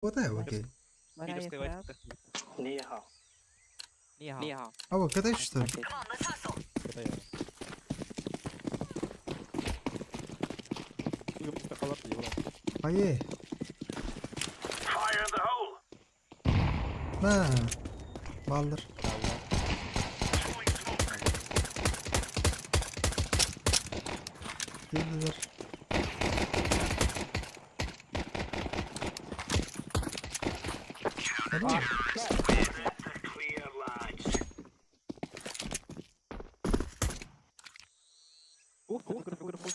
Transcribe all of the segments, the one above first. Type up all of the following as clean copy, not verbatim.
Окей. What 你好， 你好。你好。 А вот КТ что ли? Ае. На. Баллар. Girdiler. Hadi mi? Ух, ух, ух, ух, ух.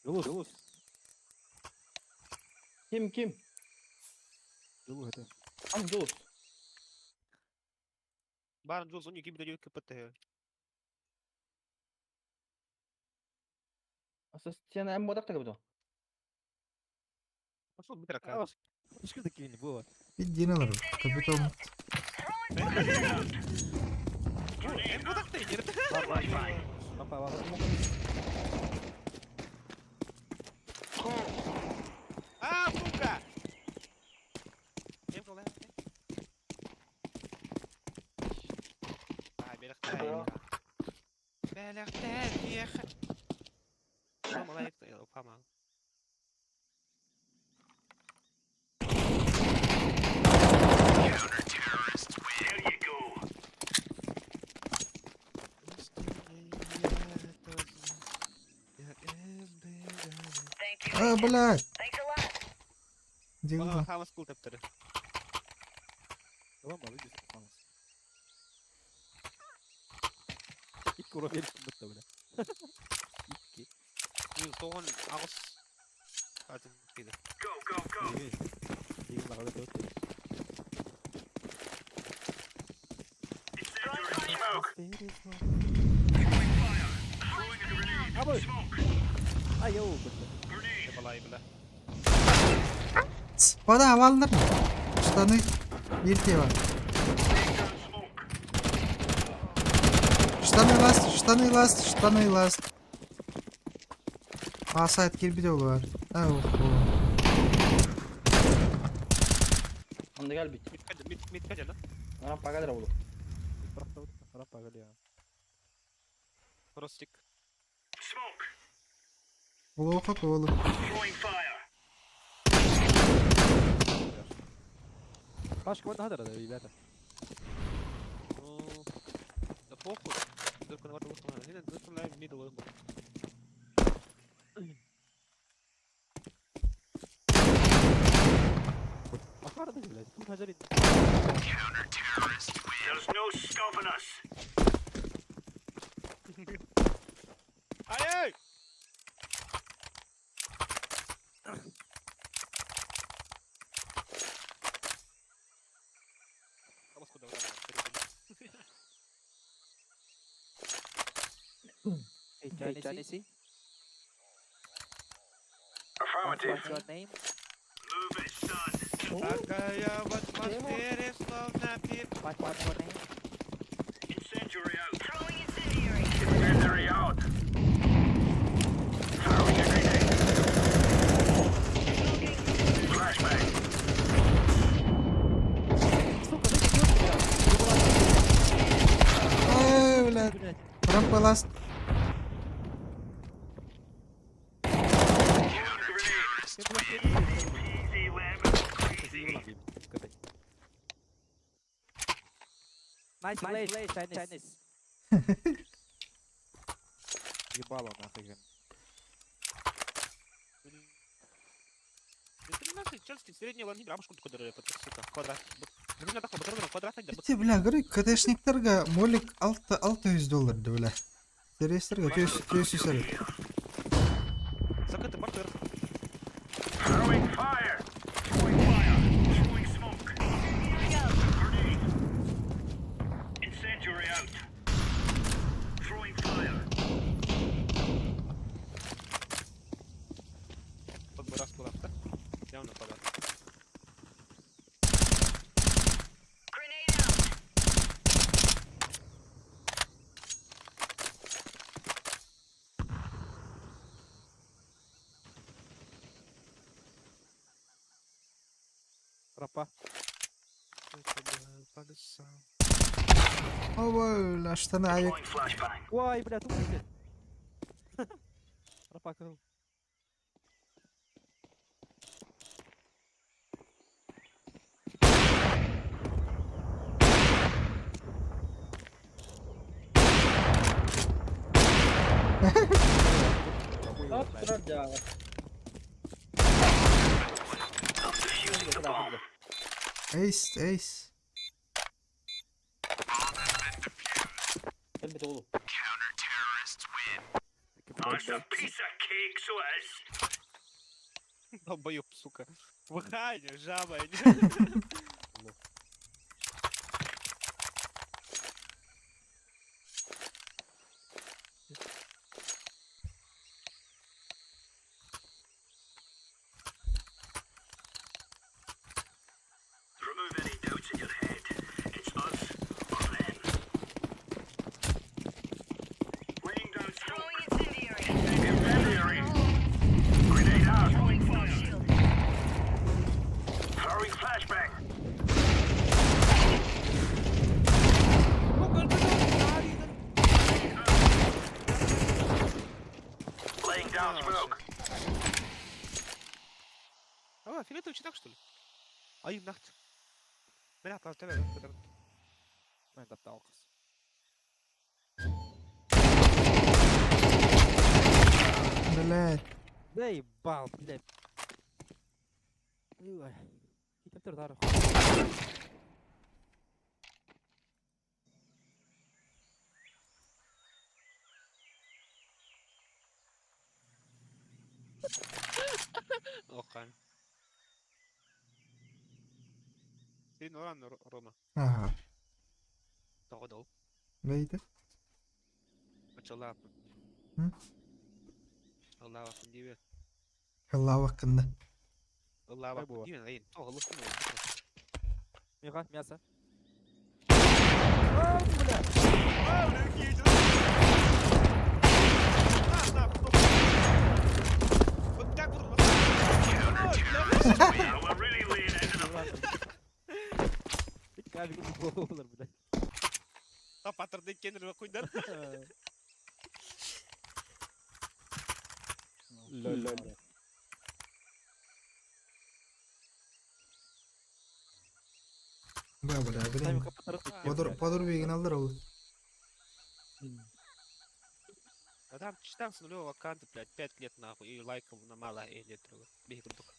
Жулус, Жулус. Ким ким? Жулус это. Ам Жулус. Барн Джулс, у них гибрид КПТ. Ассистент М вот так буду. Пошел быстро, как. Что такие не было? Bildiğin alırım. Tabii olmaz. Папа, папа. А, сука! А, блядь. Дело. Хамас кул таптыры. Икки ура берип бля. Икки. Тоғын ағыс. Азым кейді. Деген бағада төрт. Абой! Ай, йоу, бля. Балай, бля. Bana havalıdır mı? Штаны bir var. Штаны last, штаны last, штаны last. A сайт кирби var. Ha, oh, Анда gel bit. Мид мид мид кадя, да? Рампа кадра буду. Рампа галия. Ростик. Плохо, плохо. Пашка, вот надо, ребята. Ну, да похуй. Только на вату мидл. Блядь, тут хажарит. Ай-ай! Hey, Johnny Affirmative. What's your name? Такая в атмосфере, словно пип. What, what's your name? Сука, ты не Ай, блядь. блядь. Рампа last. Nice play, Chinese. Chinese. Ебало нахуй. Это нахуй, Челси, средний ланги, рамушку такой дыры, сука, квадрат. Ити, бля, говорю, КТшниктерге молик 600 доллар, бля. Террористтерге 400 сәрі. Закрытый бартер. Подбора скулапта. Явно подат. Рапа. Ой, штаны авик. Ой, бля, тупо. Рапа кыл. Ап, турар дьааҕа. Эйс, эйс. Кэлбит оҕолу. Долбоёб, сука. Выхани, жаба. Throwing incendiary. Grenade out. Throwing smoke shield. А, фиолетовый читак, что ли? А им нахт. Бля, там тебя, да, Мен таптал қыз. Блядь. Да ебал, блядь. Ой. Китеп тұр, Охан. Сен оран Рома. Ага. Тоҕо Бейді. Ачалаапын. М? Ыллаабаппын диибин. Ыллаабаккын. Ыллаабаппын була. диибин. Эй, тоҕо ыллыспын. Миха, мясо. А, бля, какие дела? На, на, потом. Вот так вот. вот так. Кабик болар, блядь. Тапатырды кенер куйдар. Лол. Бля, бля, блин. Подур, подур бейген алдар ол. А там читам с нулевого аккаунта, блядь, 5 лет нахуй, и лайком на мало, и нет друга. Бей курдук.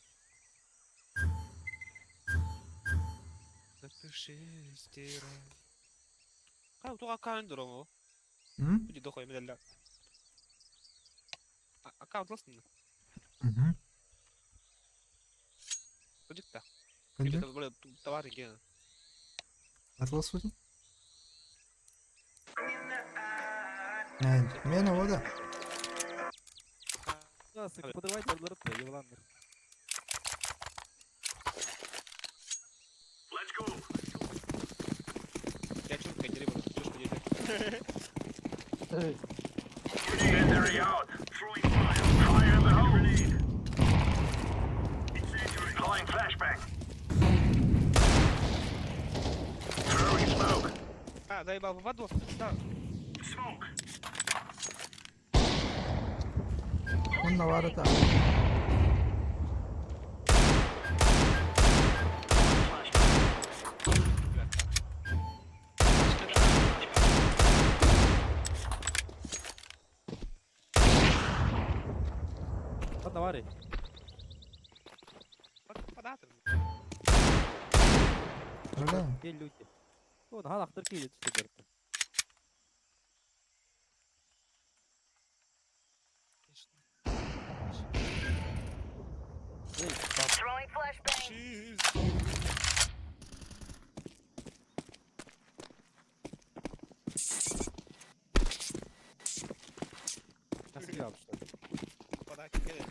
Запиши стира. А, ту аккаунт дурому. М? Буди дохуй медалля. Аккаунт ластын. Мгм. Кудикта. Кынжы? Это, блядь, товар ген. Атлас өтін? Мен ода. Подрывайте арларды, ебаландар. Я чурка, дери, чушка, дери. А, заебал, в воду, да. Онна бар та. Ладно, вари. Податор. Бля. Где люди? О, нахан ахтар кейді түсті берді. Эй, баб, Throwing flashbang. носки алып что ли? Податор, келет,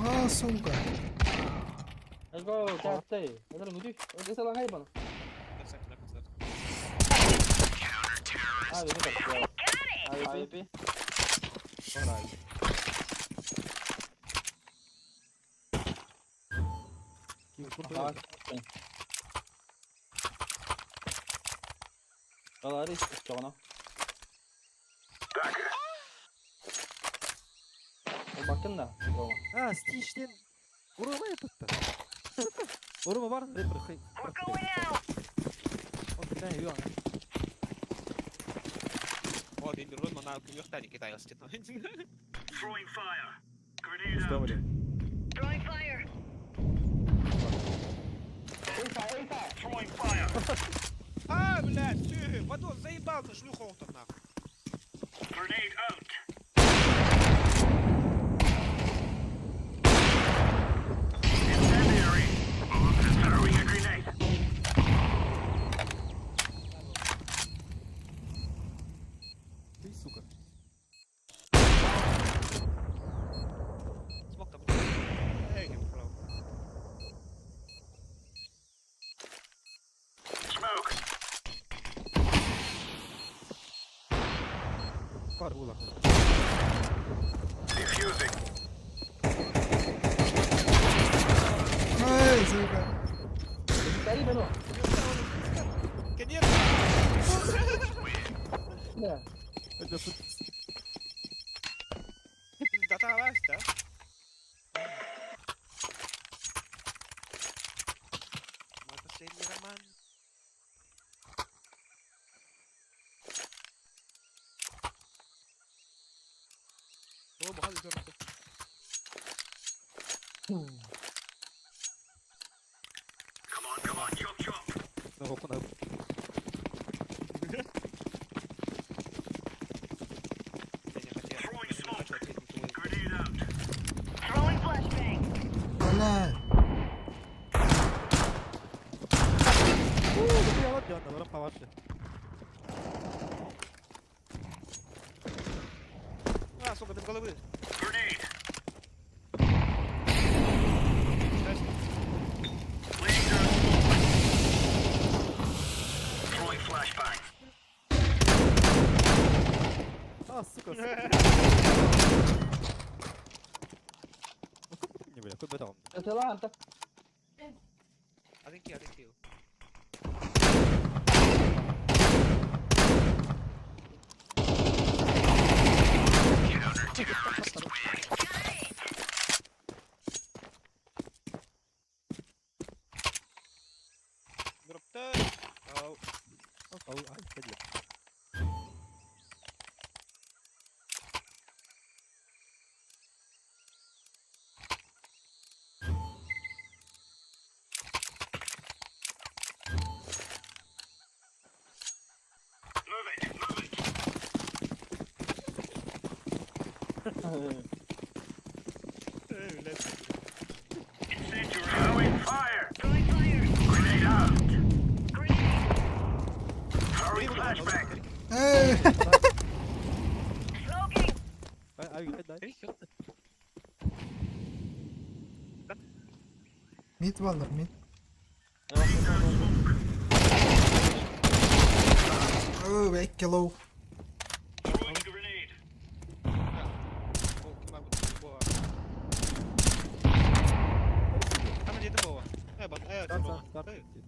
А, сука. Let's go, кәттэй. Эдэр нүдүй. Эдэр салаңай бана. AWP бар. AWP. Барай. Алары чоҕоно. Бакын да. А, стиштен. Урума yapıttı. Урума бар, репер хай. We're going out. Он такая юан. О, дейм рон мана күмөктани китайский. Что, блин? Throwing fire. А, блядь, ты, Вадон, заебал ты, шлюха он там нахуй. Ты, сука. Смог там. Эй, не прав. Пар улах. Эй, сука. Тари бено. Конечно. Да. Это тут Дата да? Мой последний роман. О, бухал еще. на окна. Я не хотел. Я не хочу ответить твой. Throwing flashbang. Бля. Я вот делаю, наоборот, по вашей. А, сука, без головы. А, сука, сука. Ну, как мне, бля, какой бетон? Это ладно. Один килл, один килл. Дроптай. Ау. Ау, ай, ходи. Эй, блядь. Throwing fire. Grenade. Эй. Smoking. Ай, ай, ай, дай. Эй, ёпта. Mid varlar mid. Оо, экки low. О, ким бар бу? Там где-то было. Э, бан, э, Старт, было. старт, Эй, старт.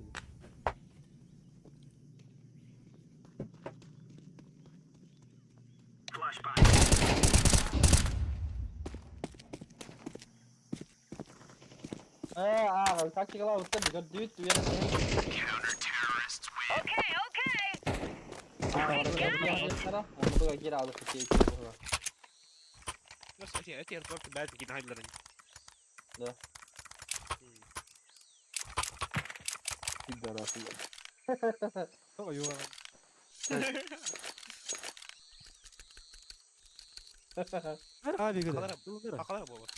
Э, а, тактикала вот это гордит, я Okay, okay. بس эти эти airport бәт гинайларын. Да. Пидорасы. Ой, юан. Ави, говорит. Акалар болот.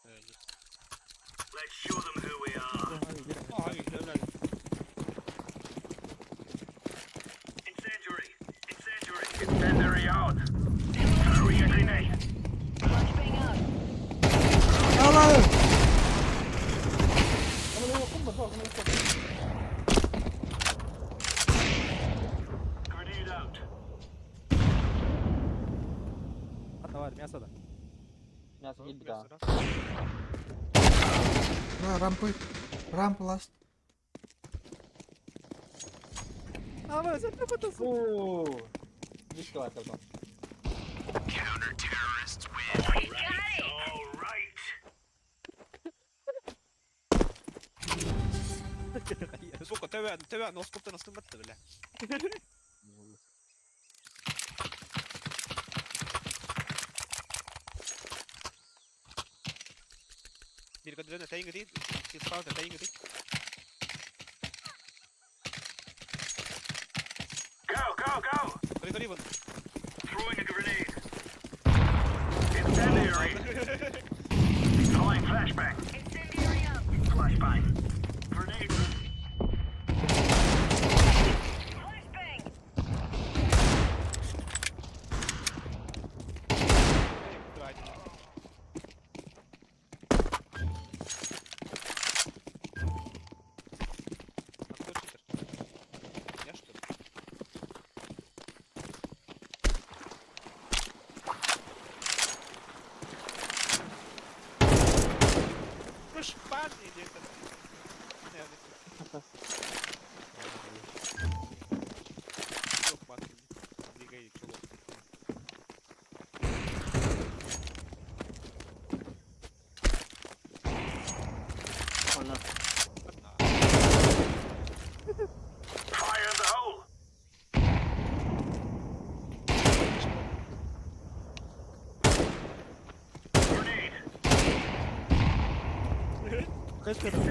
Ай, блядь. Flashbang out. Алло. А, товарищ, мясо да. Мясо килбит а. Да, рампы. Ramp last. Ama sen kapatasın. Ooo. Disko var tamam. We got it. Сука, тебя, тебя, носкоп ты наступит, бля. Bir kadın öte ingidi, siz fazla öte ingidi. Go, go, go! Коридор вон. Throwing a grenade. Incendiary. Deploying flashbang. Incendiary out. Flashbang. Grenade. Flashbang. А кто читер? Я что ли? Ну шпан или это? Не, не. Чулок мат. Двигай, чулок. Она. Fire in the hole. Grenade. Kaç kadar? We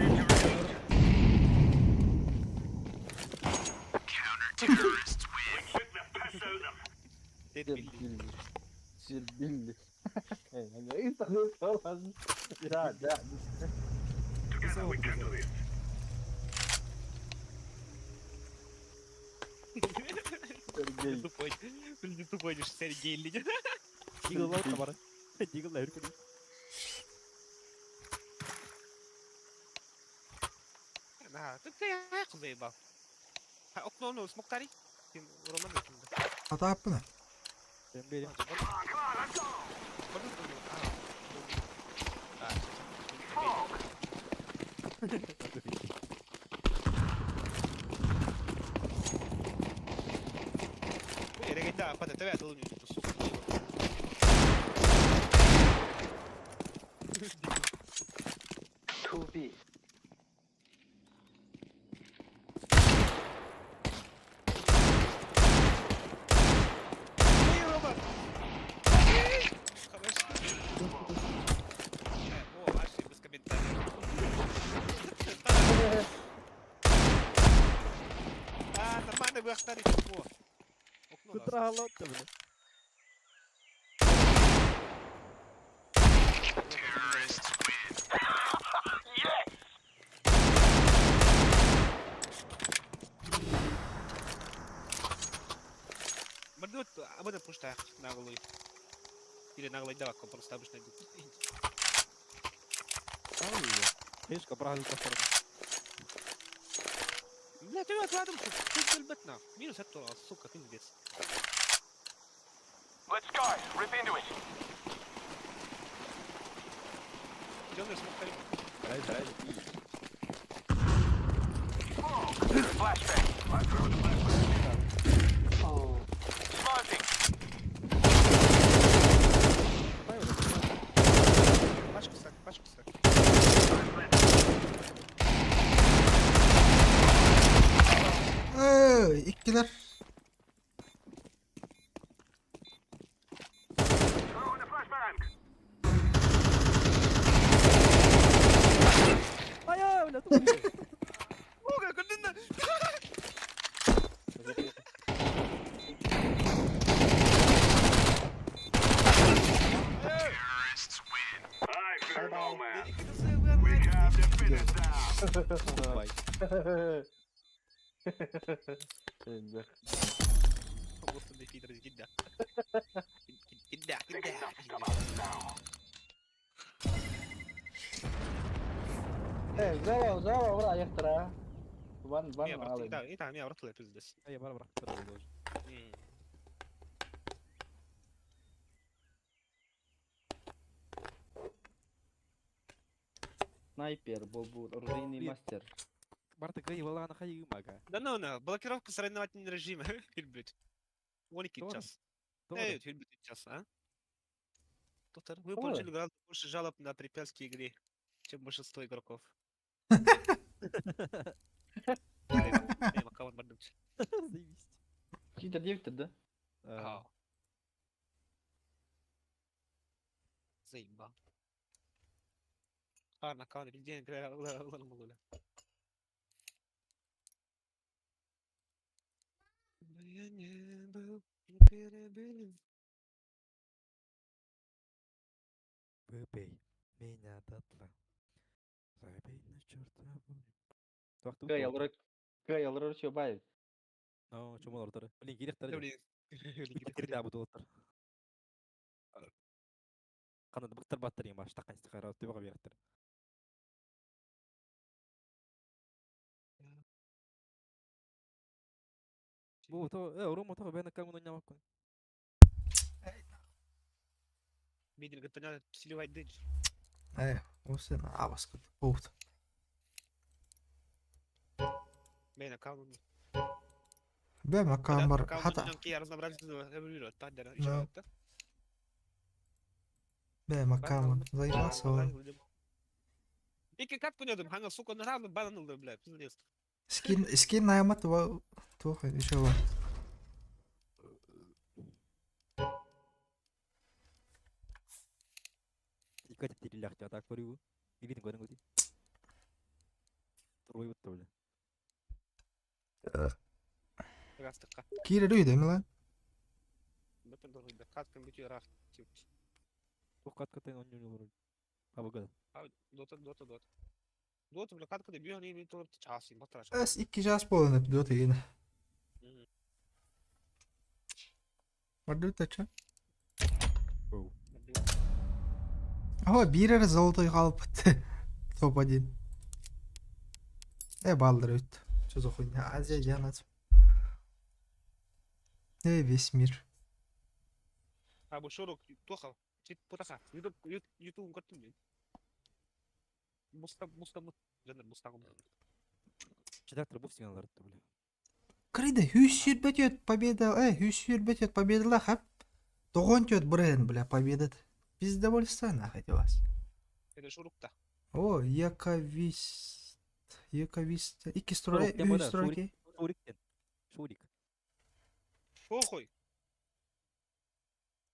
took the piss out of them. Дед Сир Билли. билли. Сир билли. Да, да. Together we can do this. Сергей. Тупой. Блин, тупой, лишь Сергей Лидер. Deagle var da bana. Deagle'la herif. На, ты ты заебал. А окно, ну, смог тари? Ты Роман закинул. Hata yaptın. Ben benim. Come on, come on, let's go. Fog. Two B. А, нормально вы охтари, чего? Окно нас. Kutra Allah da bunu. Мордот, об этом просто наглый. Или наглый давай, просто обычно идут. Keşke bırakın kafanı. Бля, ты рядом, ты бетна. Минус это, сука, пиздец. Let's go. Rip into it. Делай смог тари. Flashbang. I'm throwing the flashbang. Oh. Smoking. Пачку стак, пачку стак. Ey, ikkiler. Throwing the flashbang. Ay öyle. Сука, куда I fear no man. We have to finish now. Vay. Şimdi. Господи, хитрость, гида. Гида, гида. Э, здорово, здорово, бра, яхтара. Ван, ван, Не, брат, алый. и там, и там, я брат, пиздец. Ay bana bırak. Снайпер, буолбут, оружейный Блин. мастер. Барта кыайыы хайыы мага. Да ну на, блокировка соревновательный режим. Хильбит. 12 Тоже? час. Тоже? Эй, Хильбит час, а? Доктор, вы Тоже. получили гораздо больше жалоб на препятствия игре, чем большинство игроков. Эй, аккаунт бардымчы. Заебись. Читер 9 да? А, Ау. Заебал. А, на аккаунт, день, Я не был, не перебили. Выбей меня дотла. Забей на черта. Туахты Кай алыр Кай алыр чобай. Ну, чому олордор? Блин, киректер. Да, блин. Кирде абы доллар. Канады быктар баттар ең баш таққан истихара төбе береттер. Бу то, Рома то бен камын ойнамак. Мидин, говорит, надо сливать дынч. Э, осы абас болды. Мен аккаунт. Бэм аккаунт бар. Хата. Я разнообразие Да. Бэм аккаунт. Заебался он. Ики как понятно, хана, сука, на рано бананул, бля, пиздец. Скин, скин наймат тух еще бар. Икати тирилях так көрүгү. Илитин көрүн көти. Турбай бутта бля. Растыка. Кире рүйді ме lan? Бөтен дорогой, каткан бүтү рах. Тух катка тен онню олор. Абы гада. Дота, дота, дота. Дота, бля, каткада бью, они имеют только час, им батра. Эс 2 час болын hep дота yine. Бар ча. Ага, бир золотой қалып Топ-1. Э, балдар өт. Что за хуйня? Азия, Янат. Э, весь мир. А бу шорук тоха, чит путаха. Ютуб, ютуб көрдүм мен. Муста, муста, жанр мустагым. Чедактыр бу сигналдар бля. Криде, хүс бетет победа, хүс бетет победа хап. Тоғон тет брен, бля, победа. Пиздовольство нахуй вас. Это шурукта. О, яковист. Яковист. Ики строки, Шурук, үч строки. Шурик тен. Шурик. Похуй.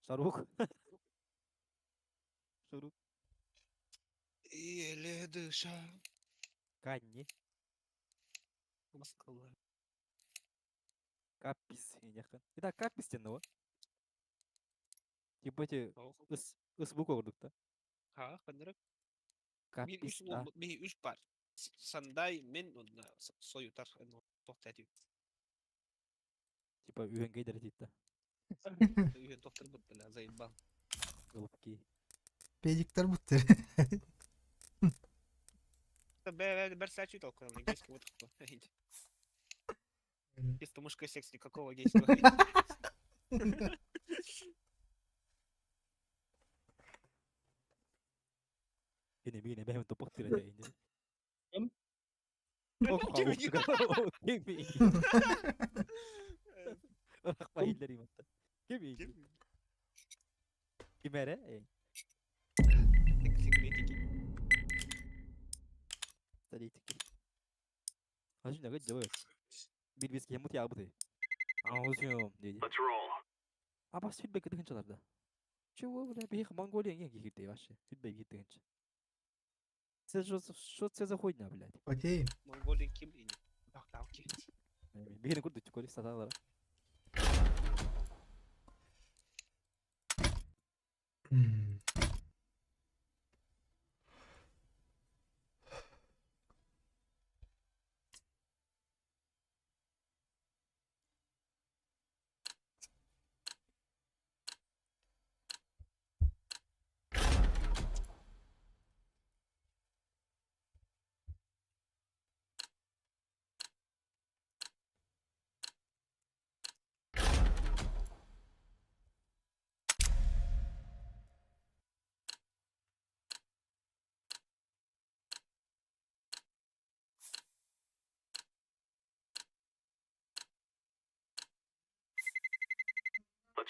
Шарук. Шурук. Еле дыша. Канни. Москва. Капис. Итак, капис тен его. Типа эти ыс ыс буква курдук да. Ха, ханырык. Мен Капис. үч мен үч бар. Сандай мен онна соютар токтатып. Типа үйөнгө дейт да. Үйөн токтор бут бля, заебал. Голубки. Педиктер буттер. Б, б, сачу толком, гейский вот Чисто мужской секс, никакого гейского. Кене мине бэм топок тире инде. Ким? Ким? Рахма иллери матта. Ким? Ким эре? Статистики. Ажин ага жабы. Бир бис кем мут ябы. Аузюм деди. Let's roll. А бас фидбэк дыхын чаларда. Чего, бля, бих Монголия не гихирде вообще. Фидбэк гихирде. Це що, що це за хуйня, блядь? Окей. Монголия ким ини. Так, так, окей. Бихин курду чукори саталара.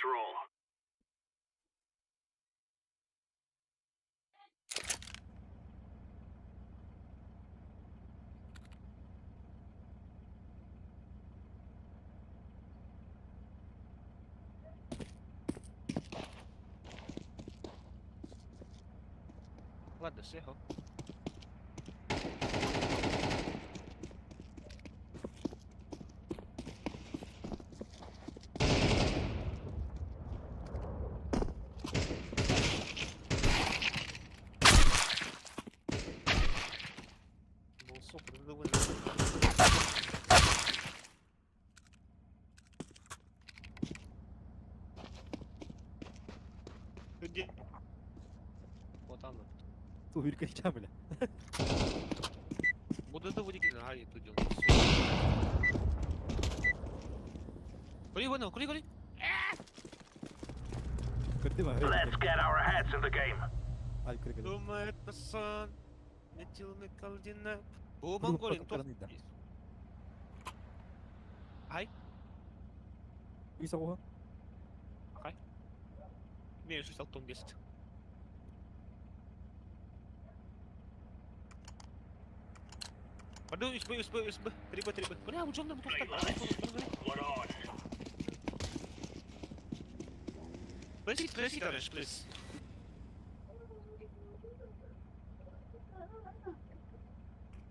Let's roll. Ладно, все. Ну, сука, ну, давай. Где? Вот оно. Туһүркэ бля. Вот это вот эти на тут делать. Кури, вон, кури, кури. Көрдүм аа. Let's get our heads in the game. Ай көргө. Думаю, это сон. Летел на колдина. О, Монголин, топ. Ай, Үс оҕо. меня еще том 10. Пойду, СБ, СБ, СБ, 3Б, 3Б. Бля, вот нам тут так. What on? Подожди, подожди, товарищ, please.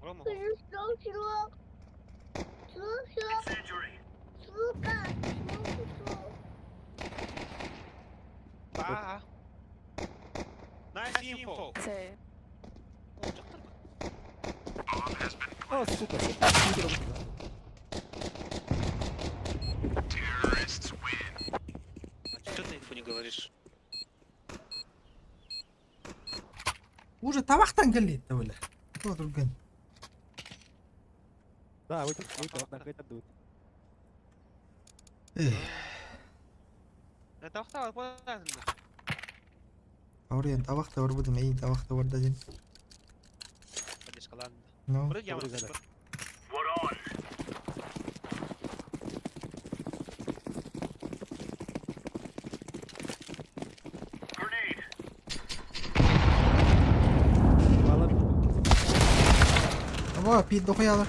Рома, Incendiary. ба. Nice info. О, жактыр ба? А, сука. А чё ты инфу не говоришь? Уже табақтан келді бля. Кто друган? Да, выйти, выйти, одна какая-то дует. Эх, Это охтала, куда Ауриен табақта бар будым, ей табақта бар да ден. Поддержка, ладно. Ну, Вроде я Добрый вам задок. What on? Grenade. Мало. аба, пит дохуяла.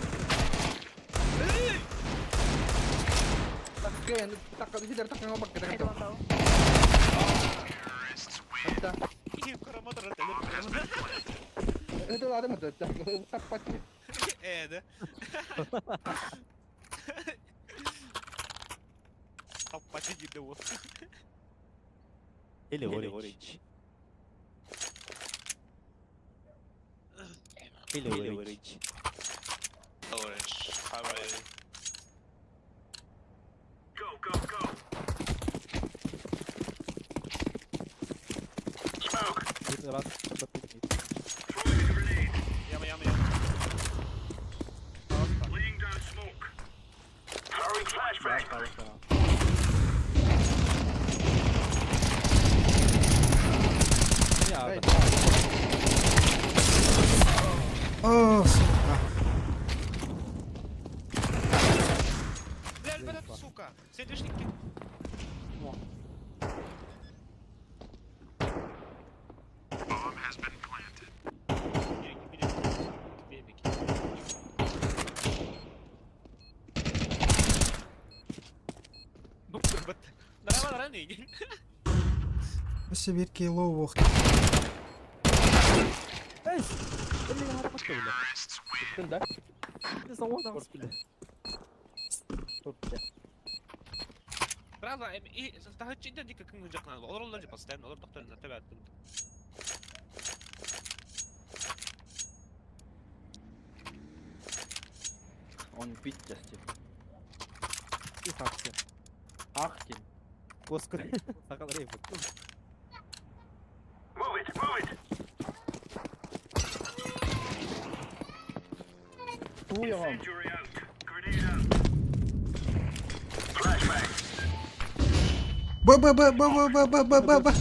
Такка, такка, сидер, такка, бак, такка. Hatta. Это ладно, это так пати. Да? Толпа сидит, да вот. Или orange. Или orange. Orange. How are you? Go, go, go. Smoke. Это раз, два, три. Throwing a grenade. Яма, яма, яма. Laying down smoke. Throwing flashbang. Я, Эй, О, сука. Бля, ребята, сука! Все движники. Өсі берке лоу боқ. Эй, блин, надо бля. да? Не заводом, бля. Тут. Bravo, и таһыччы дика күн жакнан. Олар олар постоянно, олар доктор на тебя. Он пить части. И хакси. Ахтин. Господи. Сакал рейф. Move it, move it. Туя вам. Incendiary out. Grenade out. Flashbang. Б, Б, Б, Б, Б, Б, Б, Б, Б, Б.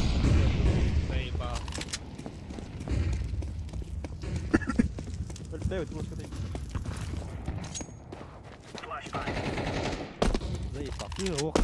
Заебал. Өлтәй, вот Flashbang. Заебал. И ох.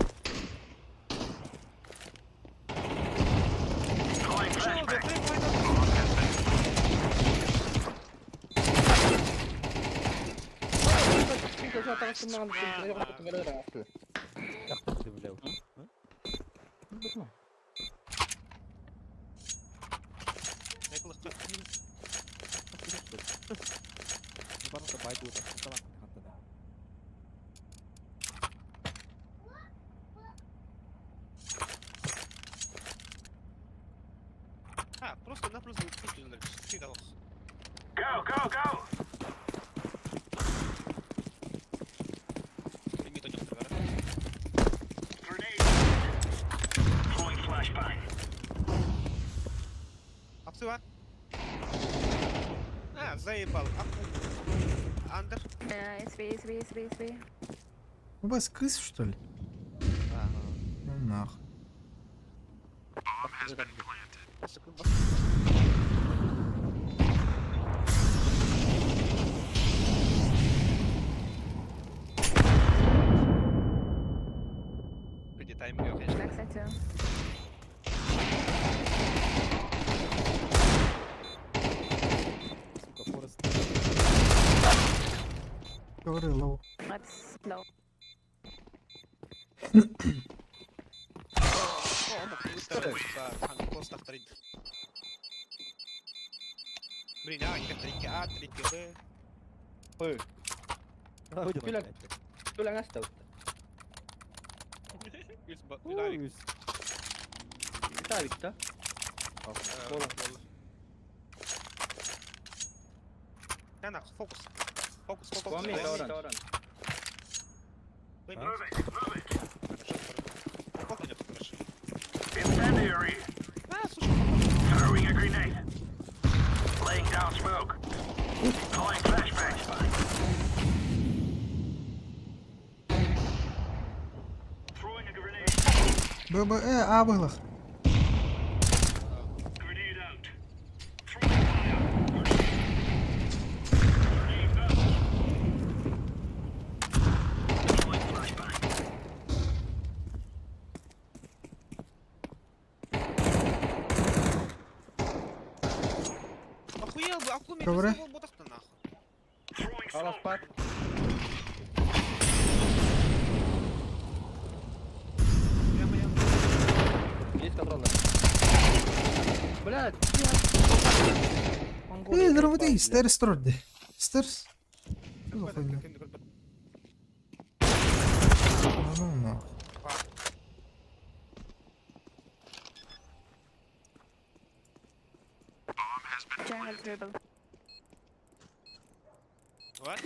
А, просто-напросто всегда. Go, go, go! Grenade. Throwing flashbang. Обсыва. А, заебал. Андер. SB, SB, SB, SB. У вас кыс, что ли? Ну нах. Где тайминг, конечно. Backside two. Сука, Форест. Говори, low. That's low. Блин, а, 3 А, 3 Б. Ой, Выйди, Kyllä. Tulen hästi võtta. Mitä vittu? Tänak, focus. Focus, focus. Pommi, orange. Move it, move it. Хорошо. Incendiary. А, слушай, Throwing a grenade. Laying down smoke. Deploying flashbang. Throwing a grenade. Б, Б, Э, А было. Grenade out. Throwing fire. Grenade out. Deploying flashbang. Охуел бы, акулу меня Добре. нахуй. Throwing Alas smoke. pat. Прямо я. Есть контроль. Блядь. Э, дорогой, stairs турды. Stairs. Что за хуйня? Ну нах. Jungle dribble. What?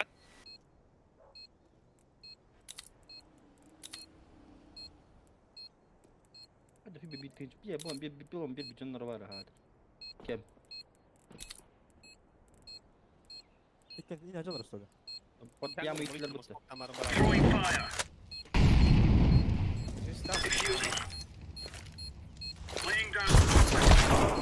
هذا في بيت بي بون بي بي بي بجنر ورا هذا. كم؟ Не ажалар, что ли? Прямо итлер бутты. Throwing fire. Defusing. Laying down.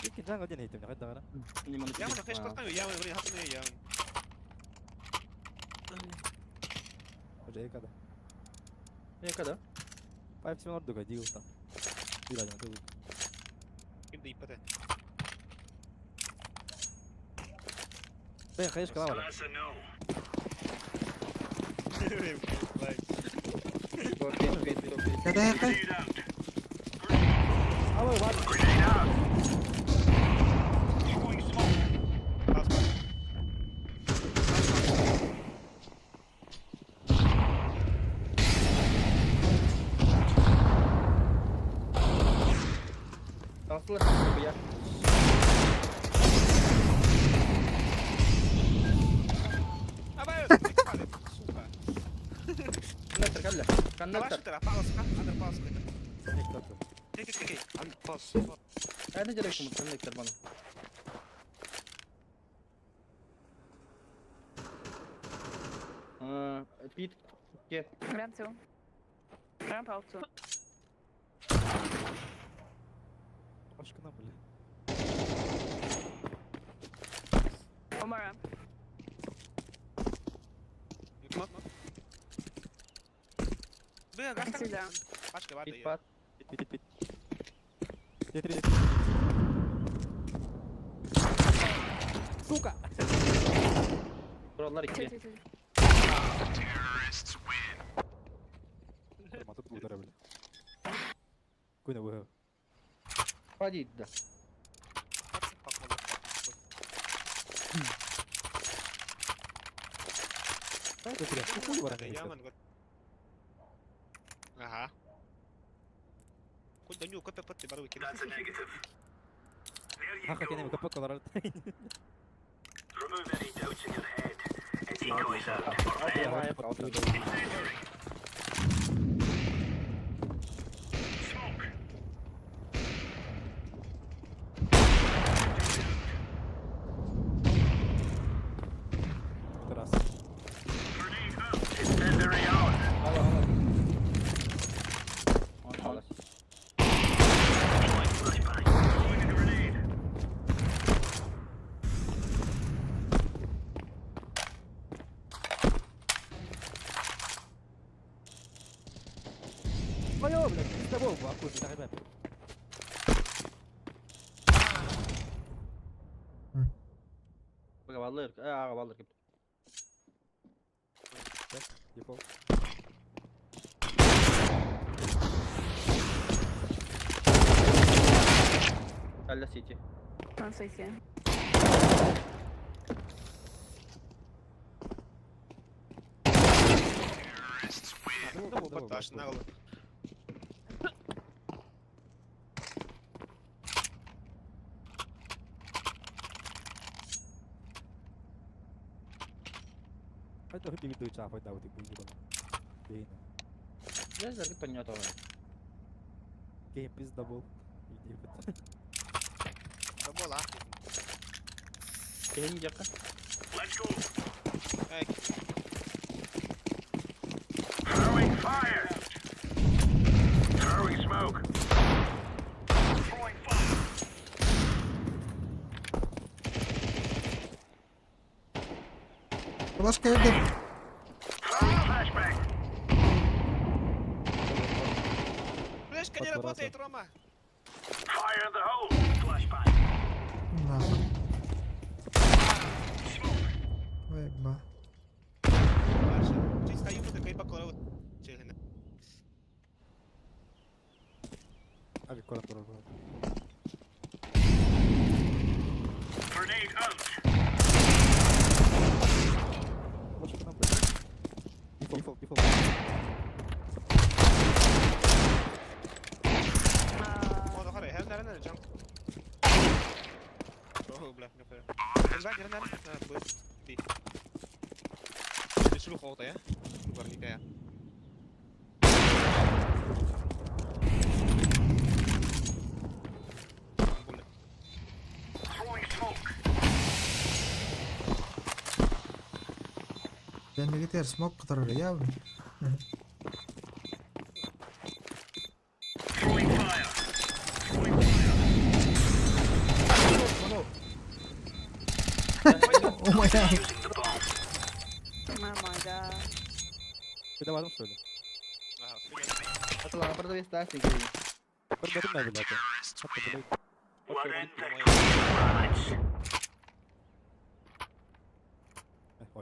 Икки jungle диэн иһиттим, хайдах эрэ. Ямы, хэш классно, ямы, блин, хапны ямы. Уже когда? Я когда? 5-7 ордуга, дигл там. Бирادым, тыл. Кимде ИПТ. Бен, хаешь канал. That's a no. Go pit pit go pit. Когда я кай? Grenade out. Алло, ладно. Grenade out. Throwing smoke. Таслар я. Абай, сука. Коннектор калля. Коннектор. Палас, палас, палас. Хайда жерекмин коннектор бана. Пит. Ке. Ramp two. Ramp out two. Ашкана, бля. One more ramp. Б, газ Сюда. Пачка воды. Пит пат. Пит, пит, пит. Т3, Т3. Сука! Kurallar Two, 2. two, two. Матут удара, бля. Куйна выход. Ходи, да. Ага. Куда ню КПП ты баруки. That's a negative. There you Хаха go. кенем КП колорал. Remove any doubts in your head. A decoy's out. Incendiary. Smoke. Раз. Grenade out. Incendiary out. Throwing flashbang. Throwing a grenade. Ой, блядь, с тобой, охуй, ребят. Баллыр, баллыр. Дефолт. Алла Сити. One CT. Баташ нагло. Это хоть не веду чапать, да, вот и будет. Бейна. Я заргы понятого. Гейм пиздобол. Иди вот. Да была. Кehini yakın. Let's go. Эй, Throwing fire. Throwing smoke. Throwing fire. Флешка йде. Throwing flashbang. Флешка не Подбираться. работает, Рома. Fire in the hole. Flashbang. Нахуй. Ой, ба. Маша, ты стою, такой бакалавр. Чехина. А, как коротко, коротко. Grenade out. Лучше к нам пойти. Дефолт, дефолт. О, ну хорошо, я наверное, джамп. О, бля, не понял. Гранат, гранат, на, Б, Б. Ты я? Барника я. Throwing smoke. Ben de gider smoke kadar ya. Throwing fire. Throwing fire. Oh my god. Using the bomb. Oh my god. Ты давай, что ли? Ага, привет. Atılan burada bir daha Сити. Көрбөтүм да билет. Хатта билет. We're in the clear, lads.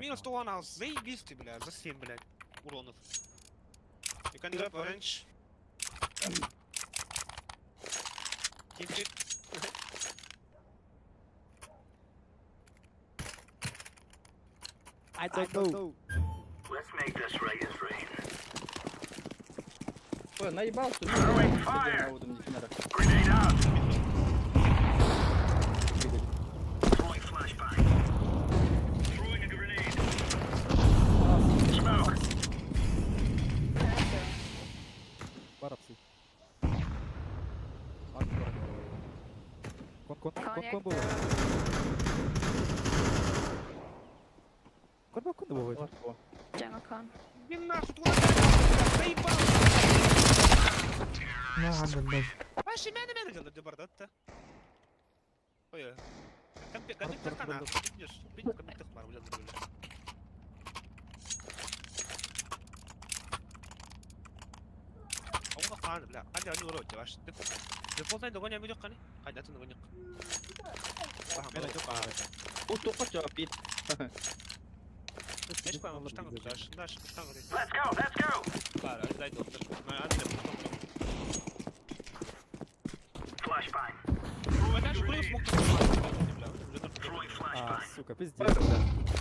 Минус 100 она, заебись ты, бля, за 7, блядь, уронов. You can drop orange. Keep it. I don't know. Let's make this right as rain. Ой, наебался. Throwing fire. Grenade out. Throwing flashbang. Throwing a grenade. Smoke. Барапсы. Кон, кон, кон, кон был. Кон, кон, кон был. Jungle con. Иди нахуй, ты куда ты, заебал! На, блядь. Ваши мене мене делают, дебарда-то. Ой, компьютер нахуй, видишь, видишь, компьютер хмар, блядь, блядь. Let's go, let's go. Flashbang. Throwing А, flashbang. сука, пиздец, бля.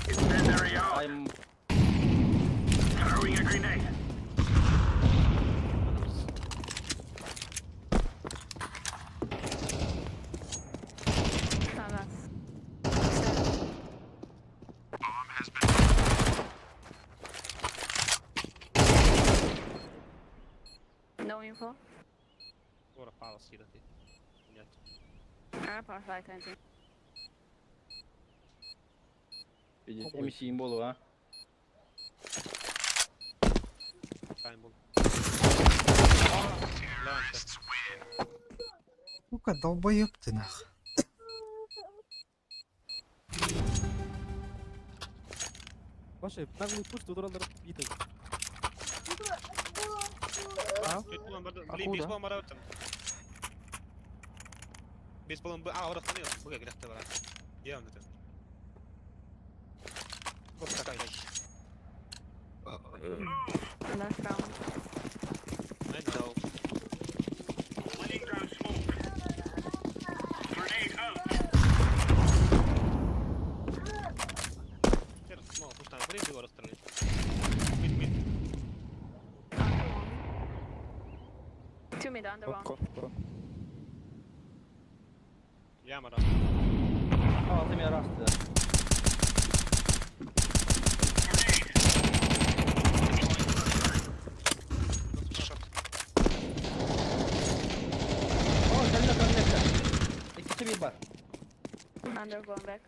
Incendiary out. I'm Throwing a grenade. Palace. No info. Airport flight 20. Пиздец, MC имболу, а? Сука, долбоеб ты нах. Ваши наглый пуш тудуралар битый. Last round. Laying down smoke. Grenade out. Under one. Two mid under one. А, ты меня раз, да. О, калина, калина. İkisi bir var. Under going back.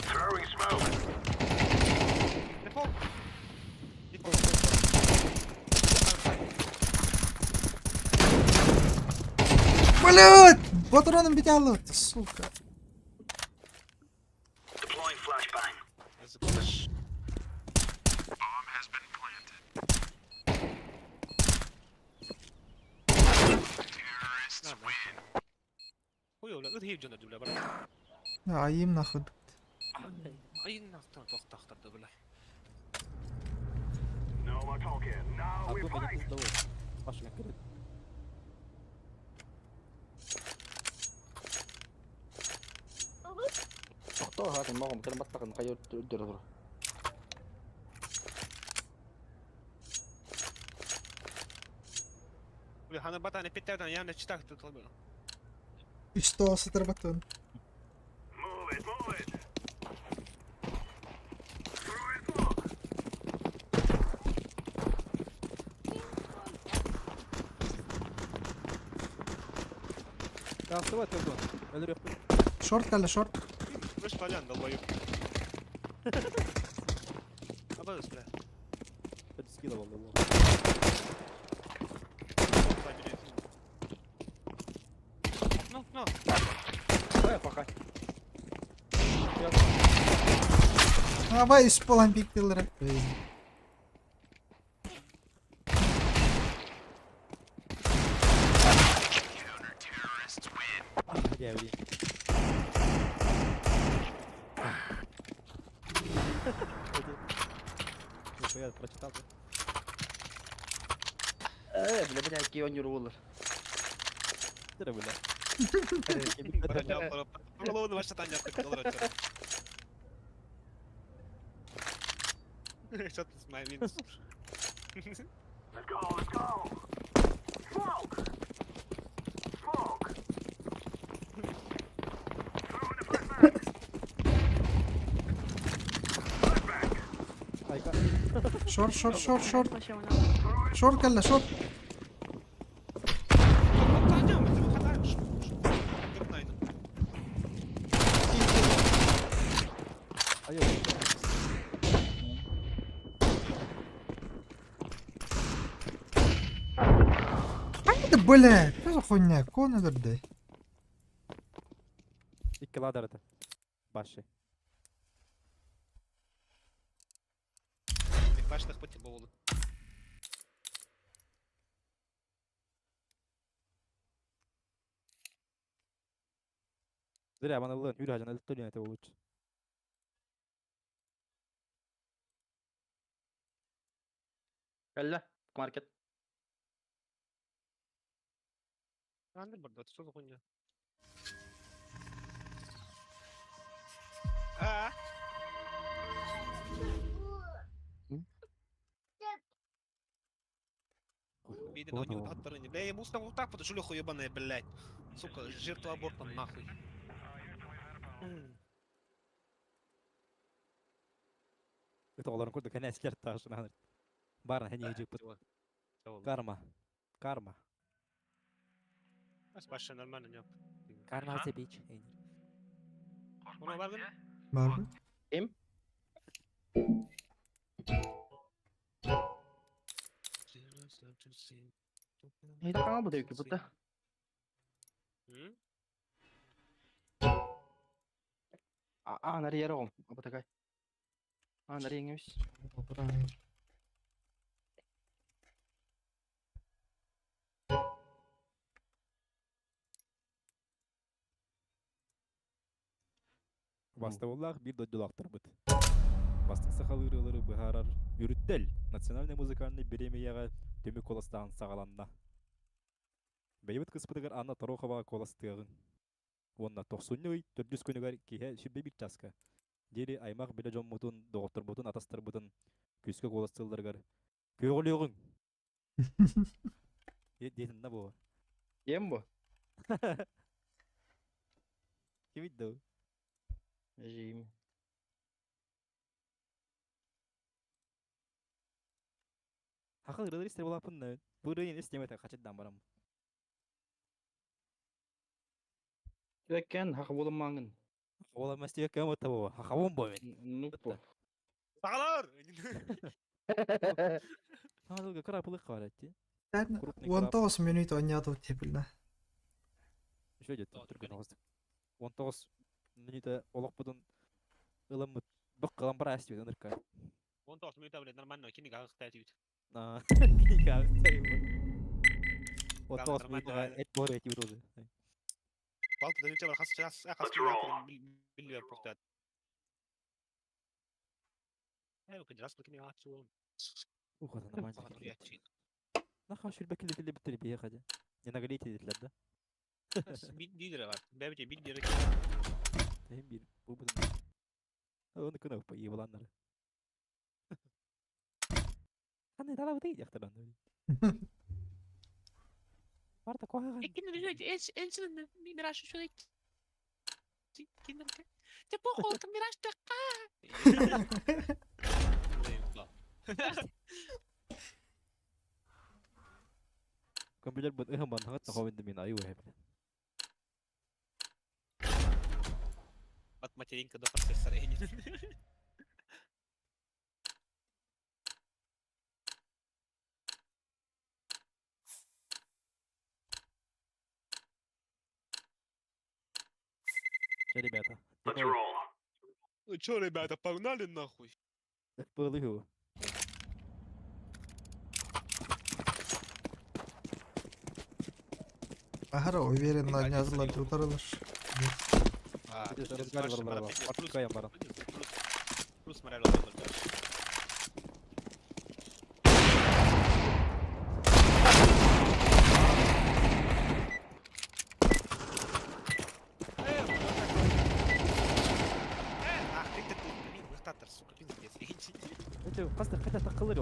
Throwing smoke. Блядь! Патроном битяло, ты, сука. Deploying flashbang. Айым нахуй. No more talking. Now А we тут они fight. пиздовые. Паша, как говорит. Тоқтоо хаатын моғым кірім баттақын қай өттір тұр. Үсті осы батон. Move it, move it. Throwing smoke. Да, вставай, ты гон. Шорт, каля, шорт. Скидывал, да. Давай пока. Давай үс болан бик дилер. Я, блин. Нихуя, прочитал, да? Э, бля, бля, какие они рулер. Тыры, бля. Let's go, let's go. Smoke. Smoke. Throwing a flashbang. Flashbang. Айка. Шорт, шорт, шорт, шорт. Push one up. Шорт, каля, шорт. Айо. Хайда, Бля, что за хуйня? Кон өлөрдө. Икки ладар это. Баши. Башнах пути болду. Зря манылын үр ажан өлтөлүн эте болуч. Кэллэ. Маркет. Андер барда, что за хуйня? А, Видно, у него отторжение. Бля, я ему вот так вот, шлюха ебаная, блядь. Сука, жертва аборта нахуй. Это оларын курдук кэнэслер таашынан. Барын хәни жыппыт. Карма. Карма. Паша нормально, не. Карма за бич. Уна баргын? Барбы. Ким? Нейді қаңа бұл деуке бұтта? А, нары яр оғым. Абатакай. А, нары еңеміз. Бастабыллаах биир дойдулаахтарбыт. Бастыҥ сахалыы ырыалары быһаарар Үрүттэл национальнай музыкальнай бириэмийэҕэ түмүк куоластааһын саҕаланна. Бэйэбит кыспытыгар Анна Тороховаҕа куоластыаҕыҥ. Уонна тохсунньу ый төрдүс күнүгэр киэһэ 21 чааска диэри аймах билэ дьоммутун, доҕотторбутун, атастарбытын күүскэ куоластыылларыгар көҕүлүөҕүҥ! Диэтиннэ буо. Ем бу. Кимит да? Жим. Хакыл ырыалар истер буолааппын бу ырыаны истиэм хачырдаан барам. Түөккен хақы болыммаңын. Ола мастиэккэ мытта бу. Хахабын бу мен. Ну бу. Сагалар! Хадылга кыра пылык бар этти. Sen Крупный краб. 19 минут ойнадып тепилdi. Еще где-то түргөн оҕустук. 19 минута олохпутун ыламмыт. Бак кылан бар астыбыт ынырка. 19 минута, блядь, нормально, кини гагы түйт. На. 19 нормально, минутага эт бор эти уже. Балты да ничего, хас час, хас билбер просто. Э, күн рас кини ачуу. Уха, нормально. Наха шүлбәкиле тиле биттери бие хадя. Не нагалите дитлер да. Бит дидер бар. Бәбите бит дидер. Тем бир. Бу бу. Оны күнө па ебаланнар. Аны дала бу дейт яктырдан. Барта кохаган. Компьютер бут ыхым бан хат ховын мин аю хеп. От материнка до процессора. Че, ребята? Let's roll. Ну чё, ребята, погнали нахуй. Пылыгу. Ахара уверенно ойнадылар утарылар. Плюс мораль oldu.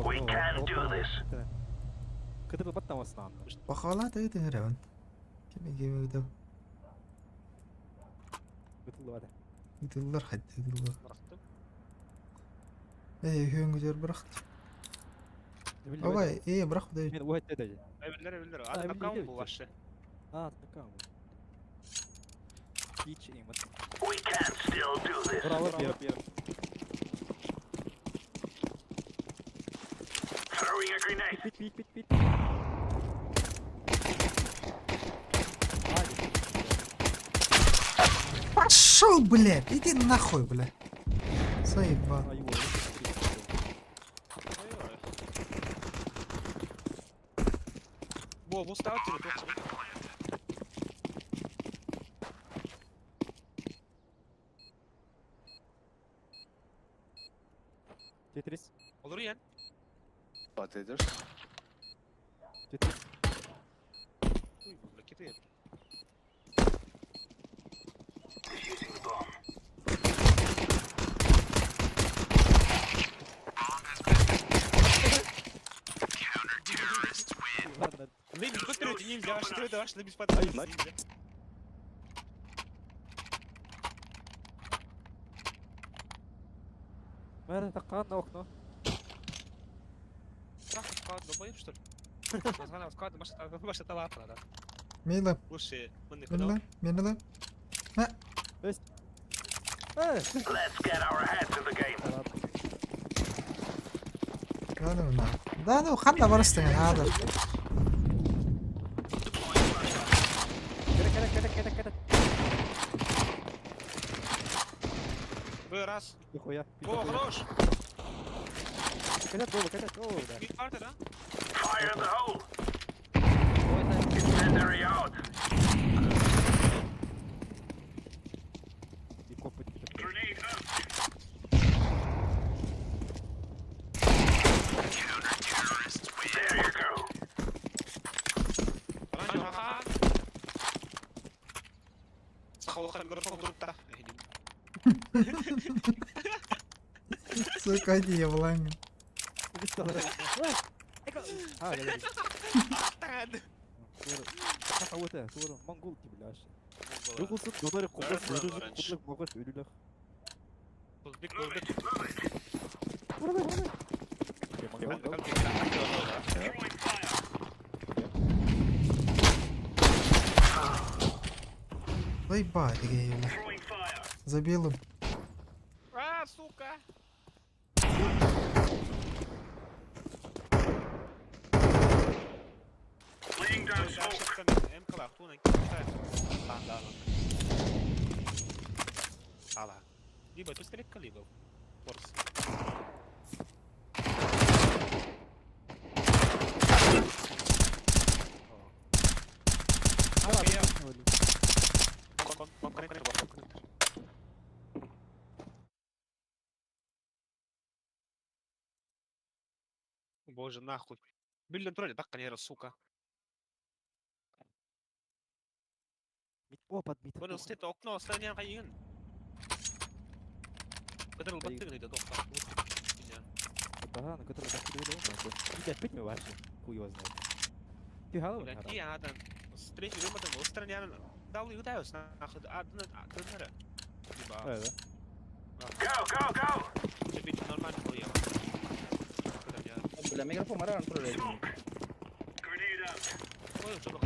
We can do this. Кытыр баттамасынан. Бахала да ыйдың Кими кими ыйдым. Кытылды Ыйдылар хадды ыйдылар. Эй, хөнгүзөр бирак. Ой, эй, бирак да. Мен уайт деді. Ады нокаун bu вообще. А, нокаун. Hiç eğmez. We can still do this. Bravo bir. Throwing a grenade. Bit bit bit bit. Пошел, блядь, иди нахуй, блядь. Заебал. Во, бу стал тебе туох. Тетрис. Olur yani. Tetris. Тетрис. Uy, ракеты. Ладно. Лыбить, вот нельзя, что это ваш лыбить потом. Мэр, это на окно. Страх склад, долбоеб, что ли? Склад, маша талапа, да. Мила, Лучше, мы не мила, мила. Let's get our heads in the game. Да ну на. Да ну, ханна барыстың, надо. Кere, кere, кere, кere, кere. Вы раз. Нихуя. О, хорош! Кere, долго, кere, долго, да. Мид парта, да? Fire in the hole. Incendiary out. И копать. Grenade out. There you go. Ага. Сахалахан микрофон турукта. Сука, иди, я влами. А, я Монгол ти бляш. Югулсун додары кубас, өлүлүк, кутлук, могош, өлүлүк. Бик бик. Монгол. Throwing fire. Заебали, бля. Throwing fire. Забил им. А, сука! Laying down smoke. Либо пистолетка, либо форс. Боже, нахуй. Блин, тролли, так, конечно, сука. О, подбит. Понял, это окно, остальное хайын. Который баттыгын идет, окно. Ага, на который так перевели. Идет пить мне вообще. Хуй его знает. Ты халава? Блядь, я адам. С третьей выматом, устранян. Дал и удаюсь, нахуй. А, донора. Либо, Да, да. Go, go, go. тебе нормально было, я. Бля, микрофон маран турар. Smoke. Grenade out. Ой, уже было.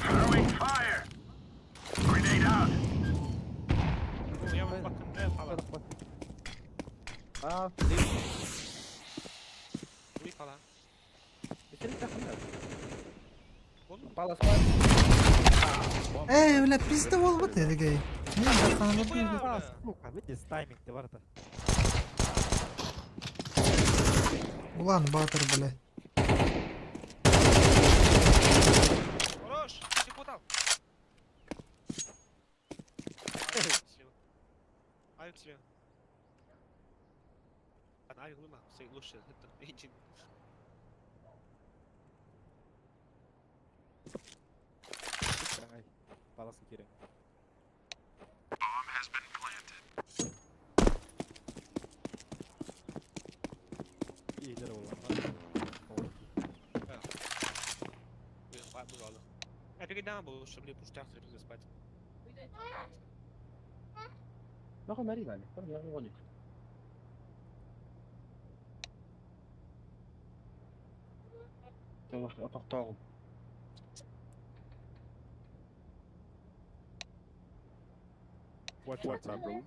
Throwing fire. Grenade out. Я вам пока пала. А, Уй, пала. Пала спать. Эй, бля, пизда болбут эдигей. Не, бакана бля. А, сука, видишь, тайминг ты варта. Улан Батыр, бля. Хорош, ты подал. Авик слева. Авик лыма, все лучше. Это engine. Паласка кирен. Я передам был, чтобы мне пустях спать. Нахуй нарезали. Нахуй Тоқтағым. What's up, bro?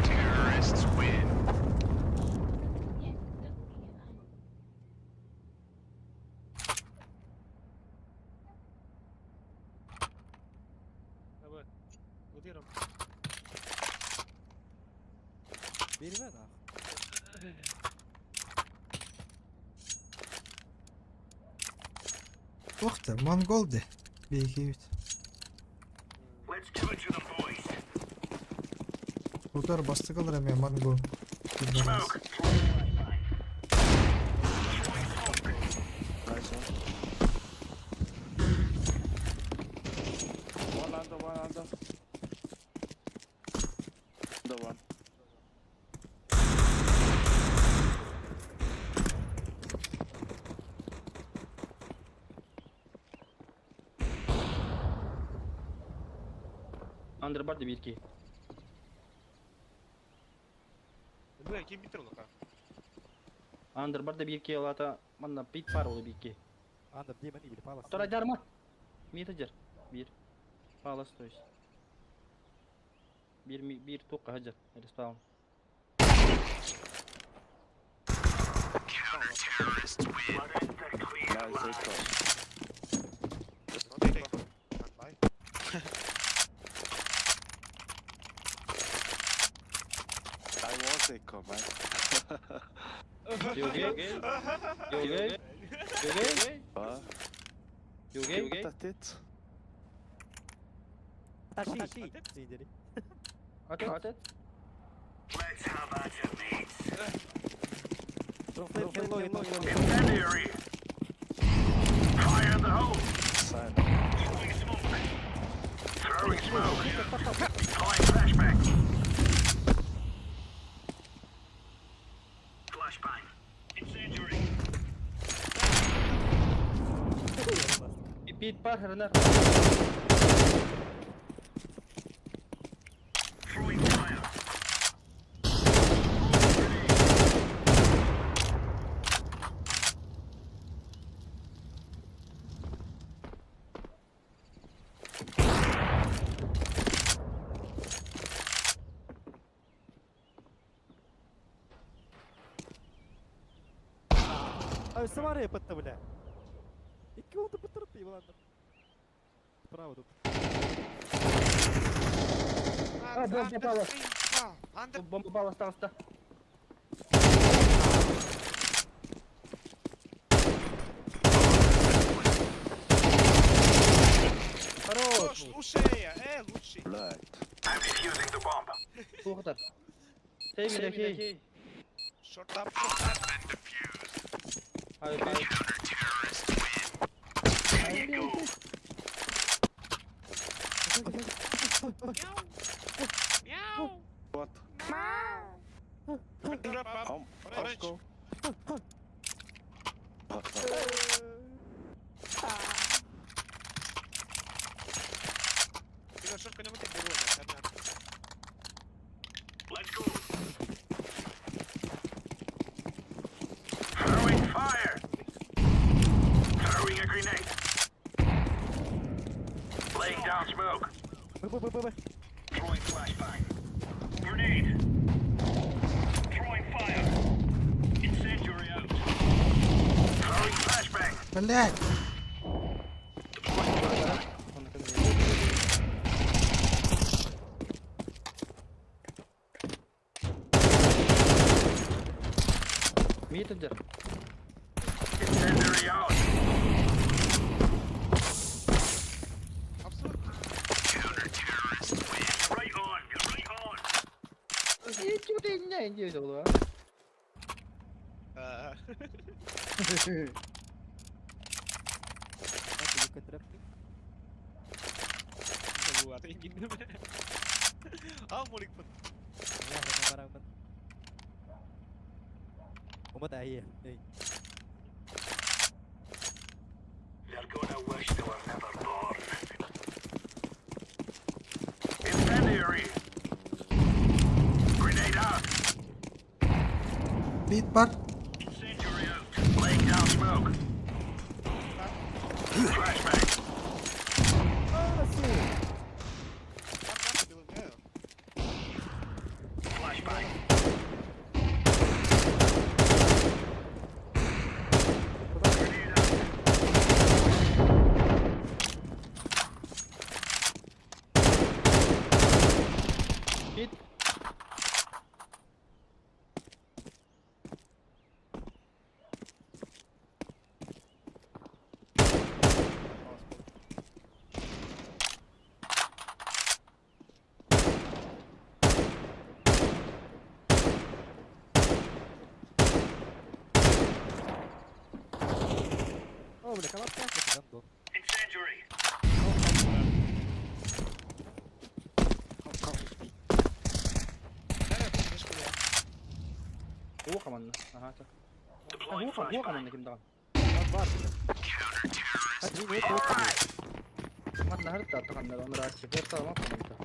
Terrorists win. Биэримэ нах. Туох да, монгол де. Биһиги Удар бастыкылар эмиэ монгол. Nice one. One under, one under. The one. Андер бар биир киһи. Бля, ким битер улаха? Андер бар биир киһи олата манна пит бар ол биир киһи. Андер демон или палас. Второй дарма. Мита дер. Биир. Палас то есть. Биир биир туққа хаджар. Респаун. Nice eco. Not eco. Not I was eco, man. You okay? You okay? You okay? Huh? You okay? That's it. Таши. Сидели. Атет? Атет? Translate hello in Mongolian. Incendiary. Fire in the hole. Sign. Throwing smoke. Throwing smoke. Deploying flashbang. Flashbang. Incendiary. Пит бар хренер. Throwing fire. А, Самара пытта, бля. Икки oldu бытырып ебаланды. Справа тут. А, бомба попала. Андер. Бомба попала, осталась да. Хорош! Лучшая, лучший. Блядь. I'm defusing the bomb. Тухтар. Save me the key. Short up, short up. AWP. Мяу. What? Drop up. Orange. Go. Ты на шорт конем ты было, да, Let's go. Throwing fire. Throwing a grenade. Laying down smoke. Б, Б, Б, Б, Б. Throwing flashbang. Grenade. Throwing fire. Incendiary out. Throwing flashbang. Блядь! Мита дер. Incendiary out. Абсолютно. You're right on. You're right on. Ичи ты не иди сюда. А, А, ты can trap me? Вот, иди. А, молик пын. Я хрена барамын. Умат айе. Эй. They're gonna wish they were never born. Incendiary. Grenade out. Бит бар. Incendiary out. Laying down smoke. Flashbang. А, су. Бар, бар, белый, Flashbang. Grenade out. Пит. О, бля, колобка, это гандон. Incendiary. Уох аманна. Ага, так. Deploying Уох, уох flashbang. аманна ким даҕаны. Бар, бля. Один, вот, вот, бля. Манна харта таханнар онрааччы. Берталама команда.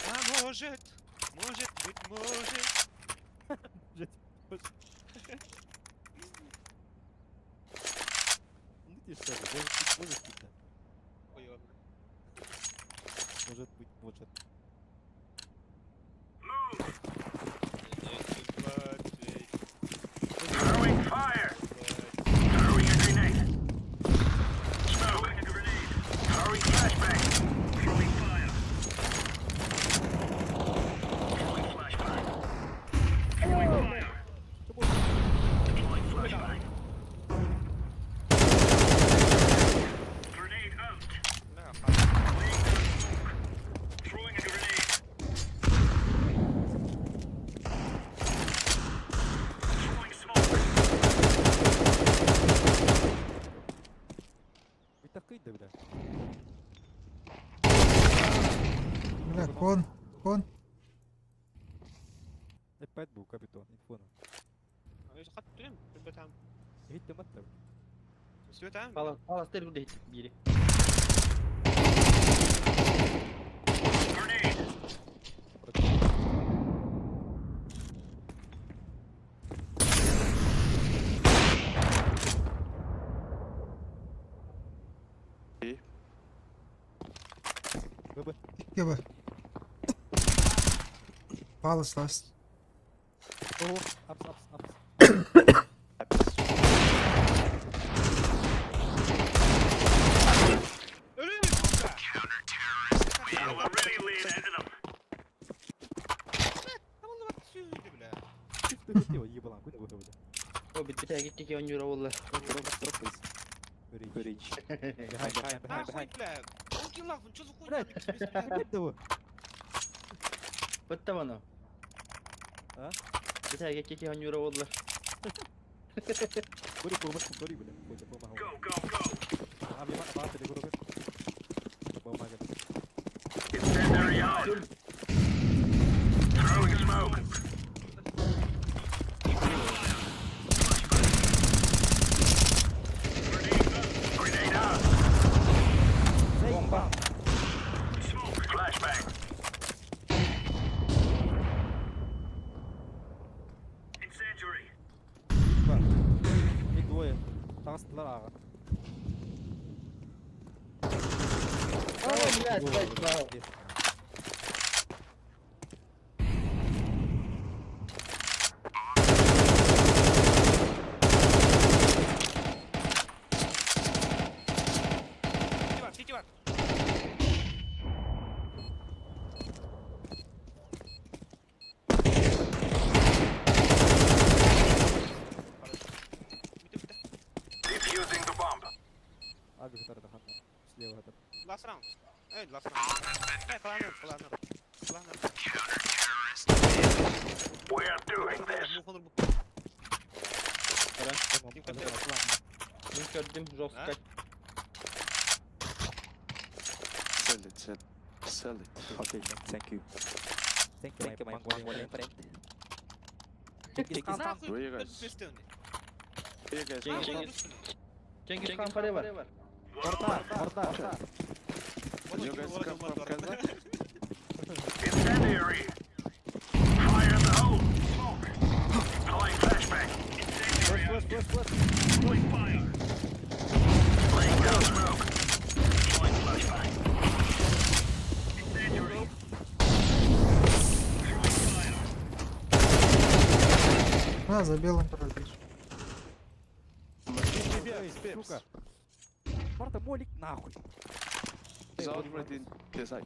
А может, может быть, может. Может, может. Ну ты что, может быть, может быть, да. Хуёвно. Может быть, может. Два, три, Throwing fire. два. Throwing a grenade. Smoke. Throwing a grenade. Throwing flashbang. Throwing fire. Throwing flashbang. Throwing fire. Deploying flashbang. Grenade out. На, ха. Laying down smoke. Throwing a grenade. Throwing smoke. Ведь так да, бля. Бля, кон, кон. Опять был капитан, инфона. Хаттым, ребятам. Ведь ты маттер. Светам. Пала, пала стер гудे бири. Grenade. ББ. Икки Б. Палас ласт. Ого, апс, апс, апс. Now we're really laying into them. Ты хотел, ебалан, куда вы бля? О, бит бит ки ки онюра болла. Drop, drop, please. Reach. Behind, behind, behind, Нахуй, behind. бля. Руки нахуй, что за хуйня? Блядь. Опять того. Бытта бана. А? Бит ки ки онюра болла. Гори, помогу, гори, бля. Хоть, помогу. Go, go, go. А, мне мат, ты гори. Помогу. Incendiary out. Throwing smoke. Grenade out. Бомба. Smoke. Flashbang. Incendiary. Бар. И двое. Тағыстылар аға. О, блядь, блядь, блядь. Сити бар, сити бар. Бите, бите. Defusing the bomb. Аби хатар да ханна. Слева хатар. Last round. Эй, last round. Эй, кланер, кланер. Кланер. We're doing this. Мухонur bu. Tamam, Kim hadi kaçıyor? bakalım. Мин көрдүм, жестко. Sell it, sell Sell it. Okay, thank you. Thank you, Thank you, my my Mongolian Mongolian friend. friend. Нахуй, Where you guys? пизды. Here guys, Cengiz, come. Cengiz. Cengiz Khan paraya var. Орта, орта, орта. You guys come from Kazakh? Incendiary. Fire in the hole. Smoke. Deploying flashbang. Incendiary out. Push, push, push. Deploying fire. Laying down smoke. Deploying flashbang. Incendiary. Throwing fire. А, за белым пролез. Эй, сука. Марта, молик нахуй. He's already in Kazakh.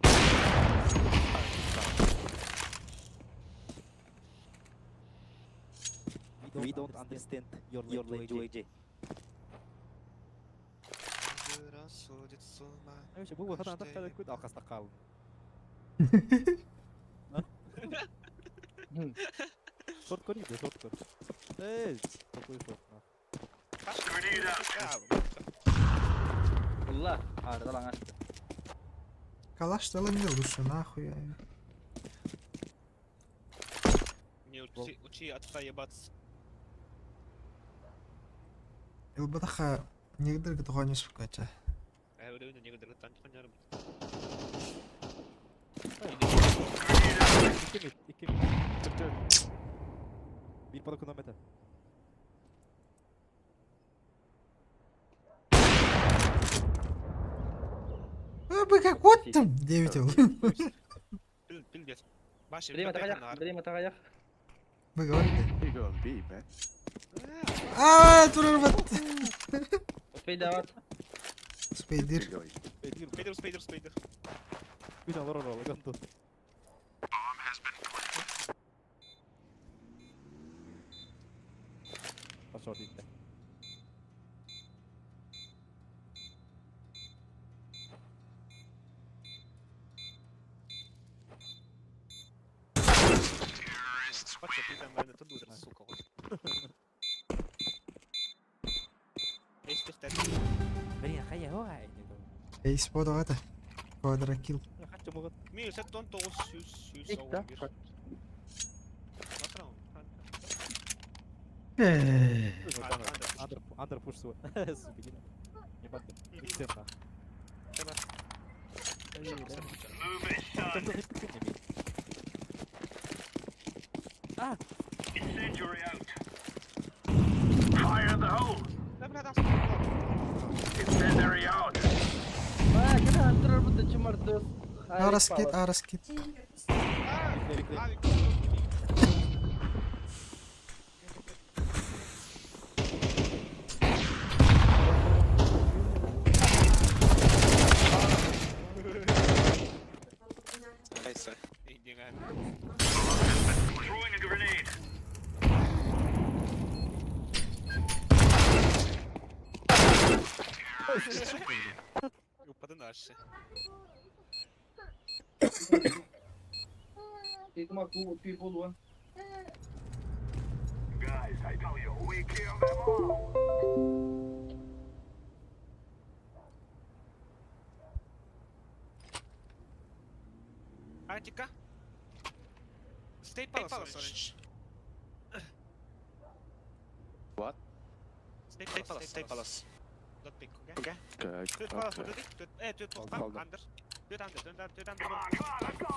We don't understand your language. Вообще, бұл хатан атақ қайда көт алқаста қалын. Шорт көрүй, бля, шорт көр. Эй, какой шорт, нах. Grenade out. Ылла. Аарда лаҥас. Калаш стала мне лучше, нахуй. я. Не учи, учи отца ебаться. Ылбатаха негдер гытыгонюс фукача. Э, не говорю, там не Икки mid, икки mid. Bir balkondan mete. А, бы как вот там 9 ыл. Пиздец. Баша, Время таҕайах, время таҕайах. Вы говорите. You go on B, man. А, турарбат. Успейдаат. Спейдир. You go. Спейдир, Спейдер, спейдер, спейдер. Күн алар оралы ганду. Шорт итте. Бача, ты там, наверное, тут будешь, сука. вот. Эй, ты Блин, хая, ой. Эйс бодоҕа Квадракил. Хаччы мугат. Минус 79 Икки. 111. Э. Андер, андер пуш суы. Субигина. Не бат. Иксен нах. Move it, son. Incendiary out. Fire in the hole. Incendiary out. Аа, кэлэн турарбыт чымардыс. Араскит, араскит. Nice. Throwing a grenade. Упаду наши. Guys, I tell you, we kill them all. Атика. Stay palace, orange. What? Stay palace, stay palace. Don't pick, okay? Okay. Do it palace, Okay. do it, do it, eh, do it, Hold, bam, hold on. under. Do it under, do it under, do it under. Come on, come on, let's go.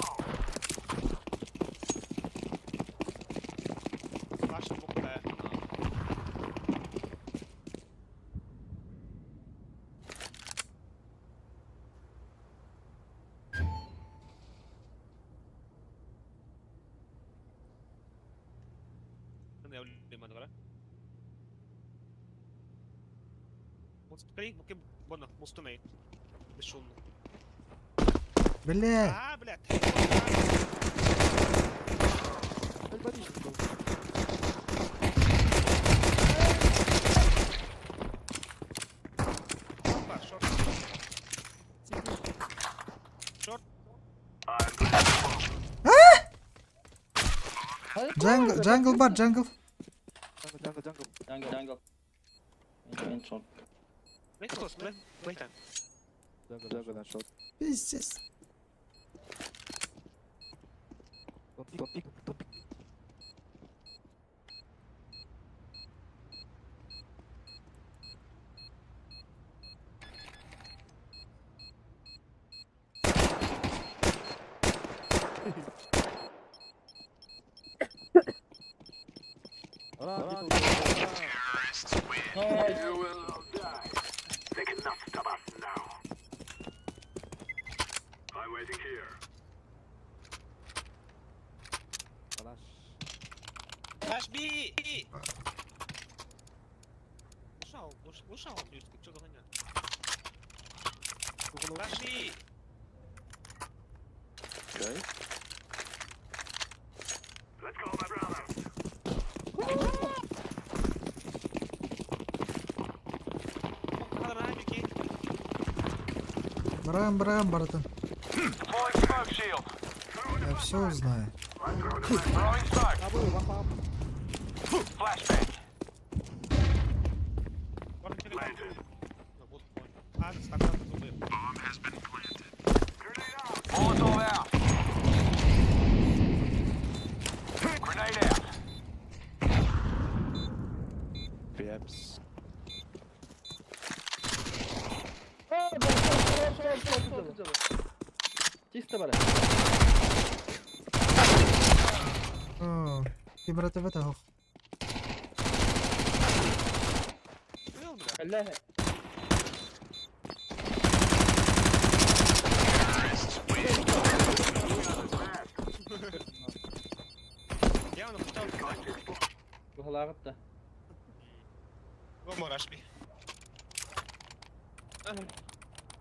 Flash and book there. Бля. А, блядь. Опа, шорт. Шорт. Джангл, джангл бар, джангл. Jungle, jungle, jungle. Jungle, jungle. En son. Play close, play. Play time. Jungle, jungle and short. Пиздец. Don't pick, don't pick, don't pick. Ра, Nice. You will all die. They cannot stop us now. I'm waiting here. Калаш. Flash B! Ушел, ушел, Юрский, что за хуйня? Flash B! Okay. Let's go, my brother. Надо на Микки. Брам, брам, братан. Deploying smoke shield. Я все узнаю. Throwing smoke. Абы, вапам. Flashbang. Molotov out. Grenade out. Пепс. Чисто бара. Оо, Вибратовата хох. Аллах. Я оны кутал. Бухалагытта. Мурашби.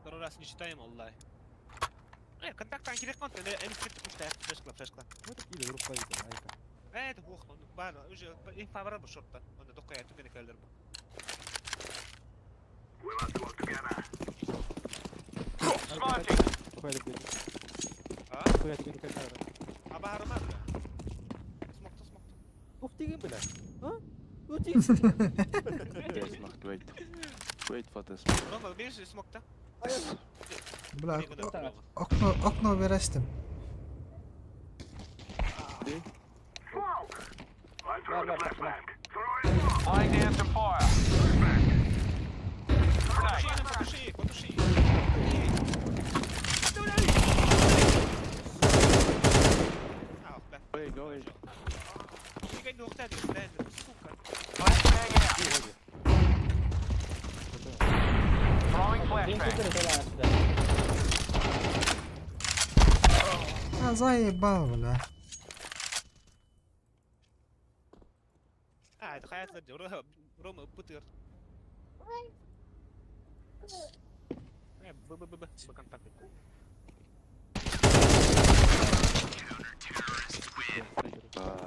Второй раз не читаем, аллай. Контакт анкерек кон, М4 пустая, флешкла, флешкла. Ну такие группа айка. Это бог, он бана, уже им фавора бу шортта. Он докка я түгене келдер бу. Smoking. Хуя ты А? Хуя ты не кайфара. А баарыма бля. Смокто, смокто. Ух ты, бля. А? Ну ты. Guys, noch, wait. Wait for this. Рома, берешь смокта? Бля, окно, окно верестим. Бар бар бар. Laying down some fire. Grenade. Потуши, потуши, потуши. А, бля. Wait, go away. Сука. Flashbang out. Throwing flashbang. А, заебал, бля. А, это хаят Рома, пытыр. Б, Б, Б, Б, Б, контакт. Ай.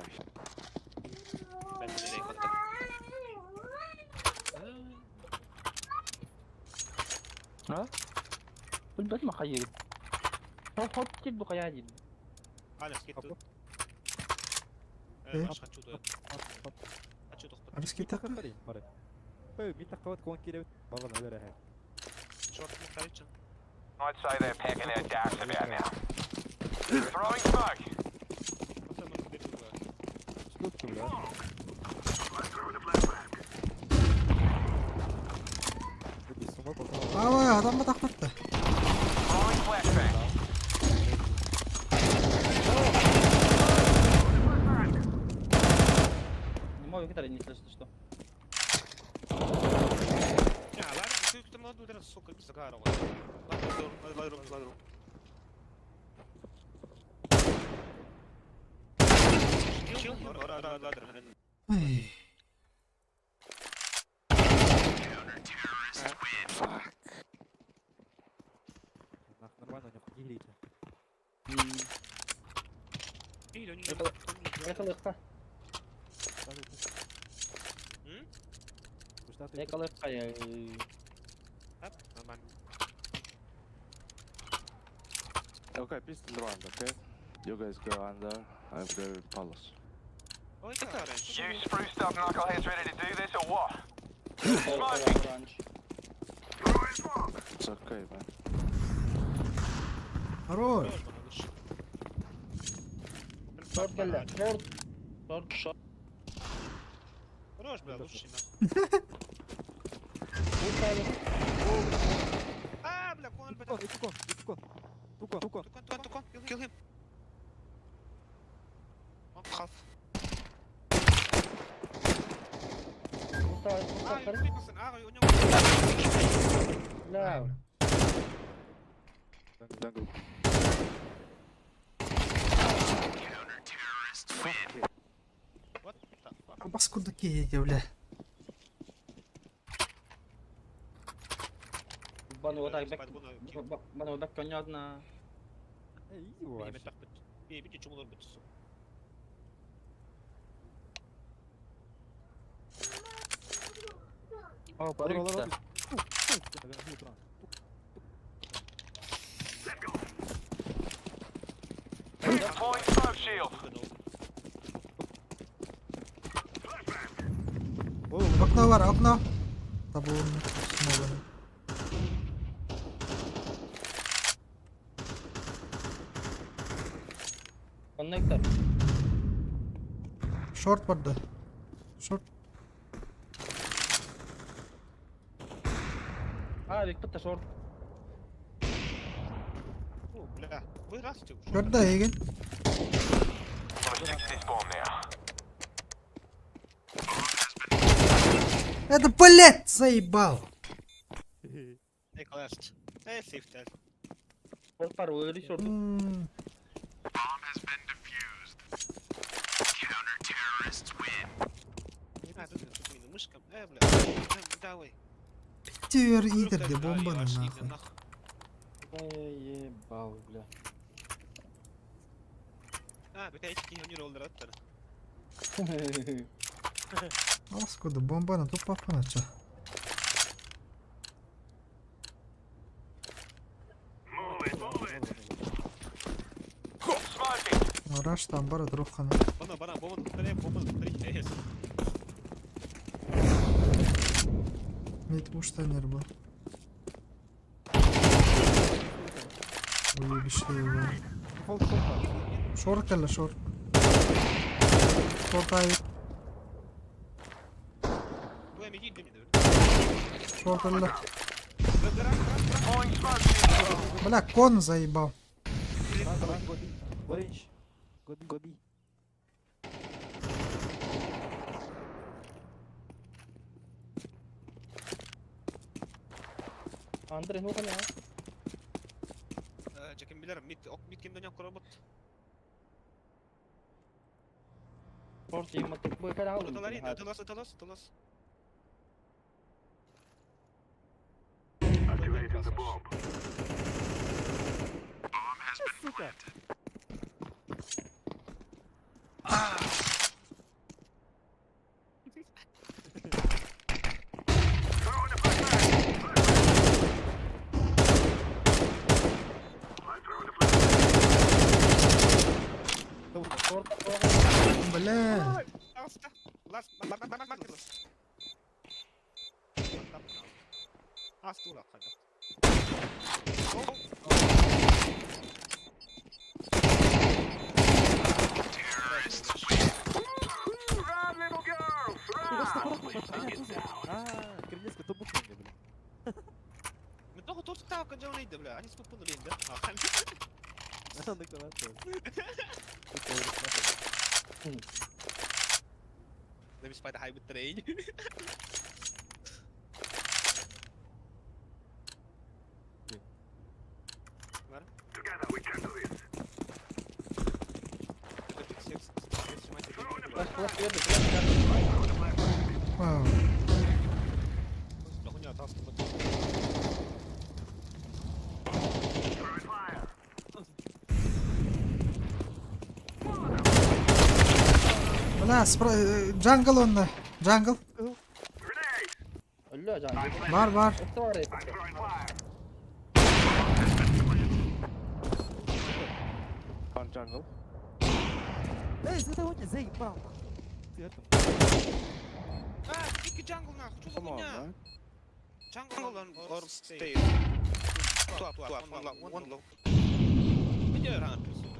А? Билбэт ма хайыр. Хот кил бу хая дин. Аля, скид. Э? Маш, хочу то. Хочу то. Арыскита. Бары. Пой, ми таккават кон киребит. Балан өлөр эһэ. Шорт, не короче. I'd say they're packing their darts about now. Throwing smoke. Что ты, бля? Ава, адам батақпатты. Throwing flashbang. Не могу китар не слышно что. А, ладно, ты там надо ударить, сука, без загара. Ладно, ладно, ладно, ладно. Чил, ладно, ладно, ладно. Ай. Нормально, не ходили. Экалыкка. Экалыкка я. Нормально. Okay, pistol round, okay? You guys go under, I'm going palace. Ой, это раньше. You spruced up knuckleheads ready to do this or what? It's okay, man. Хорош. Шорт келді. Шорт. Шорт, шорт. Хорош, бля, лучший нахуй. А, бля, кон, бля. Тукон, тукон, тукон, тукон. Тукон, тукон, тукон, kill him. Он half. А, а, у него... Бля. Jungle. What the fuck? Абас курдук киһи, бля. Баны вот так бэк. Баны бэк коньядна. Эй, иди вообще. О, барыкта. Deploying smoke shield. Окно бар, окно. Табылынна. Смоланы. Connector. Short барда. Short. А, бикпит short. О, бля. Вы растете уже. Көрдө эйигин. Это, блядь, заебал. Эй, класс. Эй, сейф тел. Short бар, өлі short. А, тут тут мина мышка. Бля. Давай. Тер итерде бомбаны нахуй. Ебал, бля. А, бля, эти не роллер Аскуда бомбаны тупо ча. Move it, move it. Раш там бар трохана. Бана, бана, бомба, повтори, бомба, повтори. Эй, Мид уштанер был. Уебище его. Шорт или шорт? Шорт ай. Бля, миги, где мне? Шорт или. Бля, кон заебал. Orange. Гоби. Гоби. Андрей, ну коня. Джекин билер, мид, ок, мид кимден yok робот. Short yığmadık. Bu kadar aldım. Öteler indi, ötelas, ötelas, ötelas. Activating the bomb. Сука. Throwing a flashbang. I'm throwing a flashbang. Short. Бля. Last, last, last, last, last. Астула, Run, little girl, run! А, Кремлевская то буква мне, бля. Мен тоғы торсық тағы кінжауын бля. Они спокойно лейді. Аны канат. Let me spy the hybrid train. Together we can do this. Flash, flash берді, flash берді. Вау. Throwing fire. Бля, джангл онда. Джангл. Grenade! Өлі жаңғы. Бар, бар. Өтті бар I'm епті. throwing fire. One jungle. Эй, это вот заебал. Ты это. А, iki jungle нахуй, что за Come on, хуйня? man. Jungle and or stay. Two up, two up, one low, one low. Иди рано, сука.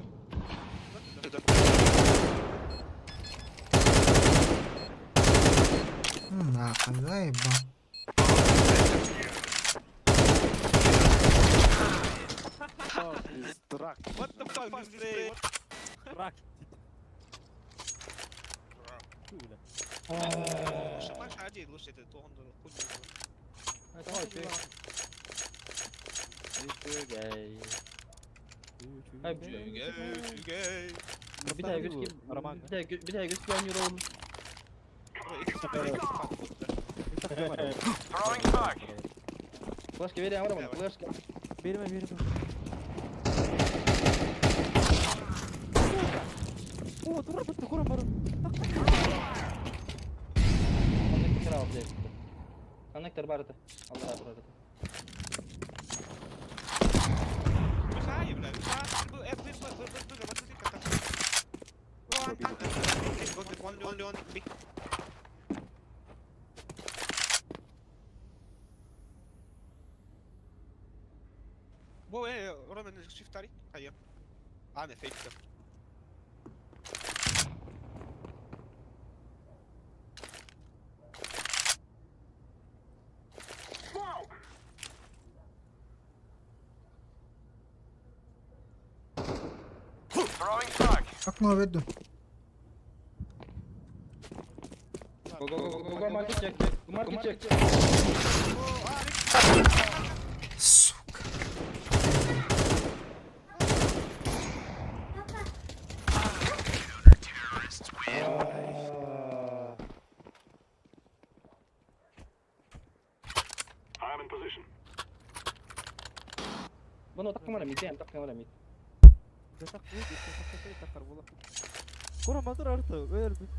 Нахуй, заебал. Fuck this truck. What the fuck is this? Рак. Фу, бля. Шамаш один, лучше это то он хуйня. Үчүгэй. Ай, Үчүгэй, үчүгэй. Bir tane göz ki Роман. bir tane göz ki oynuyor oğlum. Throwing smoke. Flash бере амара флешка. Берме, берме. О, тура бутты, кура бару. Коннектор ал блядь. Коннектор бар это. Алла бар это. Михай, бля, Михай, F, B, B, B, B, B, B, B, B, B, Shift ари. Хайа. А, не, фейк. Throwing smoke. Окно веду. Go go go go go market check. Go market check. Сука. I'm in position. Бұны таққым ара мид, таққым ара мид. Кора мотор арты, өлбүт.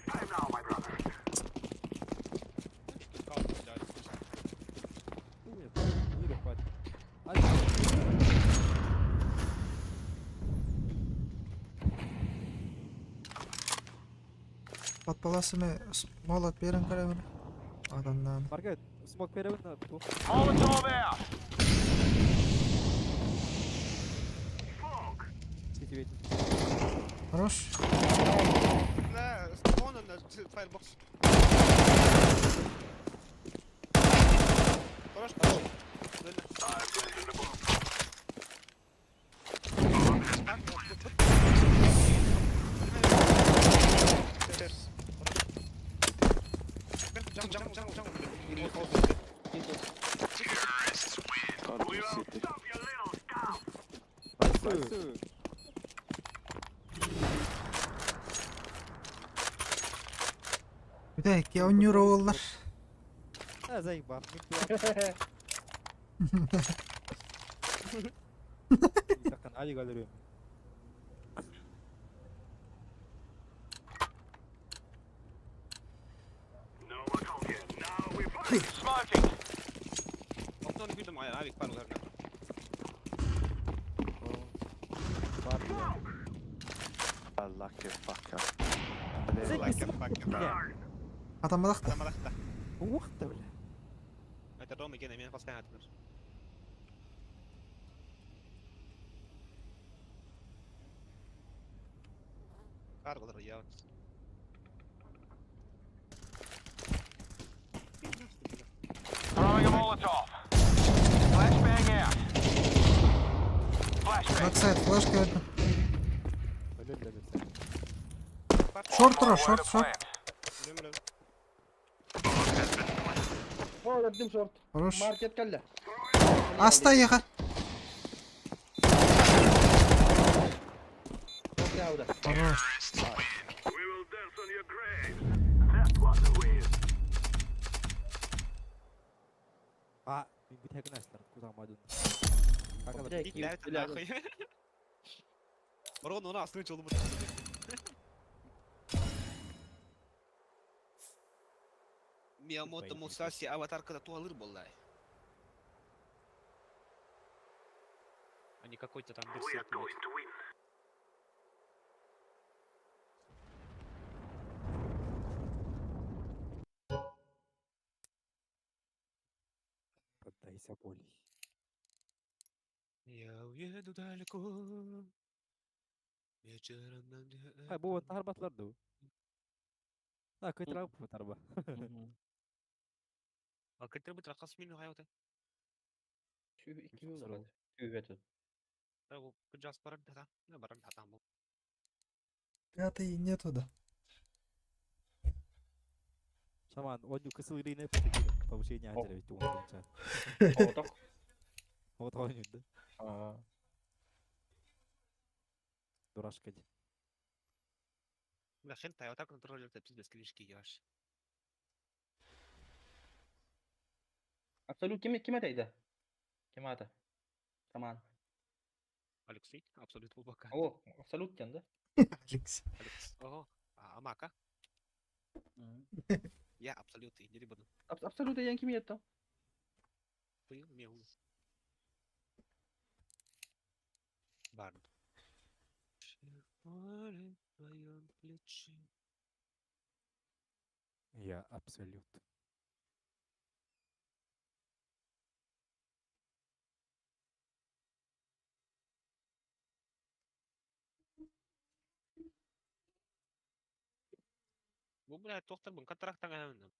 Time now, my brother. Под паласами молот берен карабын. Адамдан. Маргет, смок беребин да. Molotov out. Smoke. Сити ветер. Хорош. На, спона на фаербокс. Хорош, хорош. I'm planting the bomb. Jungle, jungle, jungle. God, We will city. stop your little scout. Nice. Bir de iki oynuyor oğullar. Ha заебал. Такан али галерею. No more talking. Now we fight. Smoking. I lucky fucker. Атамалакта. Ух ты, бля. Это Рома Гена, меня постоянно отмер. Карл я. Throwing a Molotov. Flashbang out. Flashbang. Баксайд, флешка веду. Бля, бля, бля. Шорт тура, шорт, шорт. О, өлдім шорт. Хорош. Маркет кәлі. Аста ехал. Шорт яуда. Хорош. We will dance on your graves. That was a win. А, мен бит хәкін астар, куза мадун. Какала. Нахуй. Ворон у нас нычил. Миямото Мусаси аватаркада туалыр боллай. А не какой-то там We are берсерк, блядь. going to win. Поддайся боли. Я уеду далеко. Вечером на мне. Хай, бу тахар батлар ду. А, көтер алып тарба. А көтер бит ракас мин хайота. Iki yıl Tüy Жас баран да. Не баран да там. Пятый нету да. Шаман, он кысыл ирине пытыгыр. Повышение ажара бит уонча. Отақ. Вот он да. А. Дурашка. ди. Бля, хен та контроллер та пиздец клишки ешь. Абсолют ким ким атайды? Ким аты? Шаман. Алексей, абсолютно глубоко. О, абсолют кен да? Алекс. Алекс. Ого. А, Амака. Я абсолютно не буду. Абсолют деген ким етті? Пыл мел. Барн. В твоем плече. Я абсолют. Бу бля туохтарбын контрактаҥ аһаҕын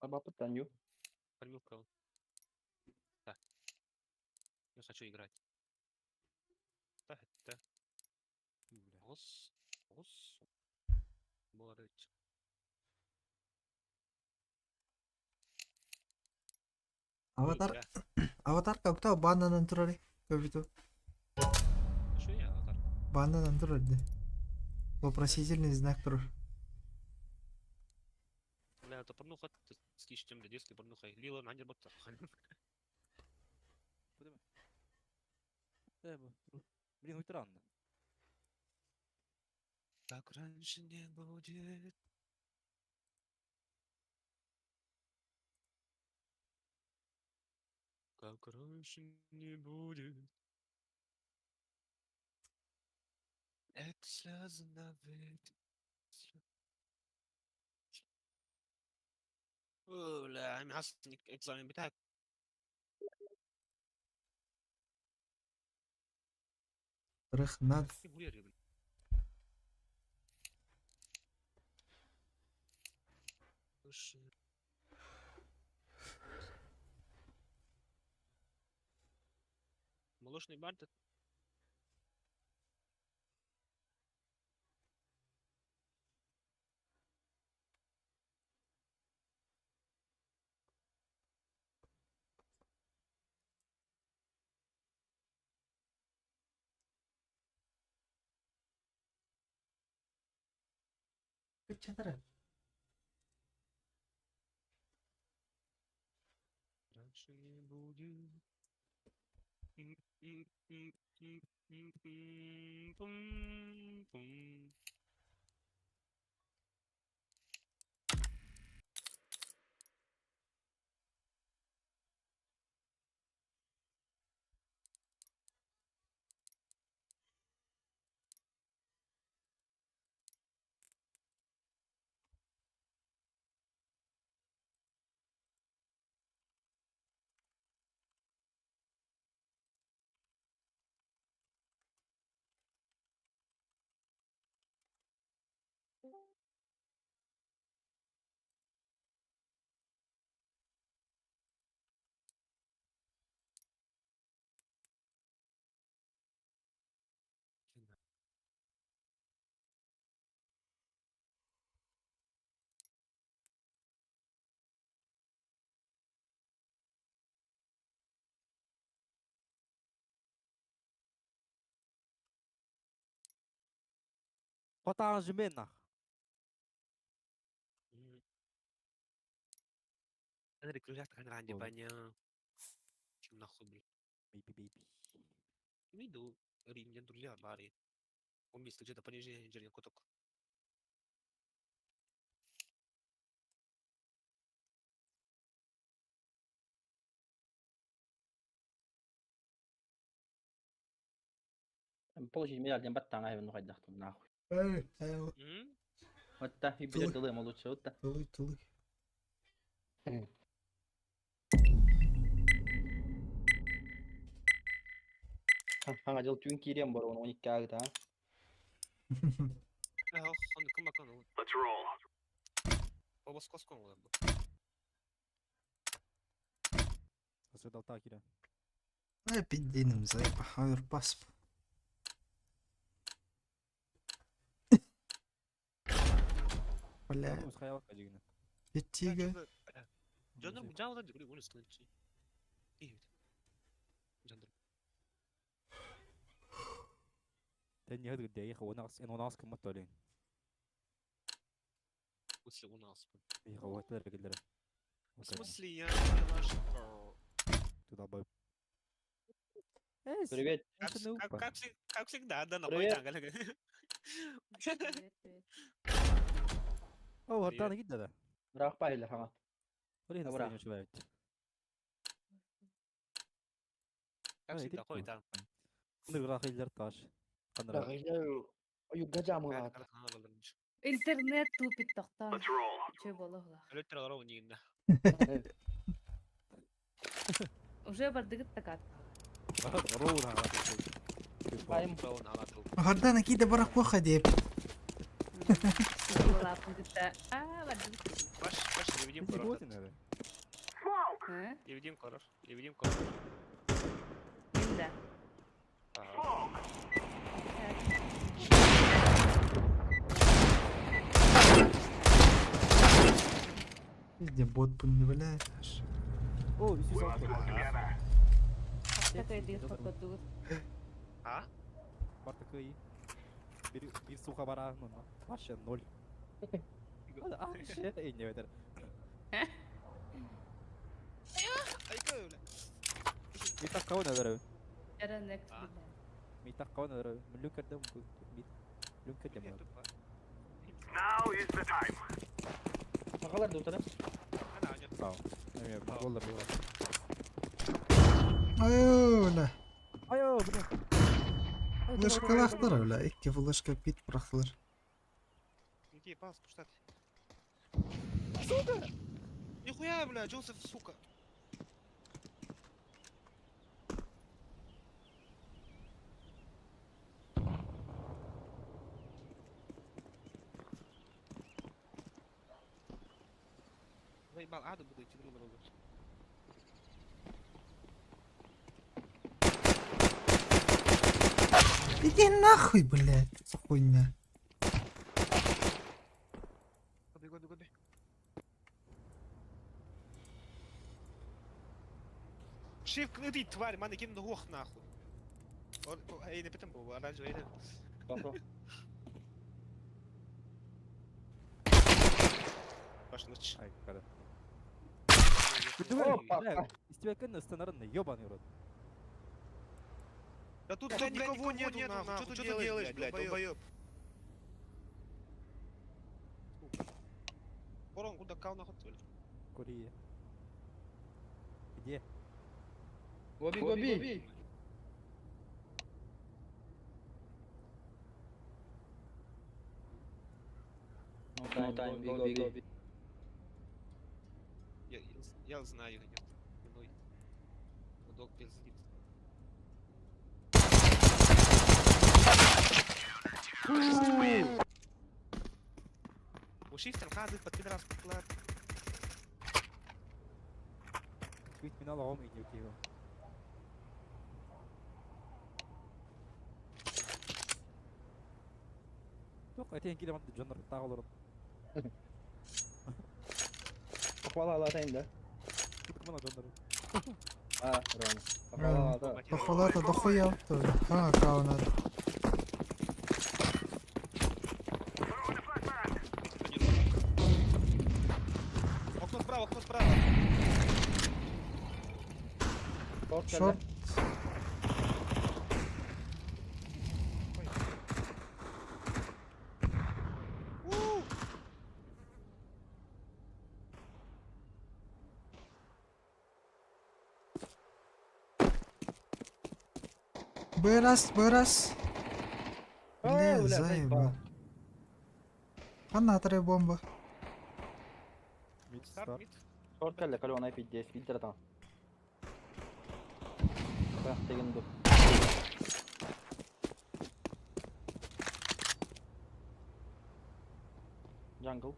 Абапыт Таню. Фармилка. Да. Я хочу играть. Да, это. Ос. Ос. Борыч. Аватар, аватар как-то бананан турар. Көбүтү. Что я аватар? Бананан турар ди. Вопросительный знак турар. Бля, это порнуха, слишком, бля, детский порнуха. Лила на не бота. Блин, уйтран. Как раньше не будет. Как раньше не будет. Это слезы навеки. Бля, I'm asking экзамен بتاعك. Рахмат. Молочный бард. Кычатара. Раньше не будет. Хотаан жменах. أنا رجلي كان عندي بانيا شو ناخذ Бейби бейби. Иду римлян друзья бари. Он место где-то понижение инженер куток. Положить медаль диэн баттаҥа эбин нухайдахтым нахуй. Эй, эй, Отта, и билет дылы лучше, отта. тылы, тылы. Хаңа жыл түүн киирен бар, оны 12 агыта. Let's roll. Осведалта кире. Ай, пиздиным заеба, оверпас. Бля, Усхаялка дигне. Итига. Тэн яд гдэ их онаас эн онаас кымат толин. Их оттар гелер. В смысле я поняла, что... Туда бай. Привет. Как, как, как, как всегда, да, на Привет. Привет, привет. О, вартана гидда да. Бірақ байлар хаңа. Блин, Добра. настроение человек. Как всегда, ходит там. Ныргахилер таш. Канара. Интернет тупит тохтоон. Let's roll. Үчүгэй буолуо Өлөттөр олорор унигинна. Уже бардыгыт такат. Роун Айым. Роун алатыл. Хордан акида барах плохо деп. Буолааппын кытта. Аа, бардыгыт. Баш, баш, невидим корор. Э? Невидим корор. Невидим корор. Мин да. Ага. Везде бот не валяет аж. О, үсүс алты. Хаста кайдыгыт хотодугут. А? Бартыкый. Bir, bir суха бараһын онно. Вообще ноль. А, вообще не өтер. Айка өлө. Митак кауна өтер. Жара next А. билээ. Митак кауна өтер. Мүлүкердем мит. Люкердем. Now is the time. Сахалар да утара. Ана, аня. Сау. Эме монголлар бар. Ой, бля. Айо, блин. Флешкалахтар, бля. Икки флешка пит бырахтылар. Иди, пас, пуштат. Сука! Нихуя, бля, Джозеф, сука. Заебал, аду буду идти друг другу. Иди нахуй, блядь. За хуйня. Гоби, гоби, гоби. Шифт, ну ты тварь, манекен ногох нахуй. Эй, не питам был, оранжевый, эй. Пошел. Пошел, ч. Ай, када. Опа. Истебеккен станарын ебаный рот. Да тут, блядь, никого нету, нахуй. Что ты делаешь, блядь, долбоёб? Корон, куда кал нахуй, блядь? Корея. Где? Гоби, гоби. No time, go, go, go. Я знаю, нет. Иной. Удок пиздит. Ушифтер хазы под пидорас куклар. Твит минал аҕам иниокиго. Туох этиэн киле манды дьоннор таах олорон. Похвала алатайын да. Тутка мана дьоннор. А, рано. Похвала алата. Похвала-то дохуя. тоже. А, кау надо. Окно справа, окно справа. Шорт Шорт. У! Бырас, бырас. Ой, Бля, бля, заебал. заебал. Фанаторы бомба. Мид Старт, стар. мид. Шорт кэллэ, калён IP 10, фильтр там. Да, деген ду. Jungle.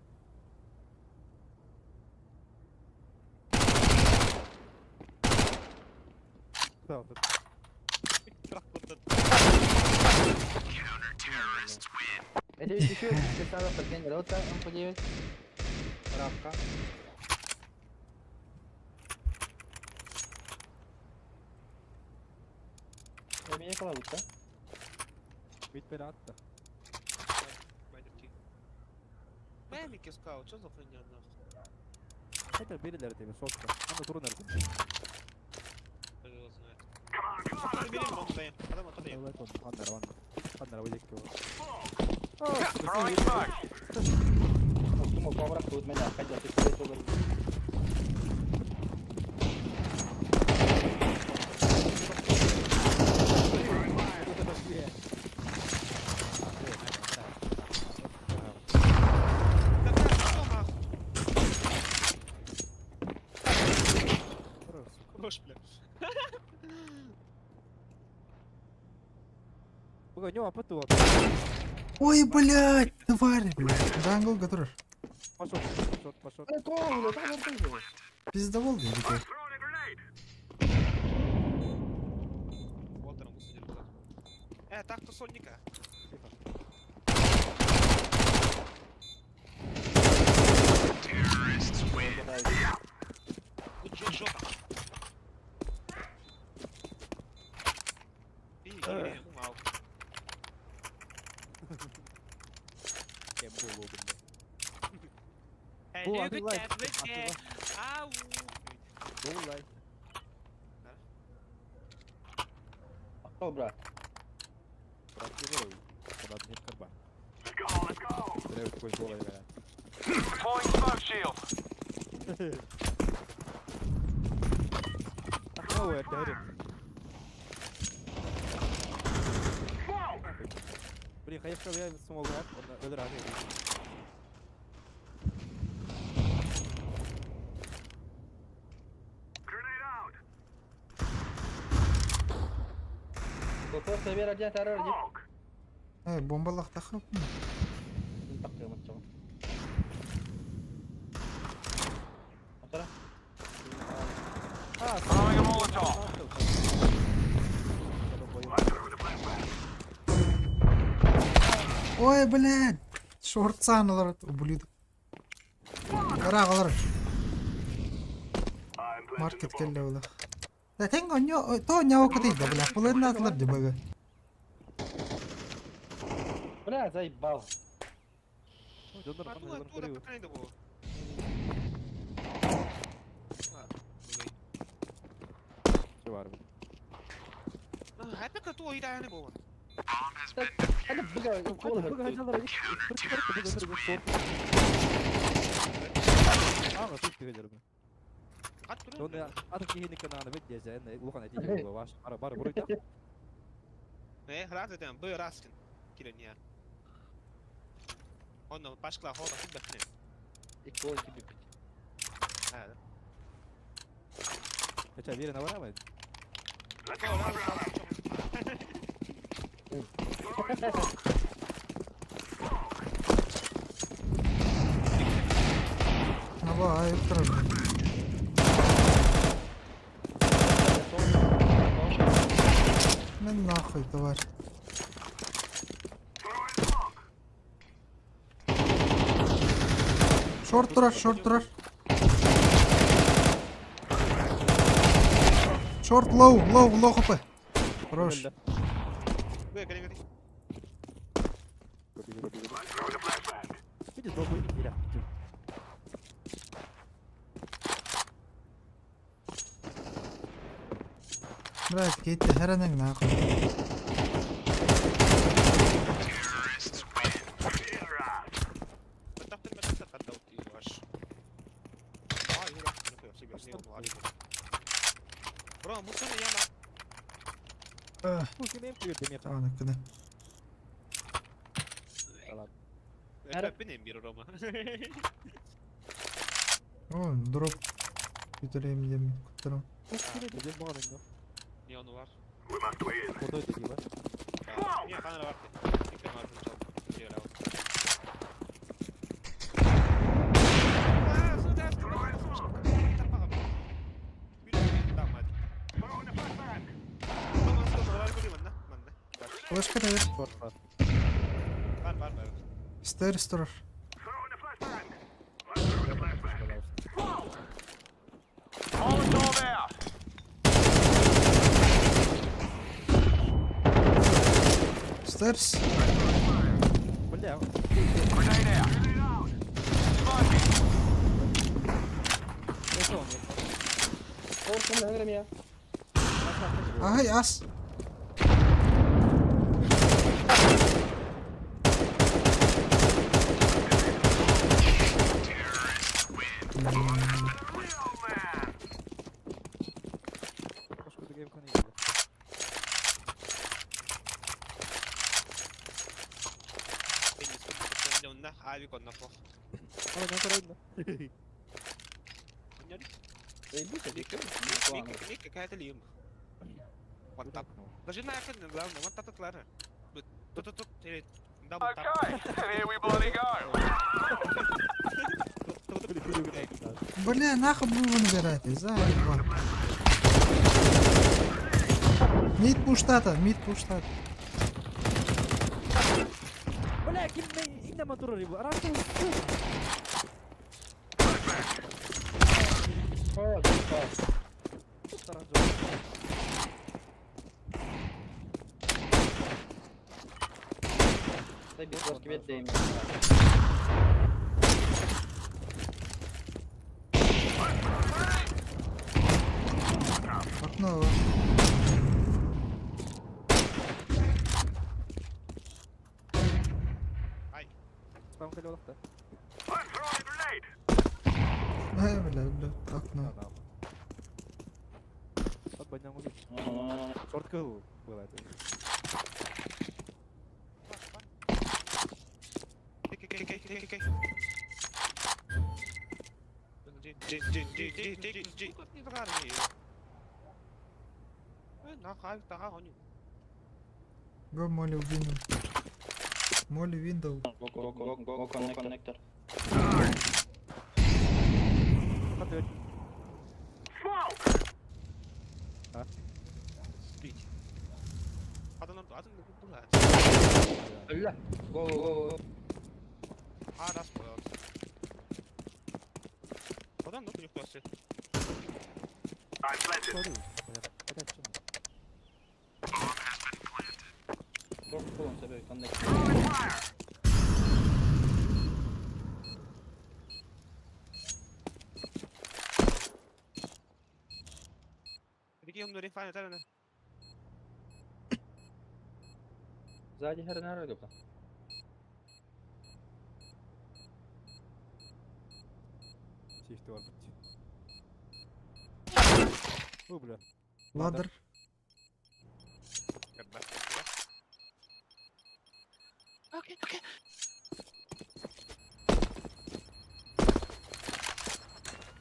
Да, Это ведь еще специально подгонь рота МП9. Рабка. Я меня кладут, да? Мид переатта. Майдерки. Мэмики скаут, что за хуйня нахуй? Это бирилер тебе сотка. Аны турун эрдим. Кто его знает. Бери, вон стоим. Адам, отойди. Давай он, аннар, аннар. Аннар, выйдет кого. Throwing smoke. Думал, поворот будет меня, хотя ты что это Нож, бля. Быга ньоо апат туга. Ой, блядь, тварь, блядь. Jungle который. Пошел, пошел, пошел. Э, кол, бля, там ортый. Пиздовол дии I'm throwing a grenade. Вот он, мусор делает. Так-то Сонника. Тут жопа. Мау. Кем болу бля. Hey, Бу nu атылай. goed, Ау. Болай. Кол, брат. Брат, не верю. Когда нет карба. Let's go, let's go. Треба такой голой, бля. Deploying smoke shield. Ау, это говорю. Smoke. Блин, конечно, я смог, он өлөр аны. Grenade out. Doktor seviye rajan terör di. Smoke. Э, бомбалах тахып. Takıyor maçı. Atara. Throwing a Molotov. I'm throwing a flashbang. Ой, блядь. Шорт олар, ублюдок. Ыраах олар. I'm planting Маркет the bomb. келле олар. Да тең оньо то няо кытый да бля. Буларны атылар ди бага. Бля, заебал. Донор, А донор, туда, туда, пока не было. Чувар. Хайпека ту ида не было. Hadi bıga kol Быга hırtı. жалар. Ага, тут ты Ат Оны аты кихини кананы бит десе, улахан эти болу ваш. Бары бары буруйта. Не, раз это б раскин. Кирен я. Он пашкла хода кибе кне. İlk gol gibi. А, Эча вере на барамы? Let's go, my brother. Throwing smoke. Аба, ай, турар. Мен нахуй, тварь. Throwing smoke. Шорт турар, шорт турар. Шорт лоу, лоу, лоу хп. Хорош. Б, гори, гори. I'm throwing a flashbang. Видишь, долго или Блядь, кетти хәрәнең нахуй. Clear out. Баттахтын баттахтын кадда ваш. А, юра, ну себе себе Бро, мусор яма. Ну, кем күйер деме. Аны кыны. Это бир Рома. О, дроп. Көтөрөм дем, көтөрөм. Не он var. We must win. Фото это диба. Не, ханара бар. Иккен бар. Throwing smoke. Throwing a flashbang. Флешка да бер. Шорт бар. Бар бар бар. Стерс турар. Throwing a flashbang. I'm throwing a flashbang. Smoke. Molotov out. Стерс. Бля, Grenade out. Grenade out. Smoking. это он. Kol kim lan ya? Ай, ас. Real man. Башка деген каны. Ана, на карайна. Elli de. Микка кэһэтэлиим. One tap. Даже на это главное, one tap татлары. Тут тут тут double tap. Okay, here we bloody go. Бля, нахуй вы набираете, заебал. Мид пуштата, мид пуштата. Бля, ким инна мотор рибу. Арашта. О, да. Дай без флешки бет дейм. Окно. Var. Спам кэлэ олохта. I'm throwing a grenade. Э, бля, бля, окно. От баням уги. Шорт кыл было это. Кей кей кей кей кей. G G G G G G G. Go molly window. Molly window. Go, go, go, go, go, connector. Хатыр. Smoke. Өллө. Go, go, go, go. I'm planted. Go, go, go, connector. Throwing fire. Сзади хернер гопа. Сейфти бар бит. О, бля. Ладер.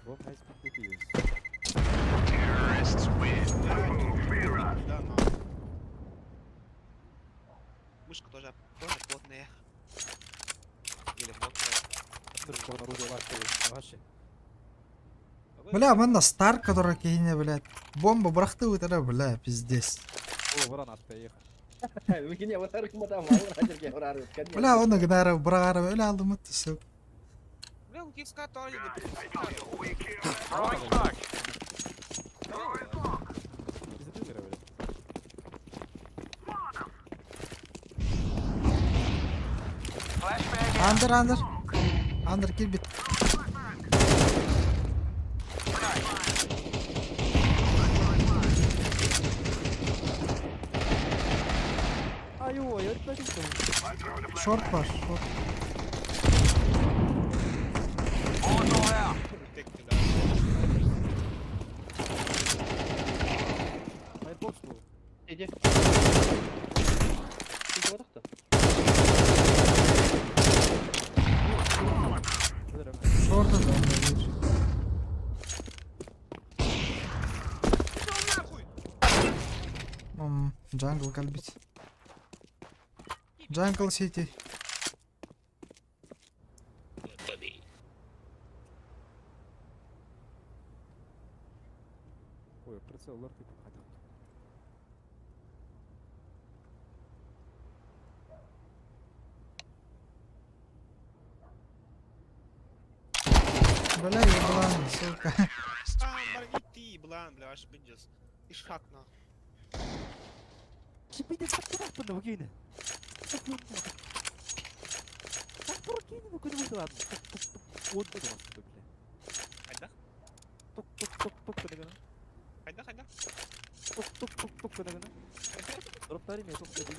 Bomb has been defused. Terrorists win. Fear us. Мышка тоже, тоже плотная. Или плотная. Тур оружие ваше вообще. Бля, манна стар, который кине, блядь. Бомба бырахты өтірі, бля, пиздец. О, варан атпа ехал. Микине ватар кымата мал хажерге урар. Бля, оны гнары бырағары өлі алдым өтті, сук. Бля, у Киевска тоже. We kill. Throwing smoke. Throwing smoke. Из бля. Flashbang out. Андер, андер. Андер, кел бит. Ай, ой, это I'm throwing a flashbang. Шорт бар, шорт. Molotov out. Firebox был. Иди. Иди вот Шорт да, бір. Джангл калбит. Джангл Сити. Ой, прицел лорд и хотел. Бля, еблан, сука. А, ты, блан, бля, аж пиздец. И шаг нахуй. Чипиде так на Так прокинь, ну куда вы ладно. Вот это вас бля. Хайда, Тук тук тук тук куда гана. хайда, хайда. Тук тук тук тук куда гана. Дроптари мне тук дигл.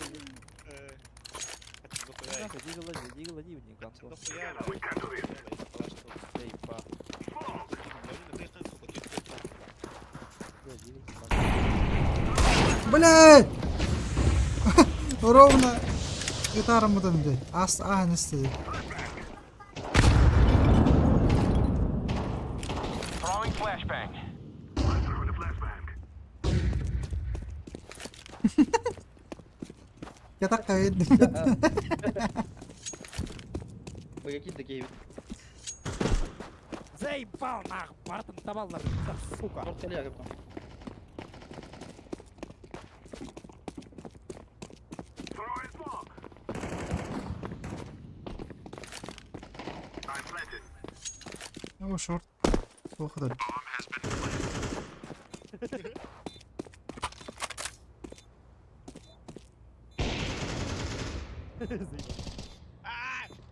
Дохуя. Дигл дигл дигл не контрол. Дохуя. We can do this. Эй, па. Блядь! Ровно гитара мыдан, блядь. Ас, а, не стоит. Throwing flashbang. I'm throwing a flashbang. Ятак кайд. Вы какие такие? Заебал нах, бартын табаллар, сука. Шорт кэлиэ кэп. Throwing smoke. I'm planted. О, шорт. Плохо да.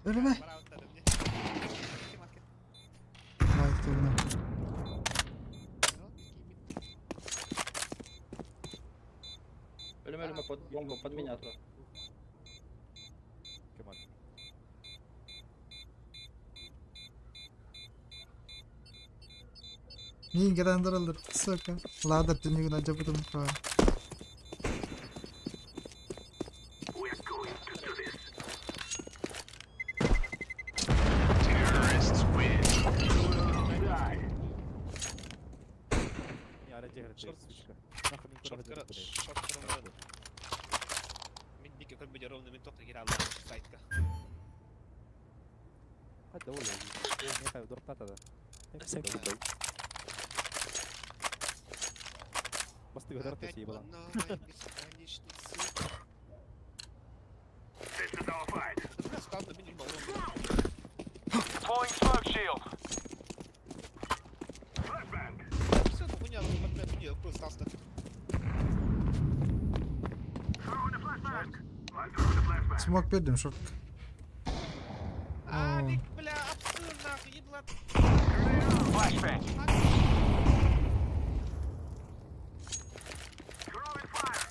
Өлүмэ. Бараабыттар дии. Лайк тугуна. Өлүмэ өлүмэ под бомба под меня туда. Кемал. Мин грандырылыр, сука. Ладер түнүгүн ажабытым про. We're going to do this. Terrorists win. Die. Яра дьиһэр Шорт. сучка. Нахуй мин Шорт көрө кыра, шорт кыра. Мин дикки көрбүдэ ровно мин тоқта кире алла сайтка. Хадда ол. Не хай дуртата да. Басты көтөртө Опять сей по балан. новой бесконечный цикл. This is our fight. Бля, странно, мин баллон. Deploying smoke shield. Flashbang. Все, ну хуйня, ну под меня просто остался. Throwing a flashbang. I'm throwing a flashbang. Смок бердим шорт. А, О. Вик, бля, абсурд нахуй, еблат. Flashbang. Throwing fire.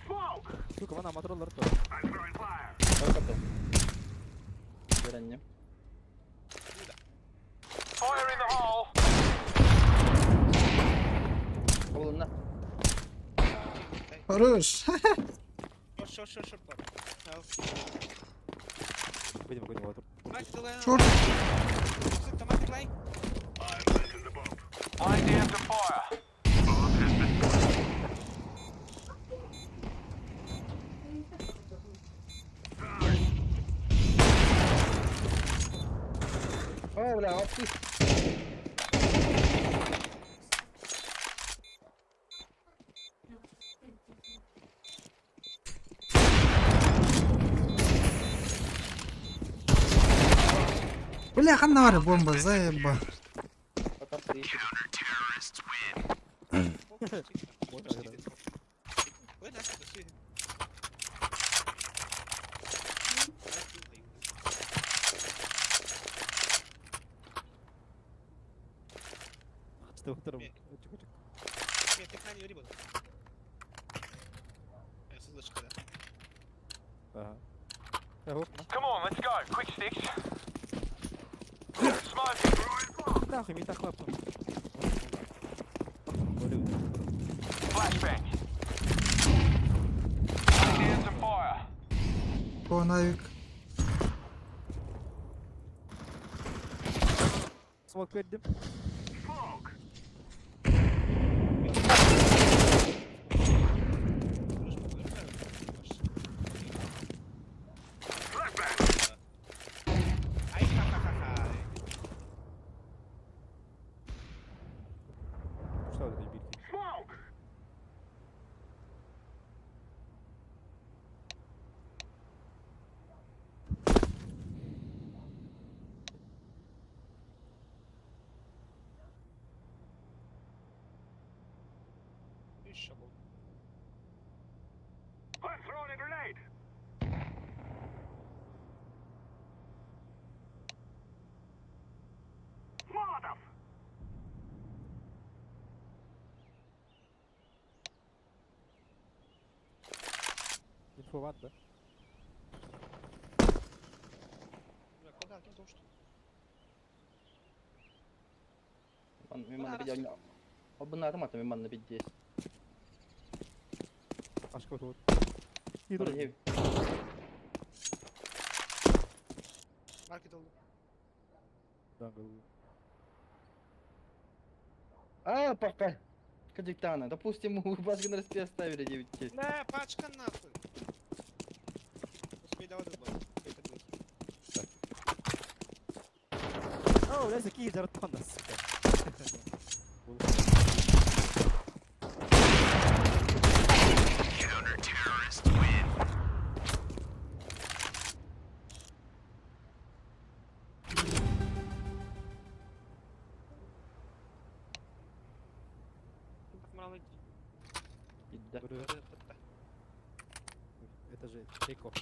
Smoke. Сука, вана мотороллер то. I'm throwing fire. Ой, каптал. Вернем. Fire in the hole. Колонна. Хорош. Шорт, шорт, шорт, шорт, бар. Видимо, гоним вот. Шорт. Томатик лай. I'm planting the bomb. Line down to fire. Bomb has been planted. Ой, бля, вот ты. Бля, ханна бар бомба, заеба. Пока ты. Counter-terrorists win. Ой, нахуй, да, Что втором? Ме. Чук чук. Нет, ты к рибан. Ссылочка, да. Ага. Ага. Come on, let's go. Quick sticks. Smoke. Нахуй, ми так лапу. Flashbang. Line down to fire. О, навик. Смок бердим. Smoke. Flashbang. Ай, ха-ха-ха-ха. Что это бирки? Smoke. Еще был. I'm throwing a grenade. Molotov. Инфо ват, да? Бля, куда? Кем то что? Миман на Обнармата миман на 50. Ашка вот. И Вроде друг. Маркет oldu. Да, был. А, пока. Кадиктана, допустим, мы пачка на распе оставили 9 честь. Бля, пачка нахуй. Успей давай тут был. О, бля, какие жартона, сука. Да. Это же эко.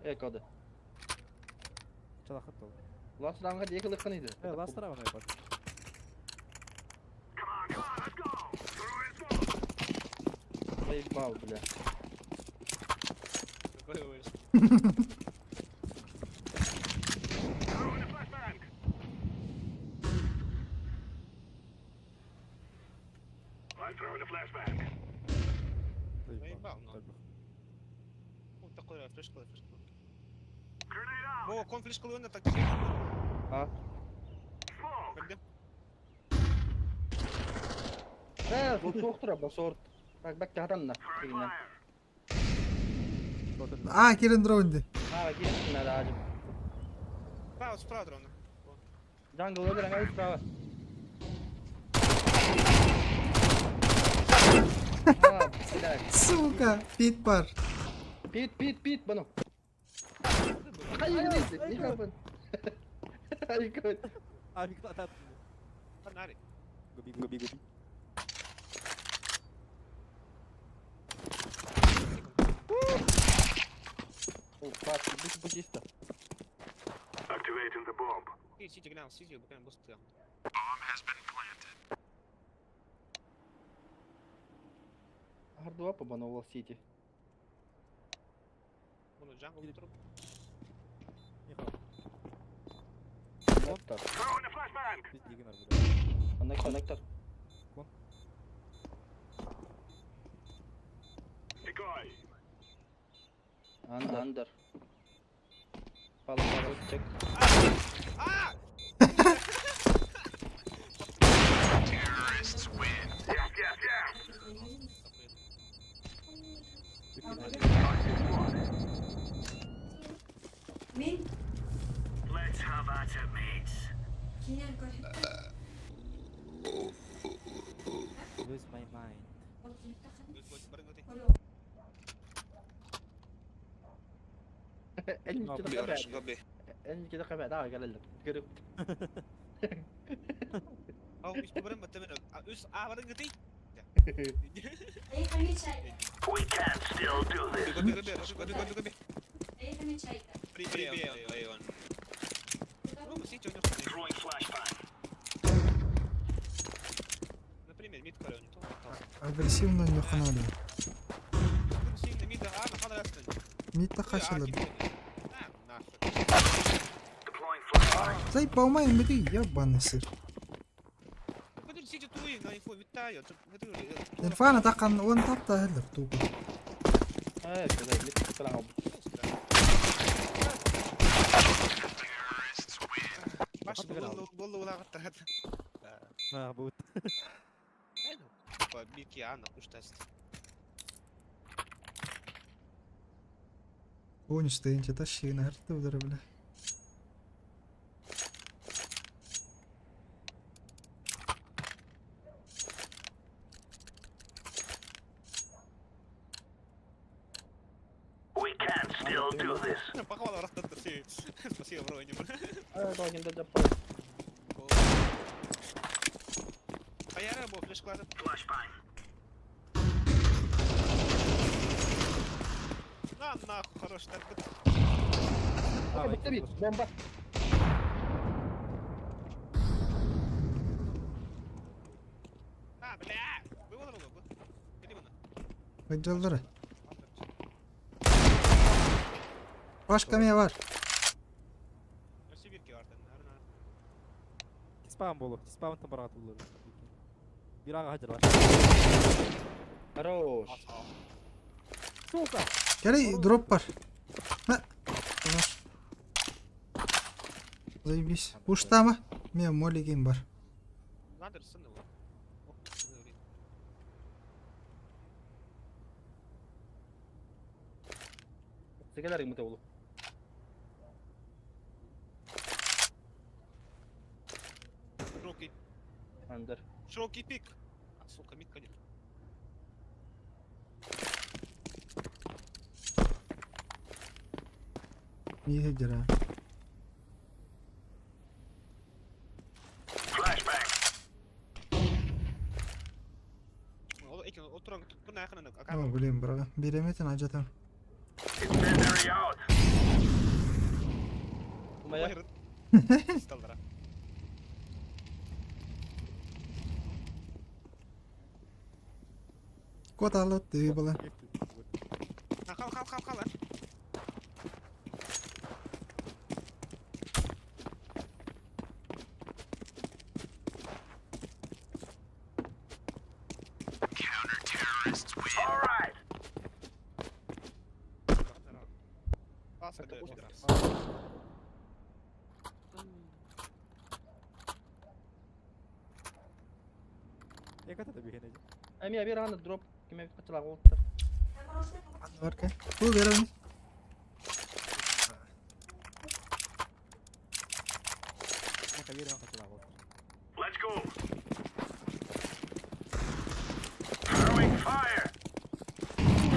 Эко да. Чалахат ол. Last round'a диэки лыккын иди. Э, last round бар. Заебал, бля. Какой вышел? Заебал, ну. Вот такой флешка, флешка. Во, кон флешка луна так. А? Когда? Э, бұл тоқтыра, басорт. Так, бәк тағатанна. Дегеннен. А, кирен дроунди. А, келесің надо, ажып. Справа, справа дрона. Джангл өлір, аңа справа. А, блядь. Сука, пит бар. Пит, пит, пит, бұны. Қай егінесі? Не қапын? Ай, көт. А, микла, Фонарик. Губи, губи, губи. О, пас, будь буддиста. Activating the bomb. И сити глянул, сити, буквально быстро. Ардуа по Бановал Сити. Вон джангл труп. Коннектор. Throwing a flashbang. Биз деген арбада. Коннектор, коннектор. Decoy. Андер. Андер. Пала, пала, чек. А! Yes, yes, yes. Min Let's have at it, mates. Кинен көрһөттө. Lose my mind. Энни кеде қабе, давай, келелік. Көріп. Ау, үс бұрын бітті Үс а барын гыты. Эй, хамичай. We can still do this. Гоби, гоби, гоби, гоби, гоби. Эй, хамичай. Привет, Иван. Ну, сити у него. Throwing flashbang. Например, мид корё, не то. Агрессивно нюханали. Сильно мид, а, на хадрастан. Мид та хашылыр. А, нахуй. Deploying flashbang. Заебал мой ебаный сыр. Подожди, сити туи, на инфу, витаю. Инфана таққан он тапта әлір тупо. Э, кеде, мид салам. Баш, был улагаттар. А, будет. Типа, битки, а, нахуй, штаст. Он штейнче тащи на харты удары, бля. We can still do this. Похвала, растат, Спасибо, бро, не Э, догин да жаппа. А я рабо, флеш класс. Flashbang. На нахуй, хорош, так. А, Бітті бит, бомба. А, бля! Выводил его, Или вон. Выджалдыры. Башка ме бар. Сибирки артын, наверное. Спам болу. Спам там барат болу. Бир ага хажар бар. Хорош. Сука! Келей дроп бар. Ха. Бар. Заебись. Ушта ма? Мен молигим бар. Надо, сын его. Секелер мыта олу. Широкий. Андер. Широкий пик. А, сука, мид нет. Миһэ дьара. Ол эки отуран бу наахынан О, блин, бра. Биреметин ажатам. Incendiary out. Умая. Сталдара. Кот алат ты была. Хал хал хал хал. All right. Эката да биһиэнэ. Эми абир аны дроп. Киме качалаг олуттар. Барка. Бу берем. Let's go. Throwing fire.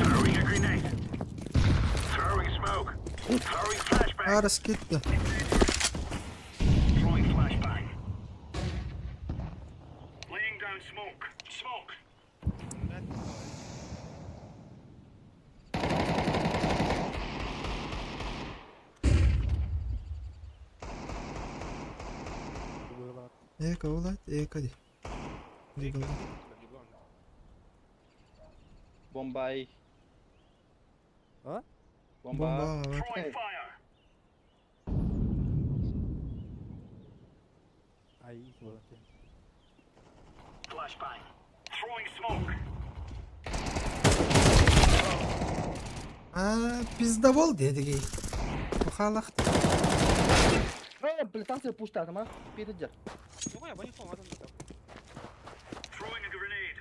Throwing a grenade. Throwing smoke. Throwing flashbang. Арыс кетті. Throwing flashbang. Laying down smoke. Smoke. Эка улат, эка ди. Бомбай. А? Бомба. Бомба. Throwing fire. Ай, болон. Flashbang. Throwing smoke. А, пиздобол деді гей. Бухалақ. Э, блин, танцы пуштатым, а? Пидер. Throwing a grenade.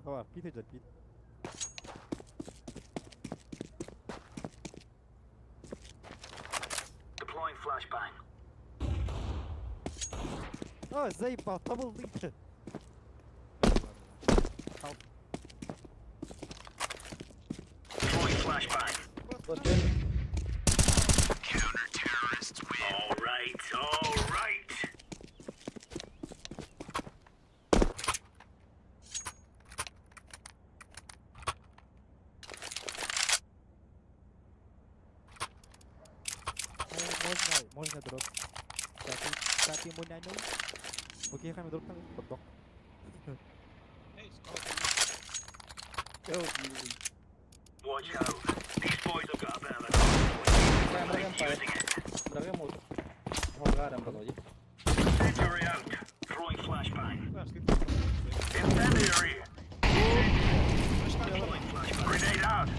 Бар, пит идет, пит. Deploying flashbang. А, заебал, табылды. Throwing flashbang. All right, all right. Можно, можно дроп. Тати муняну. Окей, хами дроп там, хот-дог. Watch out. These boys have got a bit of a Брагаем using it. Брагаем вот. Болгарам балоди. Incendiary out. Throwing flashbang. Incendiary. Deploying flashbang. Grenade out.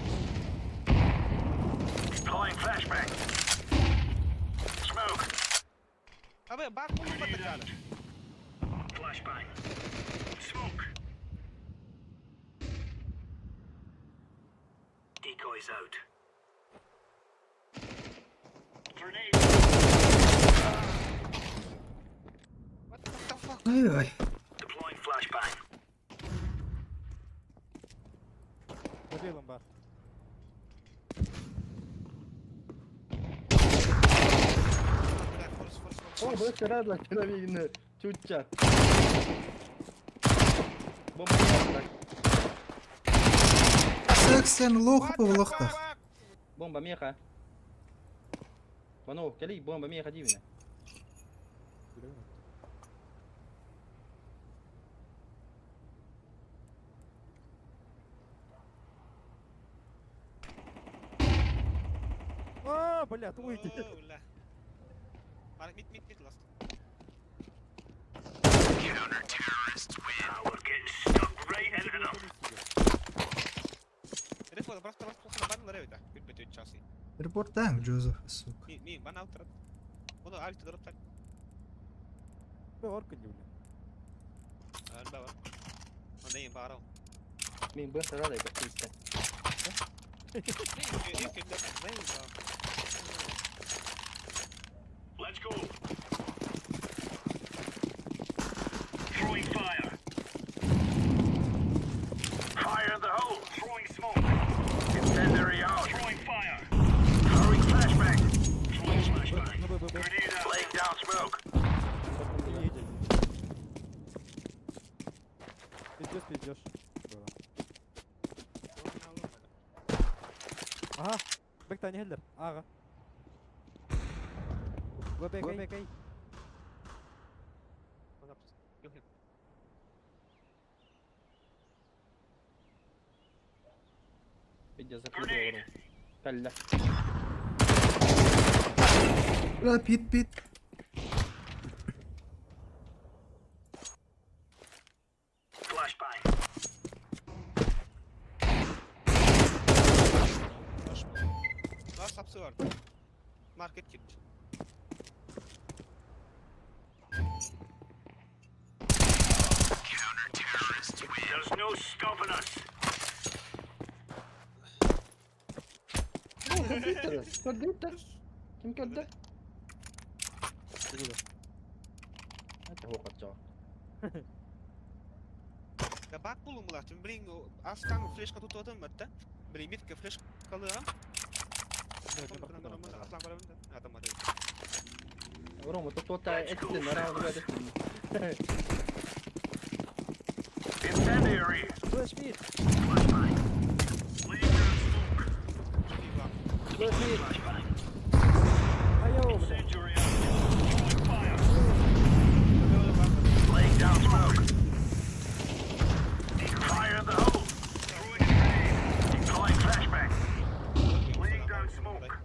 Deploying flashbang. Smoke. Абе, бак Grenade out. Flashbang. Smoke. Decoys out. Grenade. What the fuck? Ой-ой. Deploying flashbang. Забей ломбард. О, быстро радла, человек, чуча. Бомба. Сексен лох по лохтах. Бомба меха. Бану, кали, бомба меха дивина. А, бля, уйди. Мид, мид, мид, last. Now we're getting stuck right into them. Репорт, просто просто бан ларевита. Күлбөтө часы. Репортаң, Джозеф, сука. Ми ми бан алтрат. Оны алты дроп так. Бе орка не бля. Арба бар. Оны им барау. Мин быстро рада бастыйта. Let's go. Throwing fire. Fire in the hole. Throwing smoke. Incendiary out. Throwing fire. Throwing flashbang. Throwing flashbang. Grenade out. Laying down smoke. Пиздешь, пиздешь. Было. Ага. Бек тани хеллер. Ага. Го бек, го бек, эй. Видя закрыл. Калля. Бля, пит, пит. Flashbang. Сапсы бар. Маркет кит. There's no stopping us. Көрдүттер. Ким көрдү? Это хоқат Да бак булум булат. Блин, астан флешка тут отым батта. Блин, митка флешка алам. Рома, тут вот эти нара Incendiary. Flash mid. Flashbang. Laying down smoke. Flash mid. Flashbang. Айо, бля. Incendiary out. Throwing fire. Laying down smoke. Fire in the hole. Throwing a grenade. Deploying flashbang. Laying down smoke.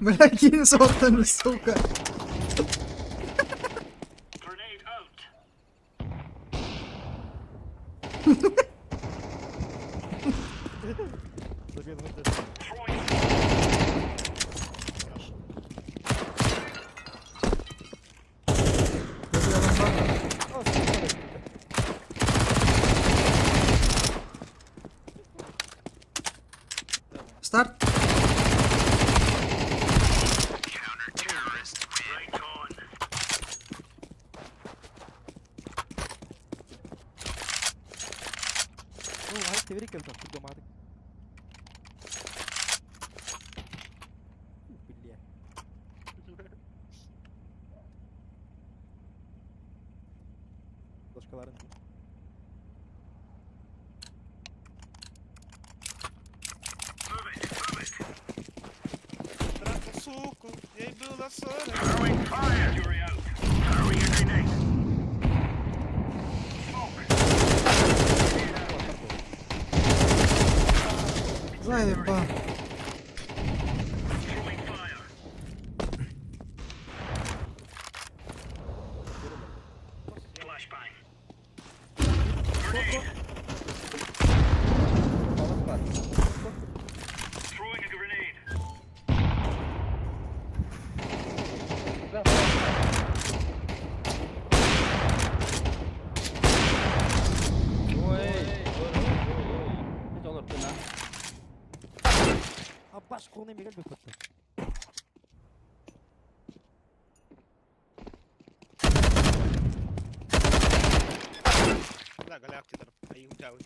Бля, кинь соттан, сука. Grenade out. Забил выход. Throwing О, сука. Старт. right on. Ну, ай, теверик там, курдом адык. Бля. Флешкаларын. Move it. Move it. Суку, ей было 40. Throwing fire. Incendiary out. Throwing a grenade. Smoke. Заеба. Throwing fire. Flashbang. Grenade. Throwing a grenade. Ой, ой, ой, ой. Это олар тына. А баш қолына мегал бек бітті. Да, галактика. Ай, удавы.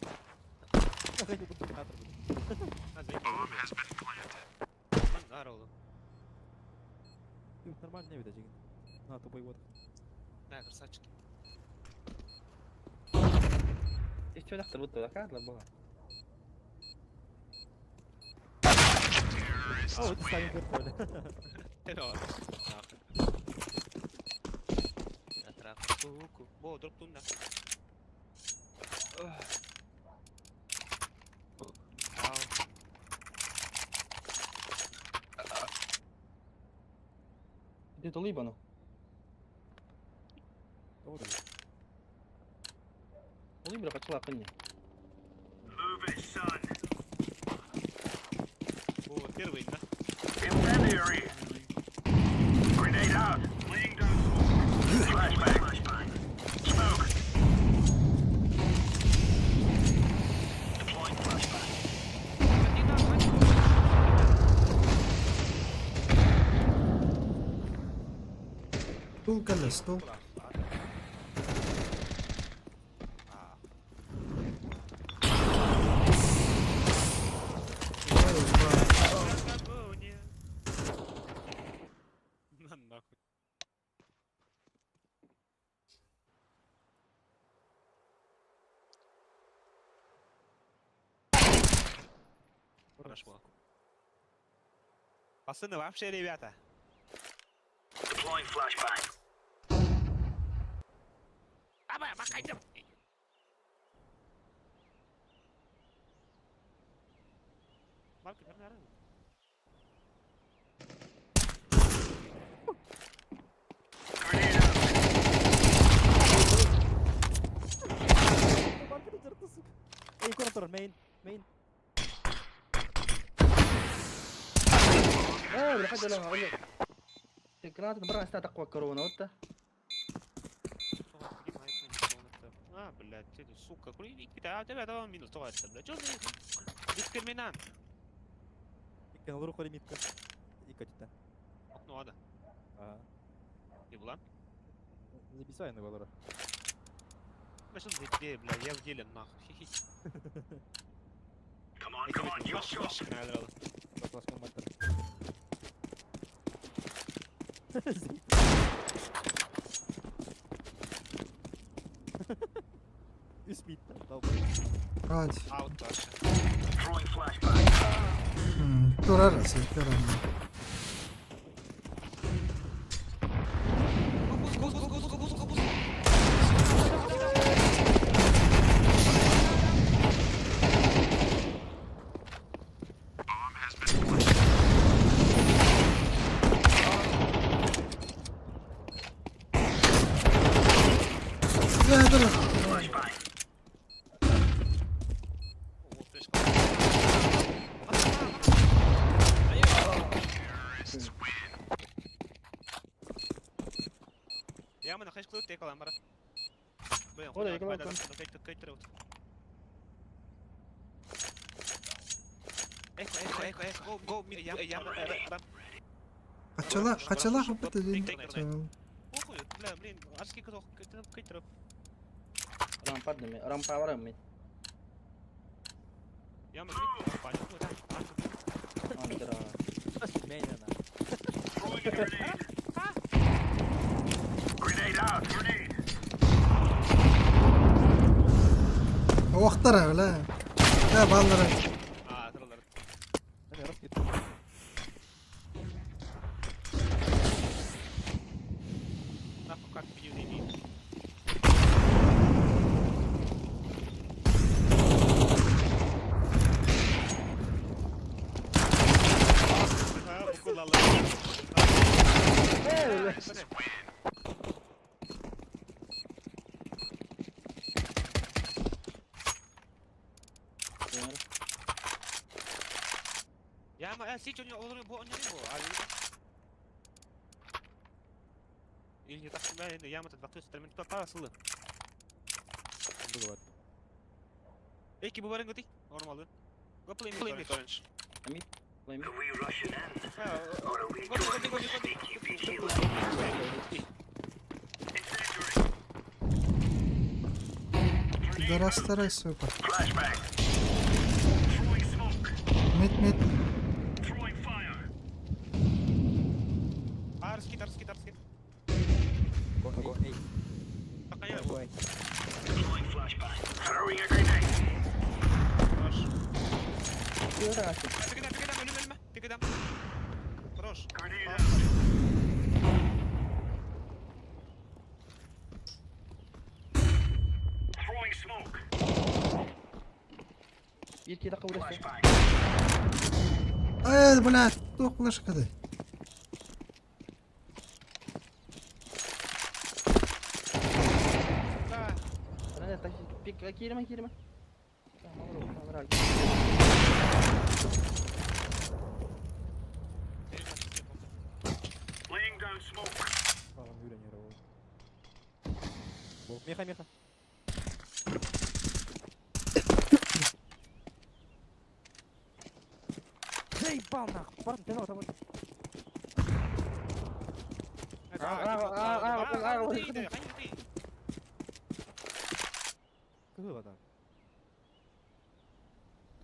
Нормально не видать. На, тупой вот. Да, красавчики. Еще лахтар будто лакар лабо. А, вот сами вертолет. Бо, дроп тунна. Ты то либо ну. Bunu bir kaçalakın ya. Move it, son. О, первый, да? Incendiary. Grenade out. Laying down smoke. Flashbang. Flashbang. Smoke. Deploying flashbang. Стул кэллэ, стул. На нахуй. Прошло. Пацаны, вообще, ребята. Deploying flashbang. Давай, макайте. Марк, наверное, Grenade out. Эй, контр, мейн, мейн. ايه بالحد لا اقول لك قناة برا استاذ اقوى كورونا وانت А, блядь, ты, сука, а тебя давай минус, давай, блядь, чё за дискриминант? Икки олору холимитка. Икки өттүттэн. Окно ада. Ага. Не была? Забисай на олору. Да что за идея, бля, я в деле нахуй. Хи-хи. Come on, come on, you shot. Флашка мальтер. Үс миттен. Hadi. Аут дальше. Throwing flashbang. Турар, турар. Go, go, go, go, go, go, go, go. Да, да. Flashbang. О, флешка. Я мы на хэш клуб текал амара. Блин, Ода, я говорю, Эхо, эхо, эхо, эхо, go, go, ми, я, я, я, Качала, качала хапыты дин. Охуй, бля, блин, арский каток, кайтер. Рампа дми, рампа вара ми. Я мы, паню, Андра. Мейн она. Throwing a grenade. Grenade out. Grenade. Охтара, бля. Да, баллара. А, троллер. Эми раз кет. Нахуй как пью не имеет. Я ма, сич, у него, у него, Или не так, да, яма это 23 минута сылы. Бывает. Эки бывает готи, нормально. Go play me, play me, orange. Play me. Are we rushing in? Go, Or are we go, go, going go, go, sneaky beaky go. like? Пидорас сука. Flashbang. Throwing smoke. Мид, мид. Throwing fire. Арскит, арскит, арскит. Go, go, эй. Пока я. Go, эй. Deploying flashbang. Throwing a grenade. Хорош. Куда Пикадам, пикадам, ölüm, ölüm. Пикадам. Хорош. Grenade out. Throwing smoke. Bir iki dakika uğraştı. Flashbang. Эй, блядь, тух флешка ты. Да. Гранат. Киирим, киирим. Laying down smoke. Меха, меха. Заебал нахуй! Парни, давай, давай. Кыһыла там.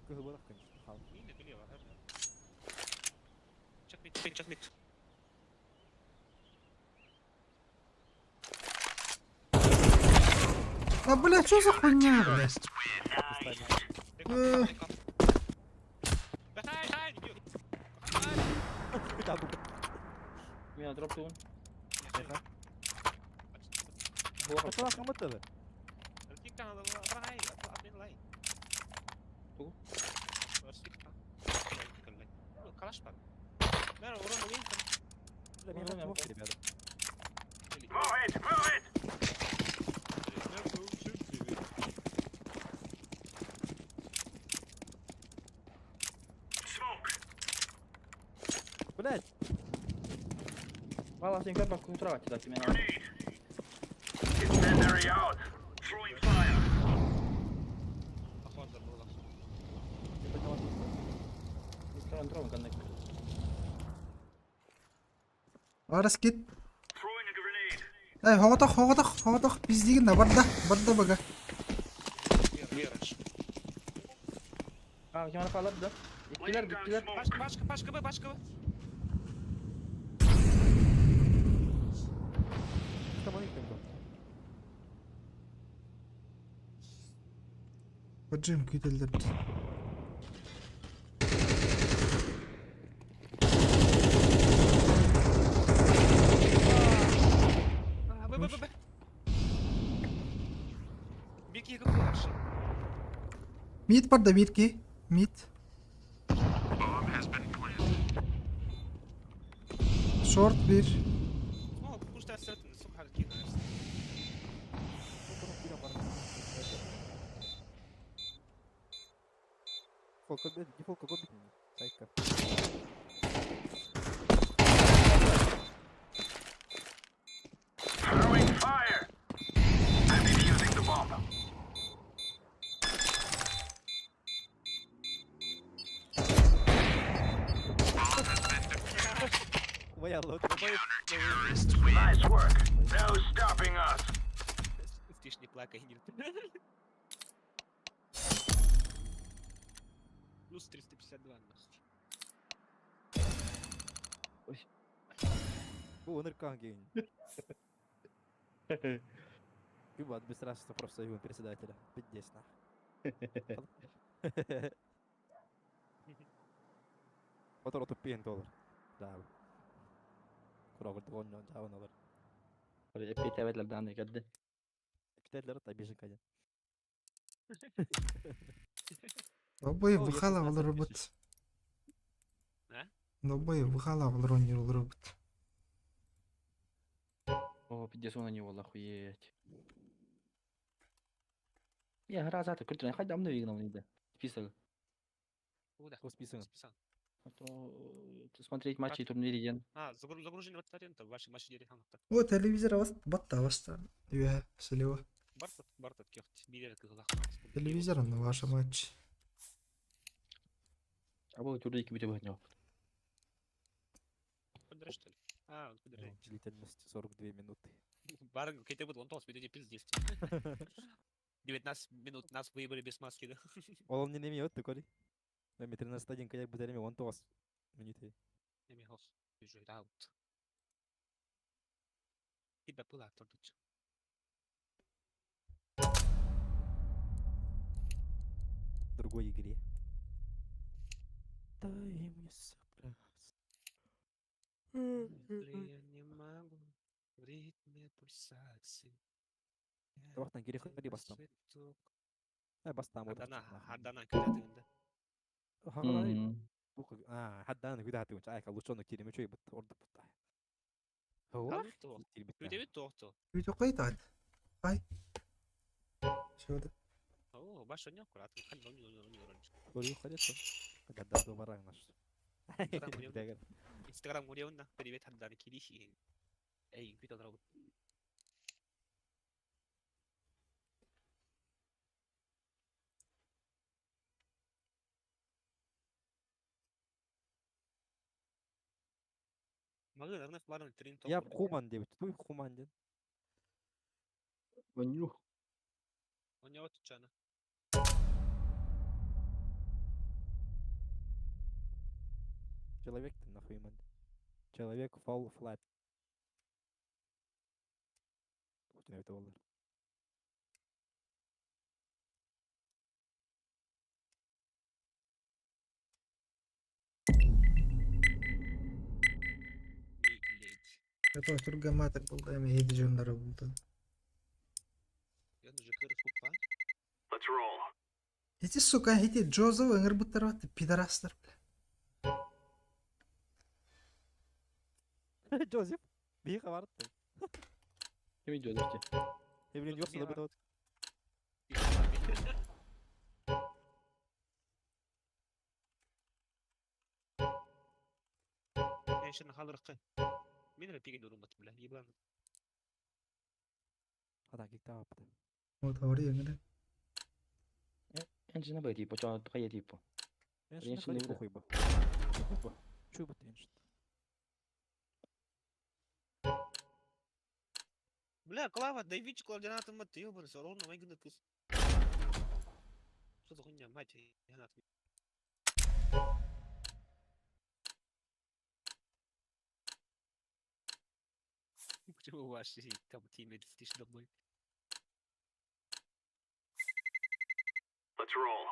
Кыһылах, конечно, хал. Чак мид. Да бля, что за хуйня, бля? Меня дроптун. Move it, move it. Smoke. Блять! Мало сен как кутра тебя ты меня. Grenade. Incendiary out. Throwing fire. Арас кит. Throwing a grenade. Эй, хоҕотох, хоҕотох, хоҕотох, пиздигин да, барда, барда бага. А, кем қалады да? Гиттилер, Laying down гиттилер. smoke. Пашка, пашка, Б, пашка, Б. Поджим күтелдер. А, Б, Б, Б, Б. Беги, какой наш. Мид барда, мид ки. Мид. Short bir. О, куштай сука, кинулась. Фолка, не фолка, гобит. Сайка. Throwing fire. I'm defusing the bomb. Моя лодка. Nice work. No stopping us. Тише, не плакай, Нил. Плюс 352 нахуй. Бу НРК гейн. Кюба от бесстрашества профсоюза председателя. Пиздец нах. Отор тупиен доллар. Да. Курагыр догон жабын алар. Эпитәбәтләр данный кәдде. Эпитәләр та бежен кадя. Обои О, я выхалывал 16 робот. А? Обои выхалывал ронил робот. О, пиздец, он на него, охуеть. Я гра завтра, культурно, хоть давно выгнал не да. Список. Куда? Кто списан? Списан. А то смотреть матчи и турнири ден. А, загружение вот аренда, ваши матчи дерехан. О, телевизор вас батта баста. Юэ, слева. Бартат, бартат, кехт, билер кызлах. Телевизор на ваша матч. А был турнир кибите выгнал. Подожди, что ли? А, он подожди. Длительность 42 минуты. Бар, кейте буду, он толст, ведь пиздец. 19 минут нас выебали без маски, да? Ол не неме өттү коли. Эми 13-1 каяк бүтереме 19 минуты. Неме хос. Бежит аут. Хитбэ пыла тордуч. Другой игре. Дай мне собраться. Я не могу в ритме пульсации. Табактан кири хыри бастам. Э бастам. Хардана, хардана күләтігінде. А, хаддан күдә хаты унча айка лучоны кириме чөй бут орду бут. Хоо. Күтебит тоқты. Үтө кайтат. Ай. всего, да? О, баш не аккуратно. Хан не не не раньше. Көрүү харется. Когда добарang наш. Инстаграм Инстаграм уревна. Привет, Хандан Кирихи. Эй, питал дорогу. Я хуман деп. Туй хуман ден. Ваню. У него тучана. Человек ты нахуй ман. Человек fall flat. Күтүнө бите болар. Это тургаматык был, эми эди жоннары булды. Let's roll. Эти, сука, эти Джозеф ыңыр бұттар пидорастар, бля. Джозеф. Бийха барытты. Ким идет, ти? Эбилен жоксу да бит. Ата кикта апты. Вот, говори, ыңыр. Энчина бай типа, чо кая типа. Эншин Эншин похуй ба. Чуй бут эншин. Бля, Клава, дай вич координаты мат, ёбаный, ровно май гына кыз. Что за хуйня, мать, я нахуй. Почему ваши там тиммейт слишком мой? Let's roll.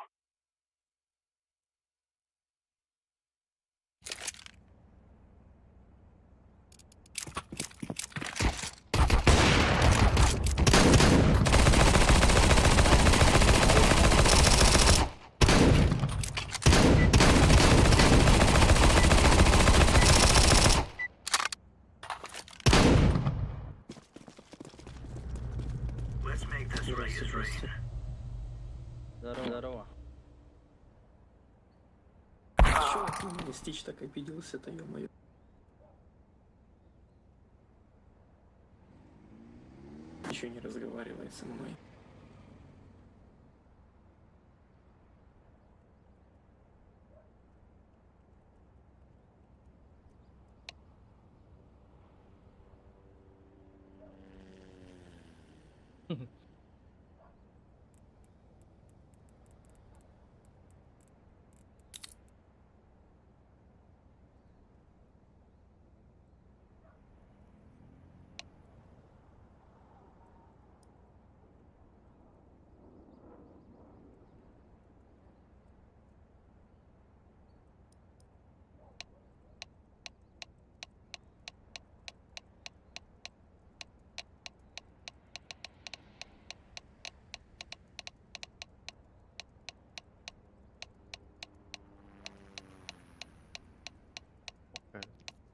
Let's make this race rain. Здорово. Здорово. Чё ты на меня Стич так обиделся-то, ё-моё? Еще не разговаривает со мной.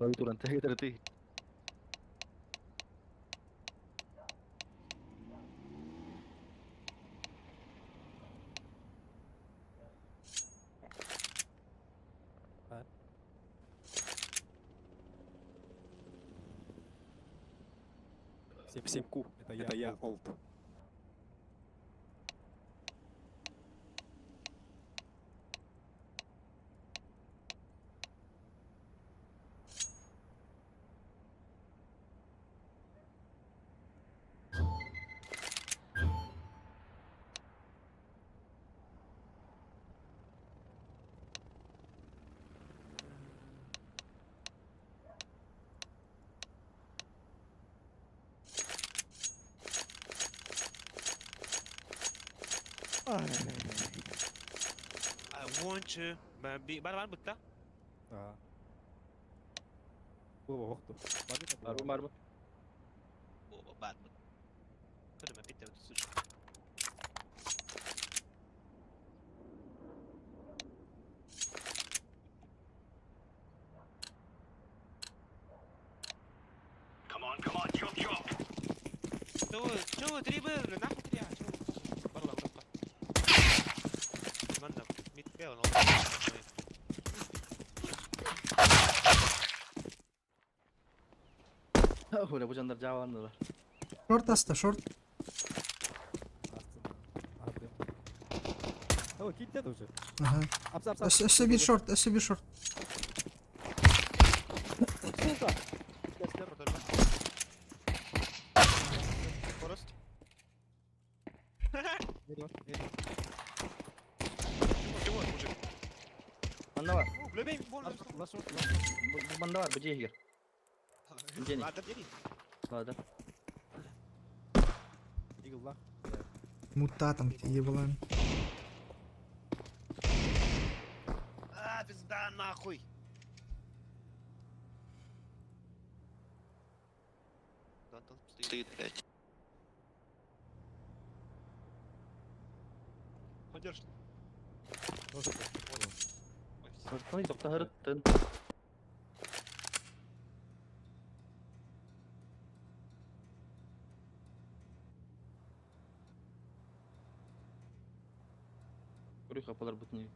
Клавиатура ты. Всем ку. Это я, Олд. I want to бар бар бытта. Аа. Бу оқту. Бар бу, бар бу. О, бар бу. Көрөмө битте сучка. Come on, come on, chop chop. Чего, чего, три Б, нахуй три А, чего? Бар бар. Оля, бу дьоннор дьаабыланнылар. Шорт аста, шорт. Астын. Ардым. О, киирдэ уже. Ага. Апса, апса. Өссө, өссө биир шорт, өссө биир шорт. Сука! Форест. Чего, мужик? Манна бар. О, бля, бей, можно. Лаш, лаш, лаш. Бу бу манна бар, бу дьиэ иһигэр. Дьиэни. Ладно, бери. Ладно. Игла. Мутатом ты ебалан. А, пизда нахуй. Да, там стоит, блядь. Он держит. Ой, Ой, тоқтаһырыттын. Көрүй хапалар бутын.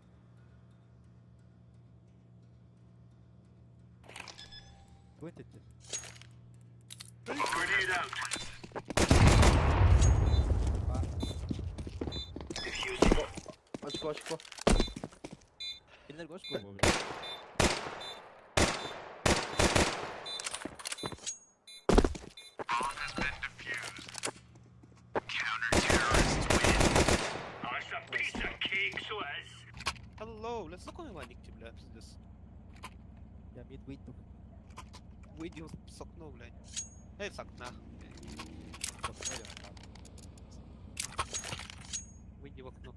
Плентите. Grenade out. Defusing. Очко, очко. Кинилер гош бу, бля. Oh, it's a piece of cake, so it is. Hello, let's look on Иваник, бля, пиздец. Я мид выйду. Выйди с окно, блядь. Эй, с окна. Выйди в окно.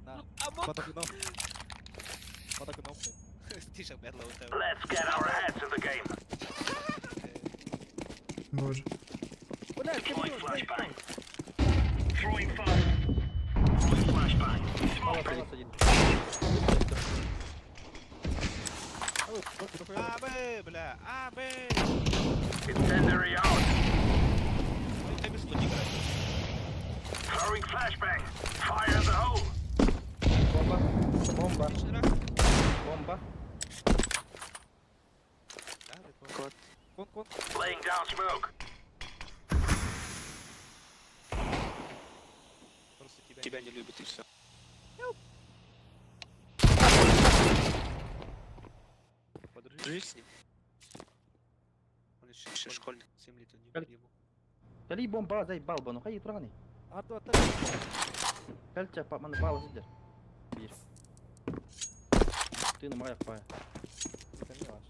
На. А мог? Под окном. Под окном. Тише, бля, лоу Let's get our heads in the game. Боже. Deploying flashbang. Throwing fire. Throwing flashbang. Палас, Smoke. палас один. А, Б, бля, А, Б. Incendiary out. Ой, тебе что не играть? Throwing flashbang. Fire in the hole. Бомба. Бомба. Отличный рак. Бомба. Да, это Кон, кон. Laying down smoke. просто тебя. Тебя не любит и все. Подружись с ним. Он еще школьник, 7 лет, он не ему. Кали бомба, заебал бы, ну хай тураны. Арту, арту. Кальча, маны палас идер. Бир. Ты на моя пая. Это не ваш.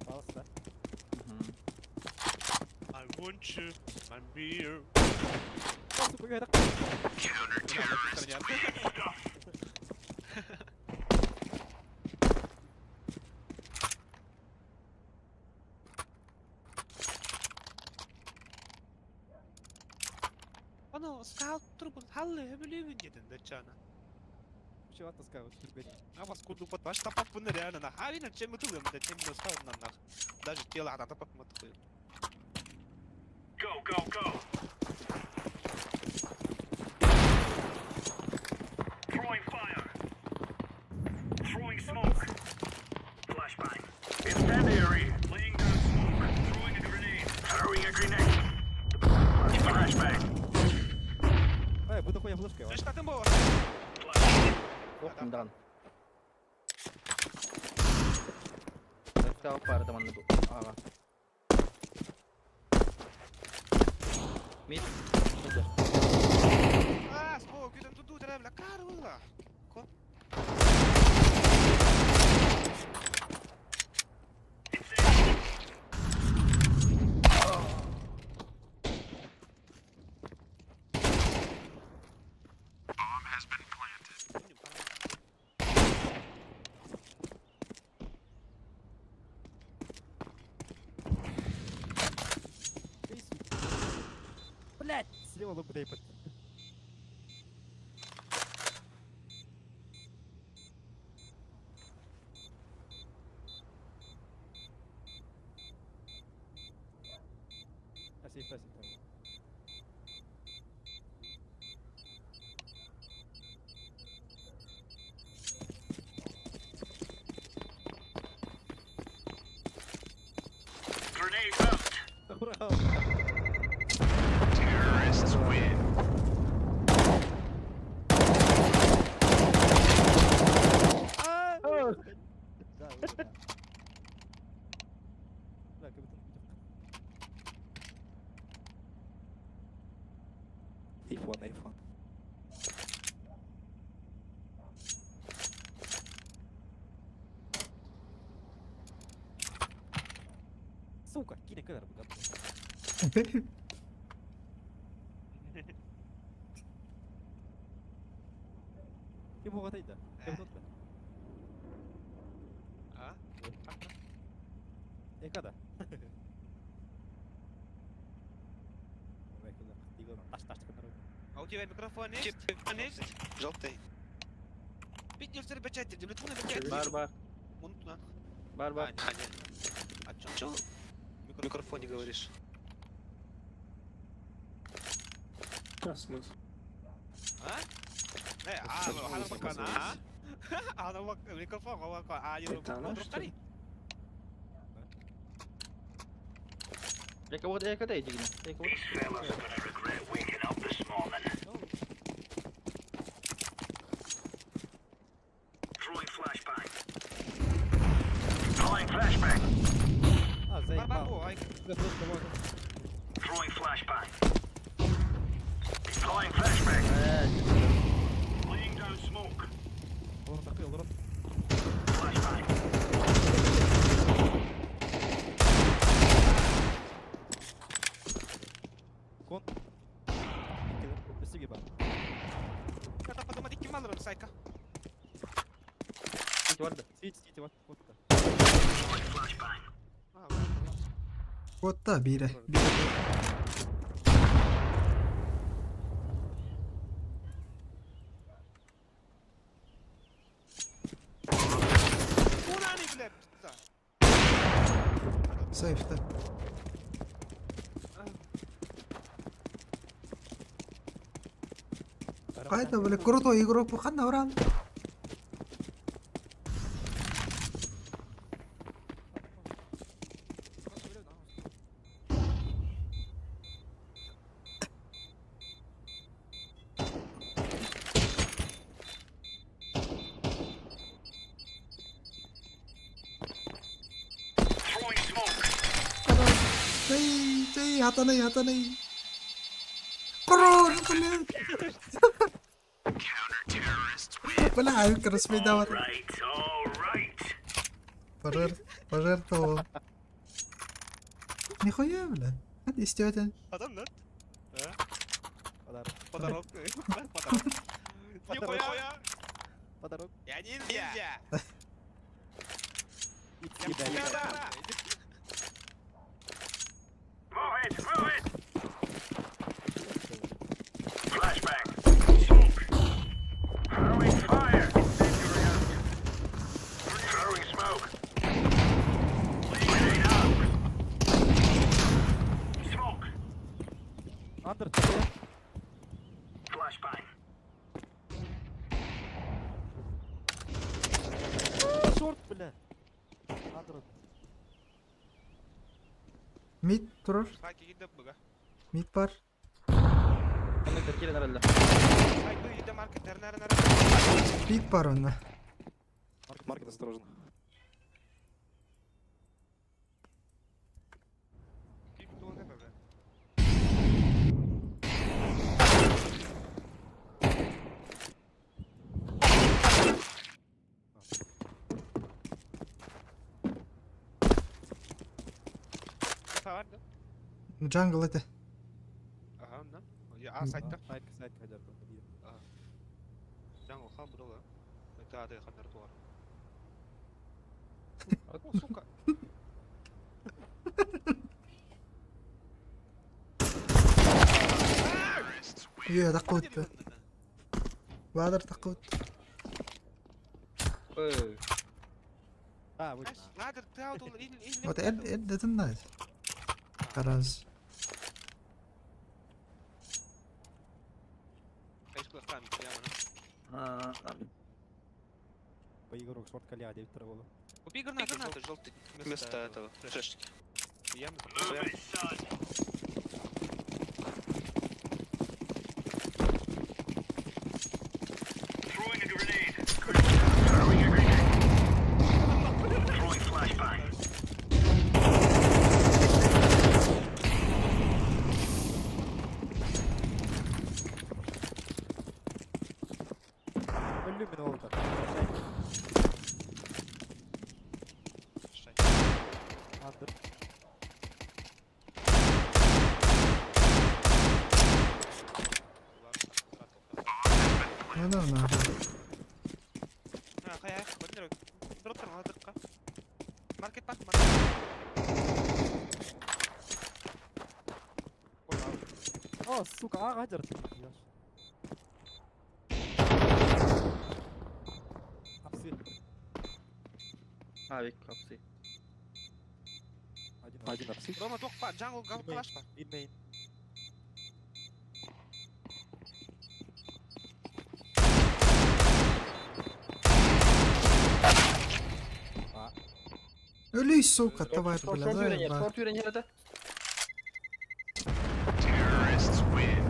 Палас, да? I want you, my beer. О, сука, я так. Оно, скал трубу, халлы, блин, дачана. Чего ты скажешь, ребят? А вас куду под ваш тапап ну реально на хавина чем мы тылым, да чем мы скал на нах. Даже тело она тапап мы такой. Go, go, go. Throwing fire. Throwing smoke. Flashbang. Incendiary. Laying down smoke. Throwing a grenade. Throwing a grenade. Flashbang. Эй, буду хуя флешкой. Ты что там было? Ох, дан. Сказал пара там анны Ага. Мид. Мид. А, смог, это тут тут реально карла. Кон. Блять! Слева лук дэйпет. А сейф, а сейф, Ура! Terrorists win. А! Да, уже, да. Бля, как будто Айфон, айфон. Сука, кире кэлэр бу гад. Ким оҕотой да? Ким тут? А? Эка да. А у тебя микрофон есть? Микрофон есть? Желтый. Пить печати, телефон печати. Бар бар. Мунтна. Бар А, бар. не, не. А чё? Чё в микрофоне говоришь? А смысл? А? А, ну, а, а, ну, микрофон, а, Это она, что ли? Я кого-то, я когда иди, Я кого-то. These fellas are gonna regret waking up this morning. Throwing flashbang. Throwing flashbang. А, заебал. Бабу, ай. Throwing flashbang. Deploying flashbang. Laying down smoke. Олор такой, олор. Flashbang. Кон. Өссүге бар. Это подумать, ким алырым, сайка. Бар да. Сити, сити, вот, вот. Throwing flashbang. А, ладно. Куотта биирэ. Биирэ. Куда они, бля, птица? Сейфте. Кайда, бля, крутой игрок бу ханна уран. Throwing smoke. Чэй, чэй, хатанай, хатанай. Хорош, блядь. Counter-terrorists win. Бля, распидават. Right, all right. Пожер... Пожертвовал. Нихуя, бля. Это истетен. Адам, да? Подарок. Подарок. Подарок. Нихуя. Подарок. Я ниндзя. И тебя. Move it, move it. Flashbang. Smoke. Throwing fire. Incendiary out. Throwing smoke. Grenade out. Smoke. Андер, тебе. Flashbang. Шорт, бля. Андер. Мид турар. Хайки гидеп буга. Мид бар. Коннектор кирен аралла. Хайки гидеп маркет, нер, нер, нер. Мид бар онна. Маркет осторожно. Кип туон это, бля. Var да? Джангл это. Ага, да. Я а сайтта. Сайт, сайт, хайдар. Джангл хал була. Это ады хандар туар. О, сука. Е, такут. Ладер такут. Ой. А, вот. Надо ты аутол или Вот это это найс. Раз. А, По игрок шорт коля, 9 болу. Купи гранату, Гранату желтый вместо этого флешки. Я Move it, son. Throwing a grenade. Throwing a grenade. Throwing flashbang. Өллүм мин олта. Андыр. Ну да, нахуй. Хайа, дроптер надо. Маркет пак, маркет. О, сука, а, гаджер. Апсы. Авик, апсы. Один, один апсы. Рома, тох па, джангл, гал, калаш па. Мид мейн. Өлүй, сука, тварь, бля, Шорт заебал. үйренер, шорт үйренер это. Terrorists win.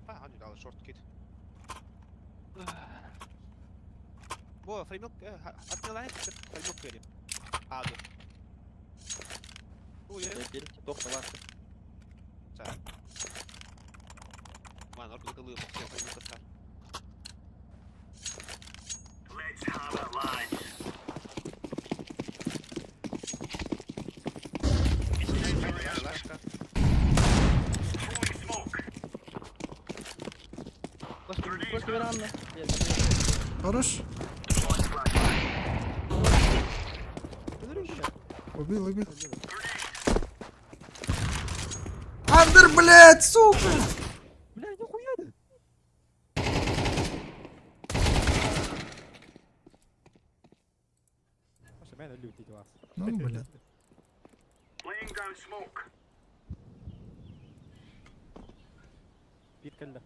А, они дал шорт кит. Во, фреймилк, отмела, фреймилк кэри. Аду. Уверен. Ман, орку кылы, фреймилк стар. Let's have it, lads. Incendiary out. Лашка. Throwing smoke. Флешка веранна. Хорош. Deploying flashbang. Убил, убил. Андер, блядь, сука! Бля, нихуя ты! Маша, меня лютить вас. Ну, блядь. Laying down smoke. Пит калля.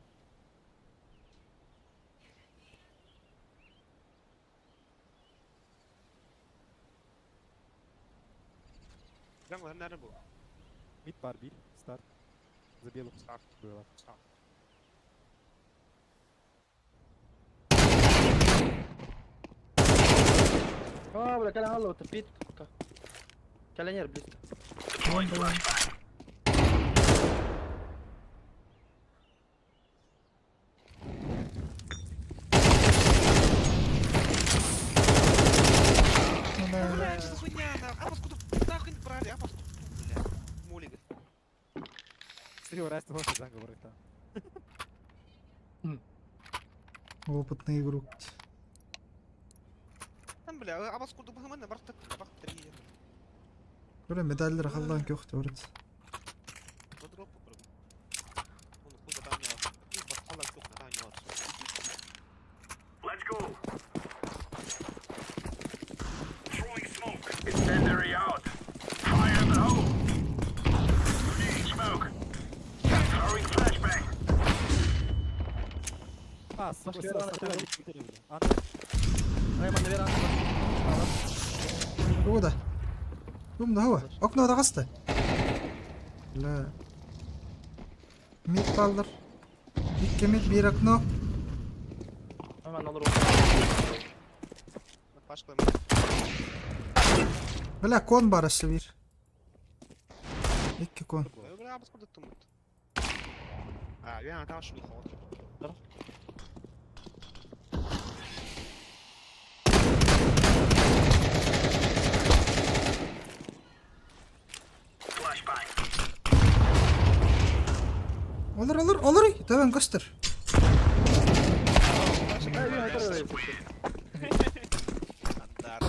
Джангл, наверное, был. Мид пар, бир, старт. За белым. Старт. Было. Старт. А, бля, каля алло, это пит. Калянер близко. Deploying flashbang. Ну, да. Бля, что за хуйня, на- А откуда нахуй брали, а откуда, бля, мулига. Смотри, раз ты можешь джангл брать там. Опытный игрок. Там, бля, а откуда мы на барта, на барта три. Бля, медальдер халдан көхт вроде. Ну, дроп попробуй. Он хуй там не Бархала кухня, там не Let's go. Throwing smoke. Incendiary out. Fire in the hole. Grenade smoke. Throwing flashbang. А, сука, Машка, рано сука, ты бля. Андер. Айман веранна. Куда? Кумда هو окно дагасты. Бля. Мид балдыр. Икки мид, бир окно. Айман алыр. Пашка, Бля, кон бар өссө бир. Икки кон. бля, откуда тумут? А, я там шли ход. Flashbang. Olur olur olur. Töбөн көстөр. Андар.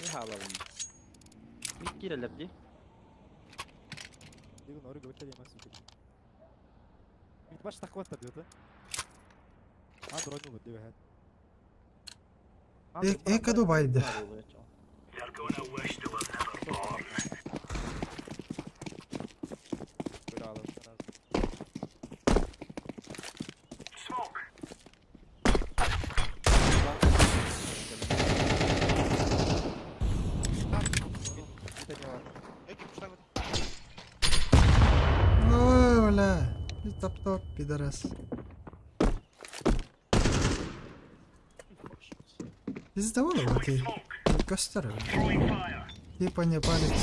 Не халавын. Мид кирелер ди. Дигун, орగు, өтө демек, сука. Мид баш тахват бьет, а? Андер ойнул, деп әт. Эки Дубайды. They're gonna wish they were never born. Бля, алып, раз. Топ-топ, пидорас. Пиздовал ты. Костер. Типа не палец.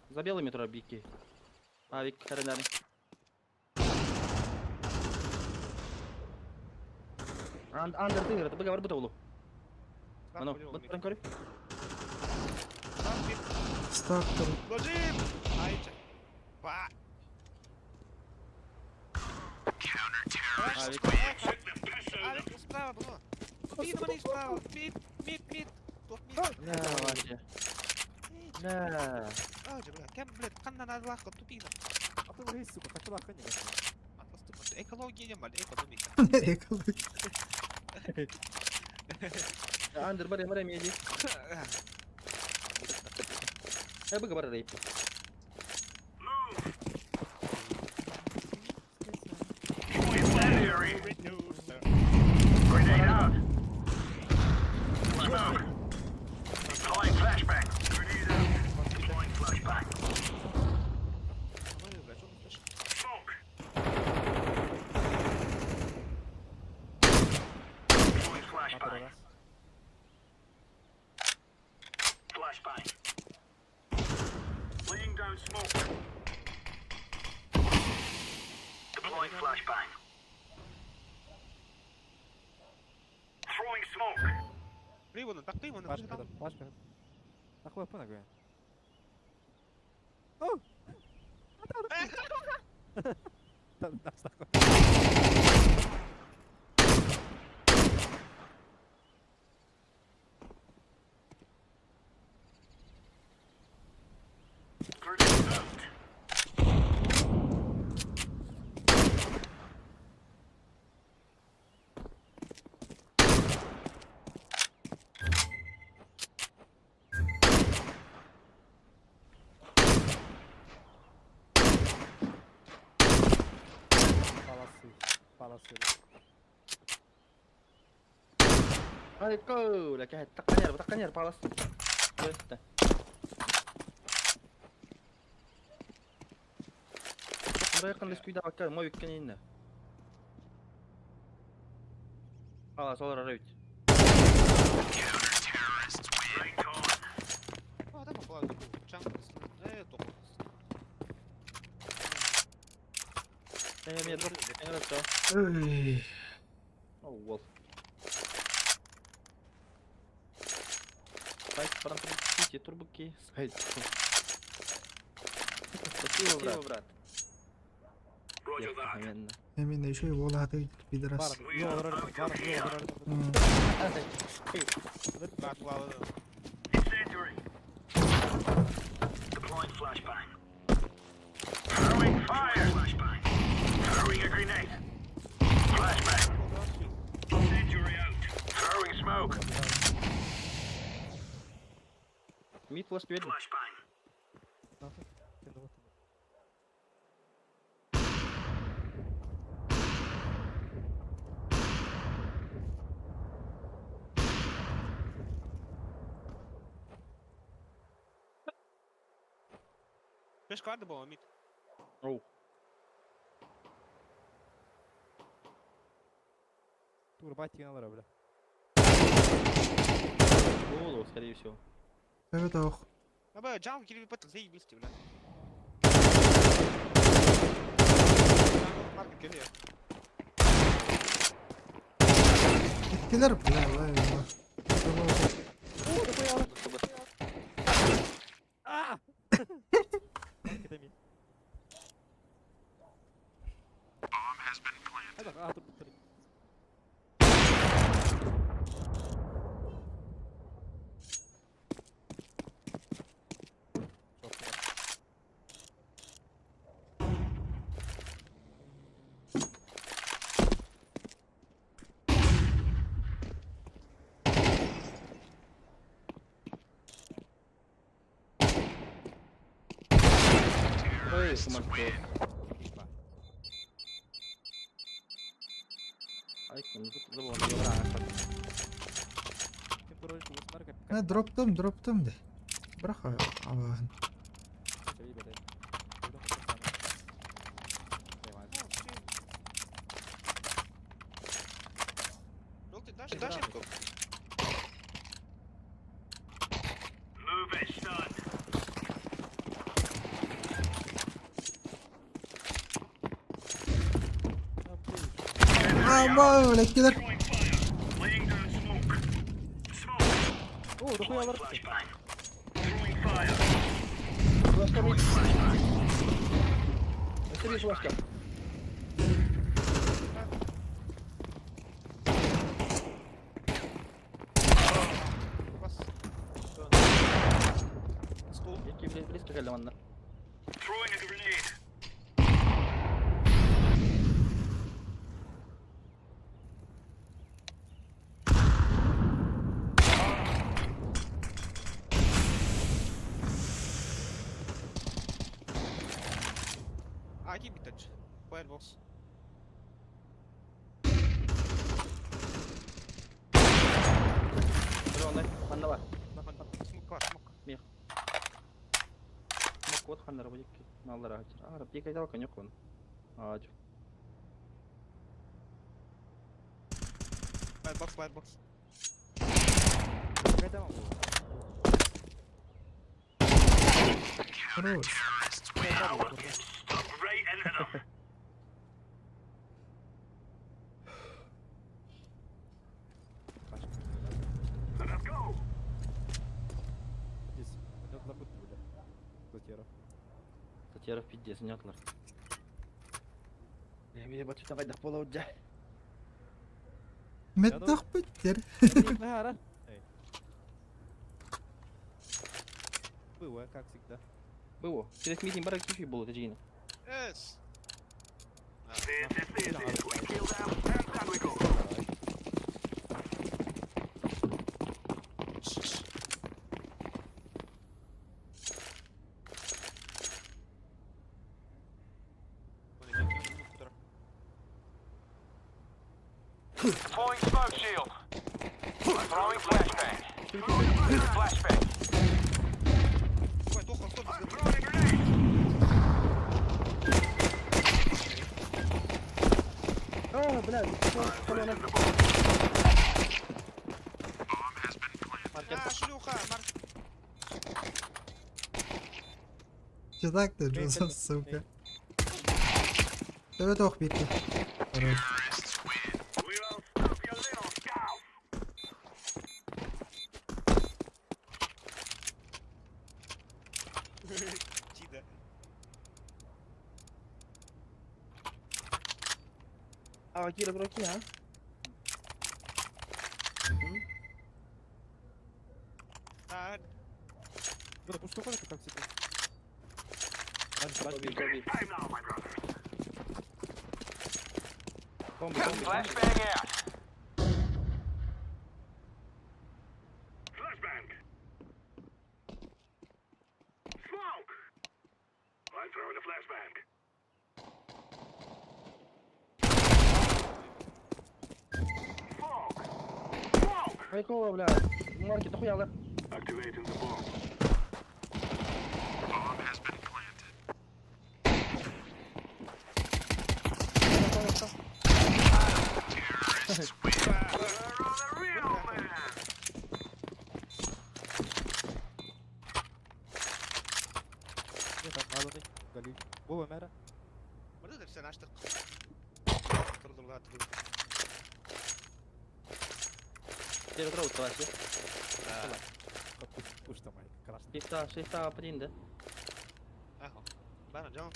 За белыми тура бики. Авик, Харенары. Андер тыгыр, это бар бутаулу. Ано, бут көрү. Стартер. Ложим! Айча. Ба! Авик. Авик, справа было. Мид, вони справа. Мид, мид, мид. Топ мид. Да, вообще. Да. А, бля, кем, блядь, канна на лахка тупина. А ты логи, сука, хочу лаха не Экология не мали, экономика. Экология. Андер бар, бар меди. Я бы говорил рейп. Grenade out. Smoke. Deploying flashbang. Grenade out. Deploying flashbang. Smoke. Deploying flashbang. Flashbang. Laying down smoke. Deploying flashbang. Throwing smoke. Такой вон, Пашка, Пашка. Нахуй пана О! Grenade out. Паласы. Паласы. Ай, коля, кәһәт, таққанер, таққанер, палас. Өтті. Мырайқын лескүйді акка, мой өткен енді. Палас, олар арайт. Адам была чанг, топ. Мен дроп, Ой. Ол. Сайт парам турбуки, сайт. Спасибо, брат. Roger that. Именно еще и волаты, пидорас. Incendiary. Deploying flashbang. Throwing fire. Flashbang. Throwing a grenade. Flashbang. Incendiary out. Throwing smoke. Мид флеш берді. Flashbang. Пешка арды была мид. Оу. Тур бать алар, бля. Голову, скорее всего. Это ох. Аба, джам кири пат заебись, бля. Маркет келе. Килер, бля, бля, бля. Маркет эми. А, тур тур. Ой, сумасшедший. Ай, ну тут забыл, На дроптум, дроптум да. Бырах абаһын. Желтый, дашь, дашь им Move it, son. Ама, блядь, килер. Throwing fire. Laying down smoke. Smoke. О, дохуя Throwing бар. flashbang. Throwing fire. Флешка Throwing мид. flashbang. Быстрее флешка. Бас. Стул. Які, блядь, близько кэллэ манна. Throwing a grenade. А, keep it touch. Firebox. Дронай, манна бар. Смок бар, смок. Код ханнар будет. Наллар ачыр. А, пик айдал конек он. А, чё. Firebox, firebox. Какая дама была? Хорош. Stuck right into them. Let us go. Здесь. У него забыт, бля. Затеров. Затеров пиздец, не отлар. Я меня бачу давай до пола удя. Меттах биттер. Было, как всегда. Было. Через митинг барак кифи было, это жина. Yes. This is this. We kill them and then we go. Deploying smoke shield. Throwing flashbang. Flashbang. Ой, плохо, стоп, I'm throwing a grenade. А, блядь, колено. А, шлюха, Марк. Че так ты, Джозеф, сука. Давай тох битти. Хорош. We will stop your little scout. Чида. А, Кира, руки, а? А, Бля, пусть уходит, как всегда. Раньше, раньше. Побей, побей. Time now, my brothers. Бомба, бомба. Flashbang out. Flashbang. Smoke. I'm throwing a flashbang. Smoke. Smoke. Прикола, блядь. Марки, дохуя, да? Activating the bomb. Bomb has been planted. Terrorists win. We're on the real man. Нет, там надо Галиль. Вова, мэра. Вот это все наш так. Трудно, трудно. Кира, троу, траси. Уж там, ай, красный. Шеста, шеста, один, да? Ага. Бана, джамп.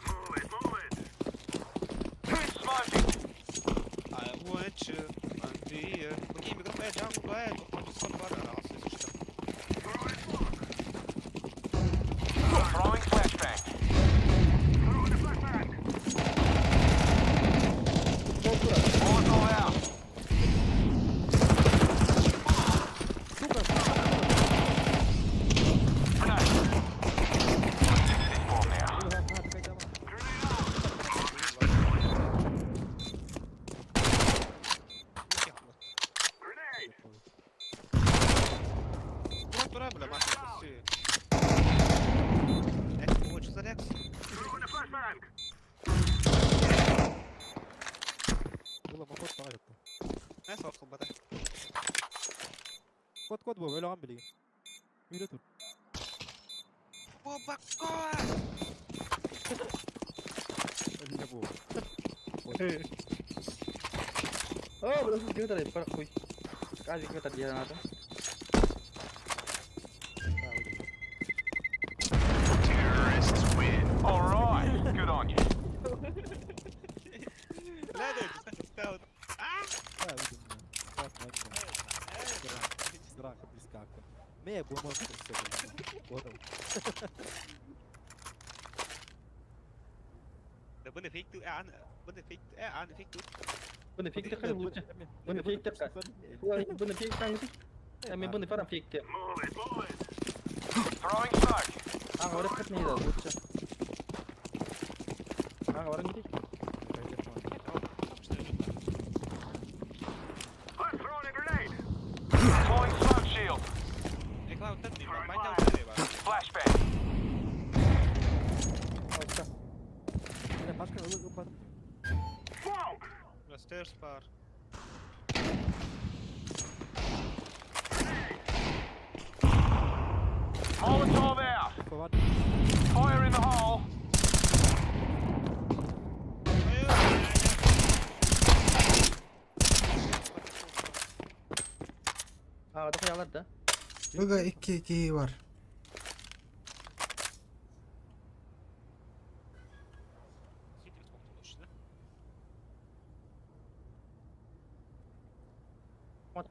Move it, move it. Smoking. I want you, I'm here. Окей, микрофон, джамп, бай, Throwing flashbang. Throwing a flashbang. Molotov out. Grenade. This bomb now. Grenade. Тура, бля, Маша, все. Экс, очень зарекс. Было мохот баҕа этэ. Мен соқ қылбата. Кот кот бу өлөҕөн билигин. Үүрэ тур. Бабакко! Өллө бу. О, бля, тут где-то хуй. Каждый где-то где надо. All right, good on you. Ля, да, скаут. Да, видим. Классно, Драка близка. Ме бу может все. Вот. Да бұны фейк ан, бұны фейк ан фейк ту. Бұны фейкте қай лучше. Бұны фейкте қай. Бұны фейк таңды. Мен бұны фарам фейкте. Move it, move it. Throwing smoke. Аға барып қат не лучше. Аға барып не I'm throwing a grenade. Deploying smoke shield. Реклама тәтті, майдан бар. Flashbang. Башка ылы ылбадым. Smoke. Stairs бар. Molotov out. Бар. Fire in the hole. Аға да қоялар да. Быга 2-2 бар.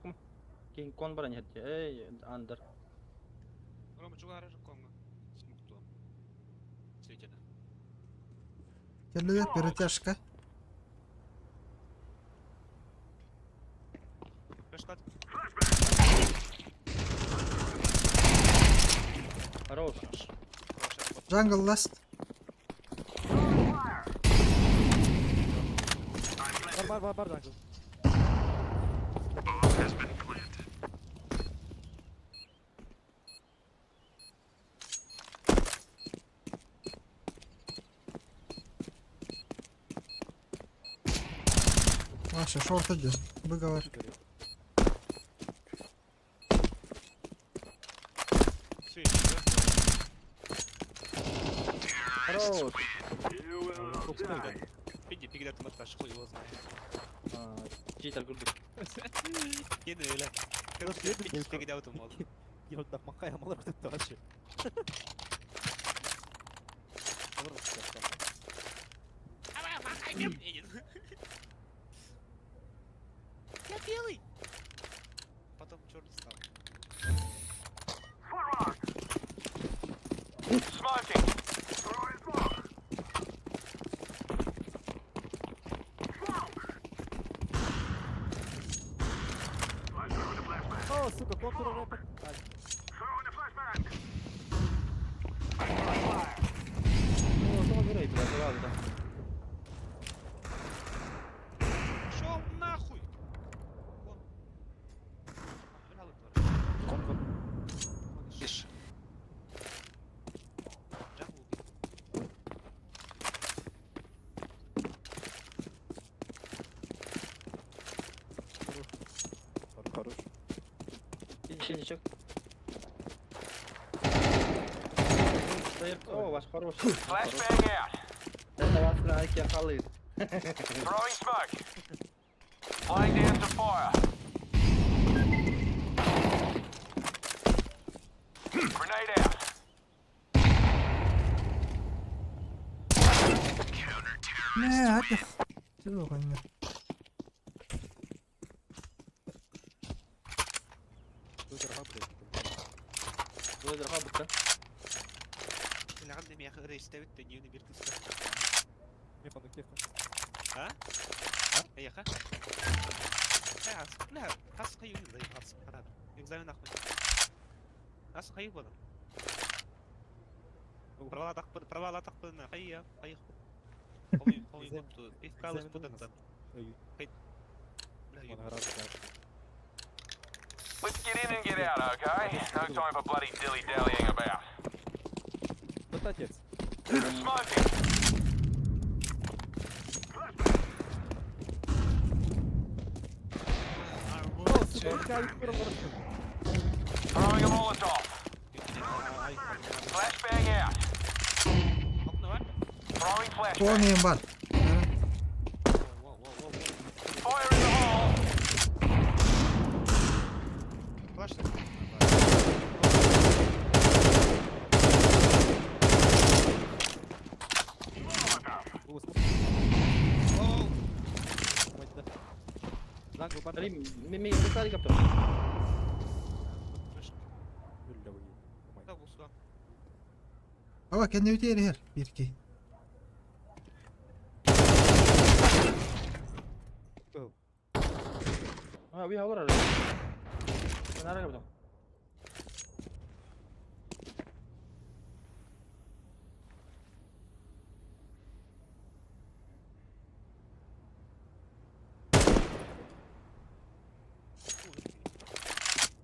Ком. Кейін кон бар не Эй, андер. Рома, чугара же конга. Смукту. Светина. Келді перетяжка. Пришла. Хорош. Jungle last. Бар бар бар бар jungle. Маша, шорт идет. Быга бар. Хорош. Пиди, пиги, да, ты хуй его знает. Читер күрдік. Кені өлі. Короче, пиди, пиги, да, ты мол. Йолда макай амалар күтүп турачы. Я белый! Потом черный стал. Smoking. Throwing smoke. Smoke. I'm throwing a flashbang. О, сука, контур рэпер. Throwing a flashbang. I'm throwing fire. О, тоға берейді, бля, тоға да. Шел нахуй! Вон. Кон кон. Тише. Джангл убил. Хорош. Еще ничего. О, ваш хороший. Flashbang out. Это вас лайки халыт. Throwing smoke. Laying down some fire. Grenade out. Не, hadi. Dur bakalım. Блэдер хабыт, Сен мияхы рейстебит да ньюни бир кыска. Мен фонды кеф. А? Аяха? Ас, бля, ас кайы да ас карап. Экзамен ахмет. Ас кайы болар. Права так права так на кайы, кайы. Помню, помню, пивка лыс путан. Ой, Бля, он гараж. Let's get in and get out, okay? No time for bloody dilly-dallying about. Вот отец. Smoking. Throwing a Molotov. Flashbang out. Окна var. Throwing flashbang. Туон бар. Воу, воу, воу, воу. Fire in the hole. Флаш. Воу. Jungle бар. Рим, ми бутари каптыр. Да, был сюда. Ава кэннэ үтээр иһэр бирки. А, ви хавар. Нара каптыр.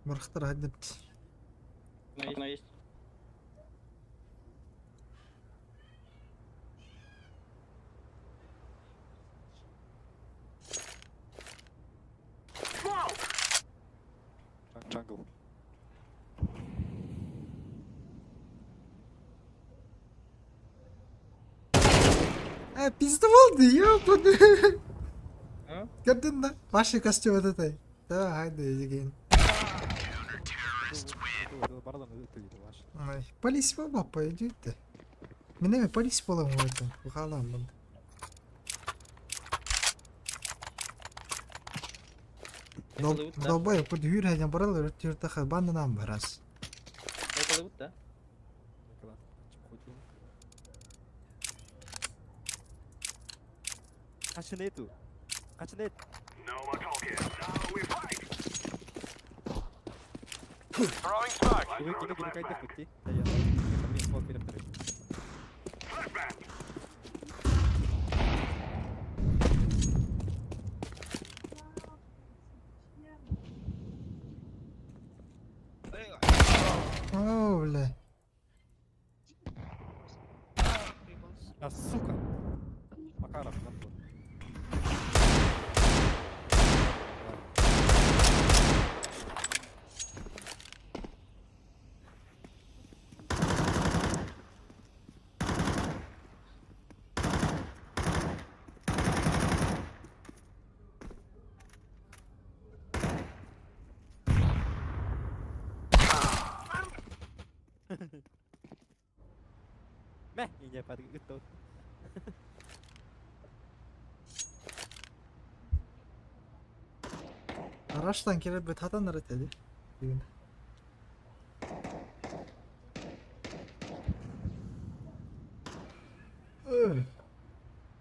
Мырхтар хаддыпт. На есть. Jungle. А, пиздовал ёбаный. А? Көрдүн да? Ваши костюм вот этой. Да, хайда деген. Бардан өтілді ваш. Ой, полис болма пойдет. Менеме полис болам это. Ухалам бун. Долбай, под юр хәҗән барал өрт юрта банданам барас. Это лут, да? Качынету. Качынет. No more talking. Now we fight. Throwing smoke. Кими кими кими кайдах битти. Блин, смок беріп тұр. Flashbang. О, бля. А, сука. Макаров, нахуй. Мә, не подготовил. Араштан келіп бит хатан ырыт эди. Бүгүн. Ugh.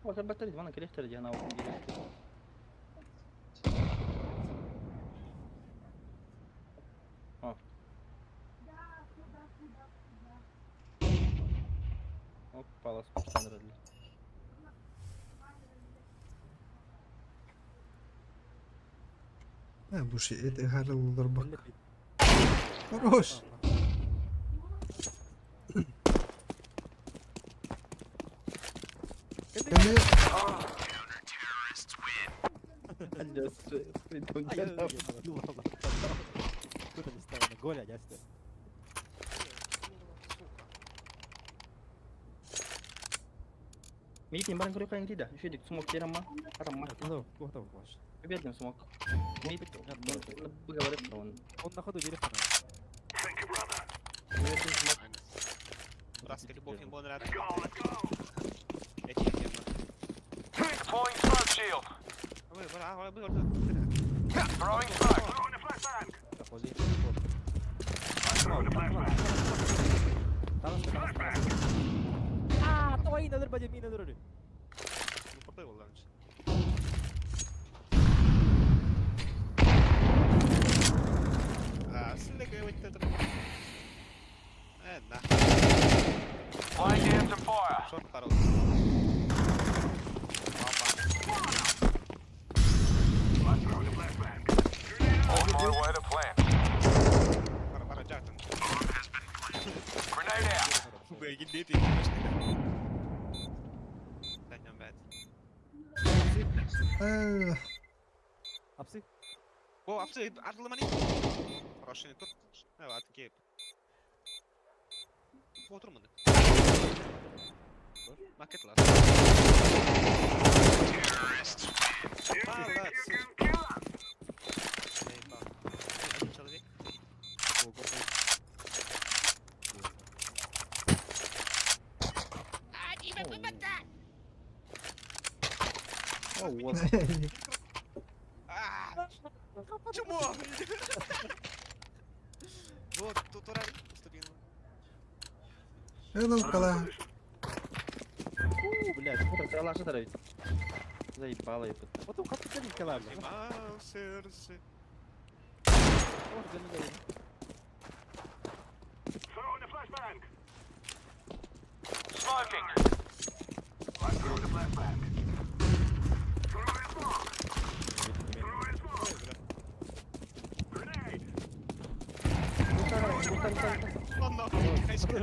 Вот батарея, вон коллектор, где она вот. О. Оп, палас пуштан. Э, буши, это харыл бак. Хорош. Кәне Голя, я сюда. Митин баран көрөк кайын дейді. Үшедік смок терем ма? Арам ма? Ну, готов ваш. Бедным смок. Мит, говорит, он. Он на ходу берет. Thank you, brother. Братская любовь им была Let's go, let's go. Эти тема. Deploying smoke shield. Throwing smoke. Throwing a flashbang. Throwing a flashbang. Flashbang. А, той надыр бадем, мин надыр. Laying down some fire. On my way to plant. Э, Апсы. О, апсы, арлымани. Хороший тут. Давай, атки. Oturmadı. Market last. Молодцы. Заебал. Один человек. О, вот. А, Чмо! Вот, тут ура, уступил. Ылылкала. Фу, блядь. Калаша таравить. Заебало это. Потом как ты калаш, бля. Зима в сердце. Ох, да не дай. Throwing a flashbang. Smoking. I'm throwing a flashbang. Throwing a smoke. Throwing smoke. Grenade. Lan нахуй, качка.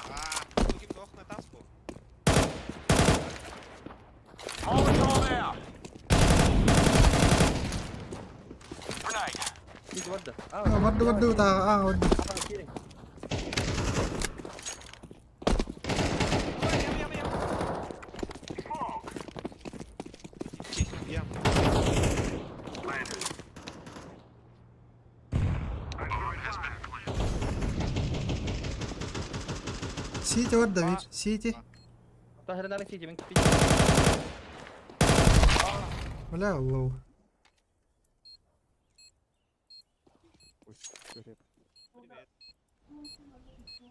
А, другим нох на таску. Molotov out. Grenade. Иди вот да. Варду варду да, а, варду. Давай, ям, ям, ям. Smoke. Ям. Landed. I'm throwing fire. Сити варда бир, сити. Тахырнары сити, мен кипить. Бля, лоу. Ой, привет.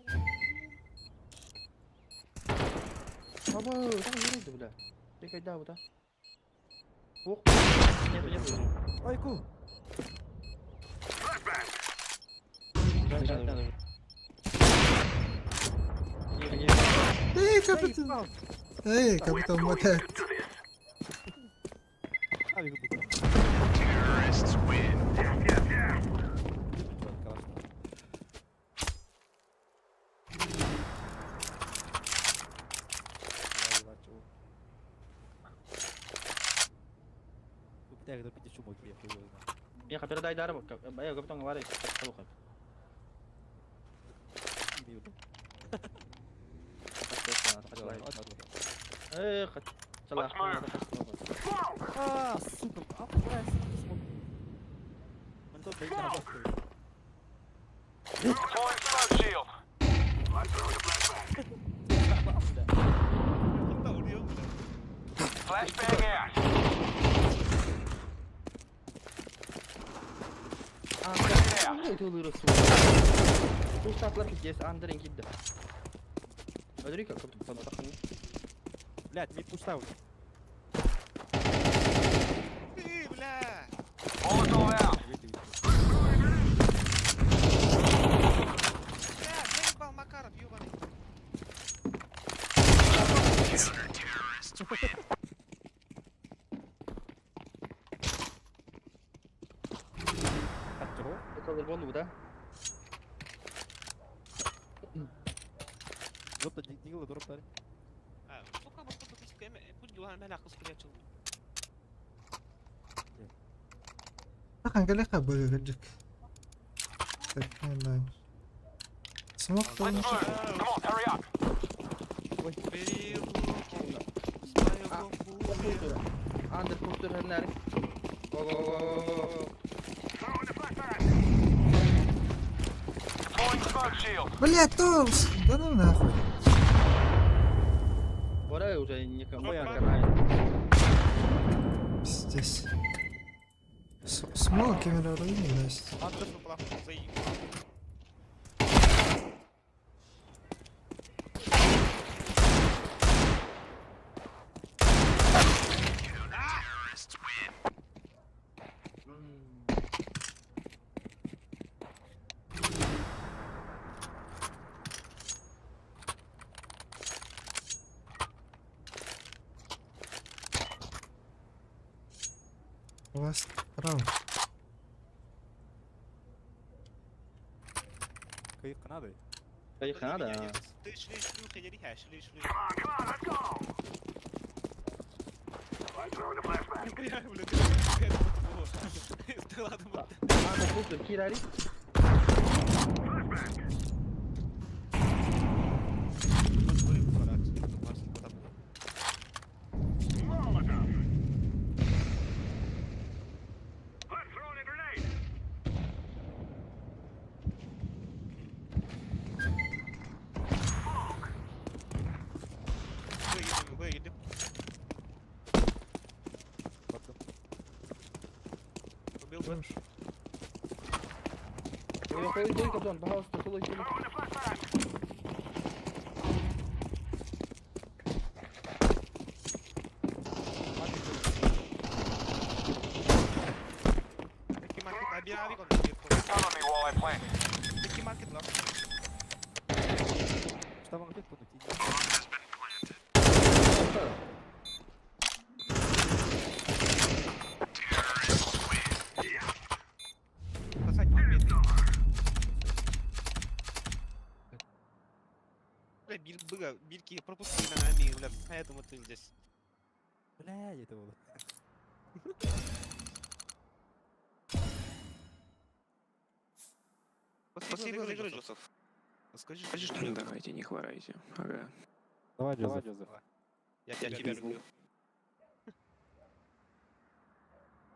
Привет. Баба, там ерейді, бля. Прикайда, вот, а. Ох, нету, нету. Айку. Flashbang. Да, да, да. Эй, капитан. Эй, капитан мотает. Do this. А, бегу, бегу. Terrorists win. Yes, yes, yes. Калаш. Я передай дару, я капитан говорит, Эх, Let's move. Smoke. А, сука, а, блядь, смог. Deploying smoke shield. I'm throwing a flashbang. Flashbang out. Блядь, мид пушта уже. Ты, бля! Molotov out. Бля, заебал Макаров, ёбаный. Да? Дропта, дигла, дропта. А, сука, вот тут пусть Тахан кэлэхэ быгыгырдык. Так, не знаю. Смог Let's то move. Come on, hurry up. Бери руки с моего хуя. Андер куптур хернер. Го го го го. Throwing a flashbang. Deploying smoke shield. Бля, то... Да ну нахуй. Пора уже никому не Опа. канает. Пиздец. Смог камера руины есть. Андер заебал. У вас право. Кыйык Канады. Кыйык Канада. Ты шли, шлюха, я не шли, шли. Come on, come on, let's go. I'm throwing a flashbang. Бля, бля, ты Ладно, Аны култур кирәри. Flashbang. Molotov. I'm throwing a grenade. Buraya gidip. Бардым. Убил бы. Ой, ой, ой, Кобзон, пожалуйста, сулай, сулай. Throwing a flashbang. Peki market abi abi konuşuyor. Cover me while I plant. Peki market lan. Штабан где пункт? Спасать мамбет. Бля, бир быга, бирки пропустили на нами, бля, поэтому ты здесь. Бля, это было. Спасибо за игру, Джозеф. Скажи, скажи, что Давайте, не хворайте. Ага. Давай, Джозеф. я тебя люблю.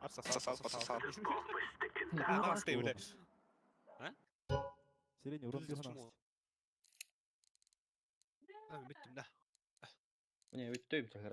Отсосал, пососал. А, ты, бля. Сирень, урон Пиздец, 12. чмо. А, Биттим, да. Не, өттөйм чагыра.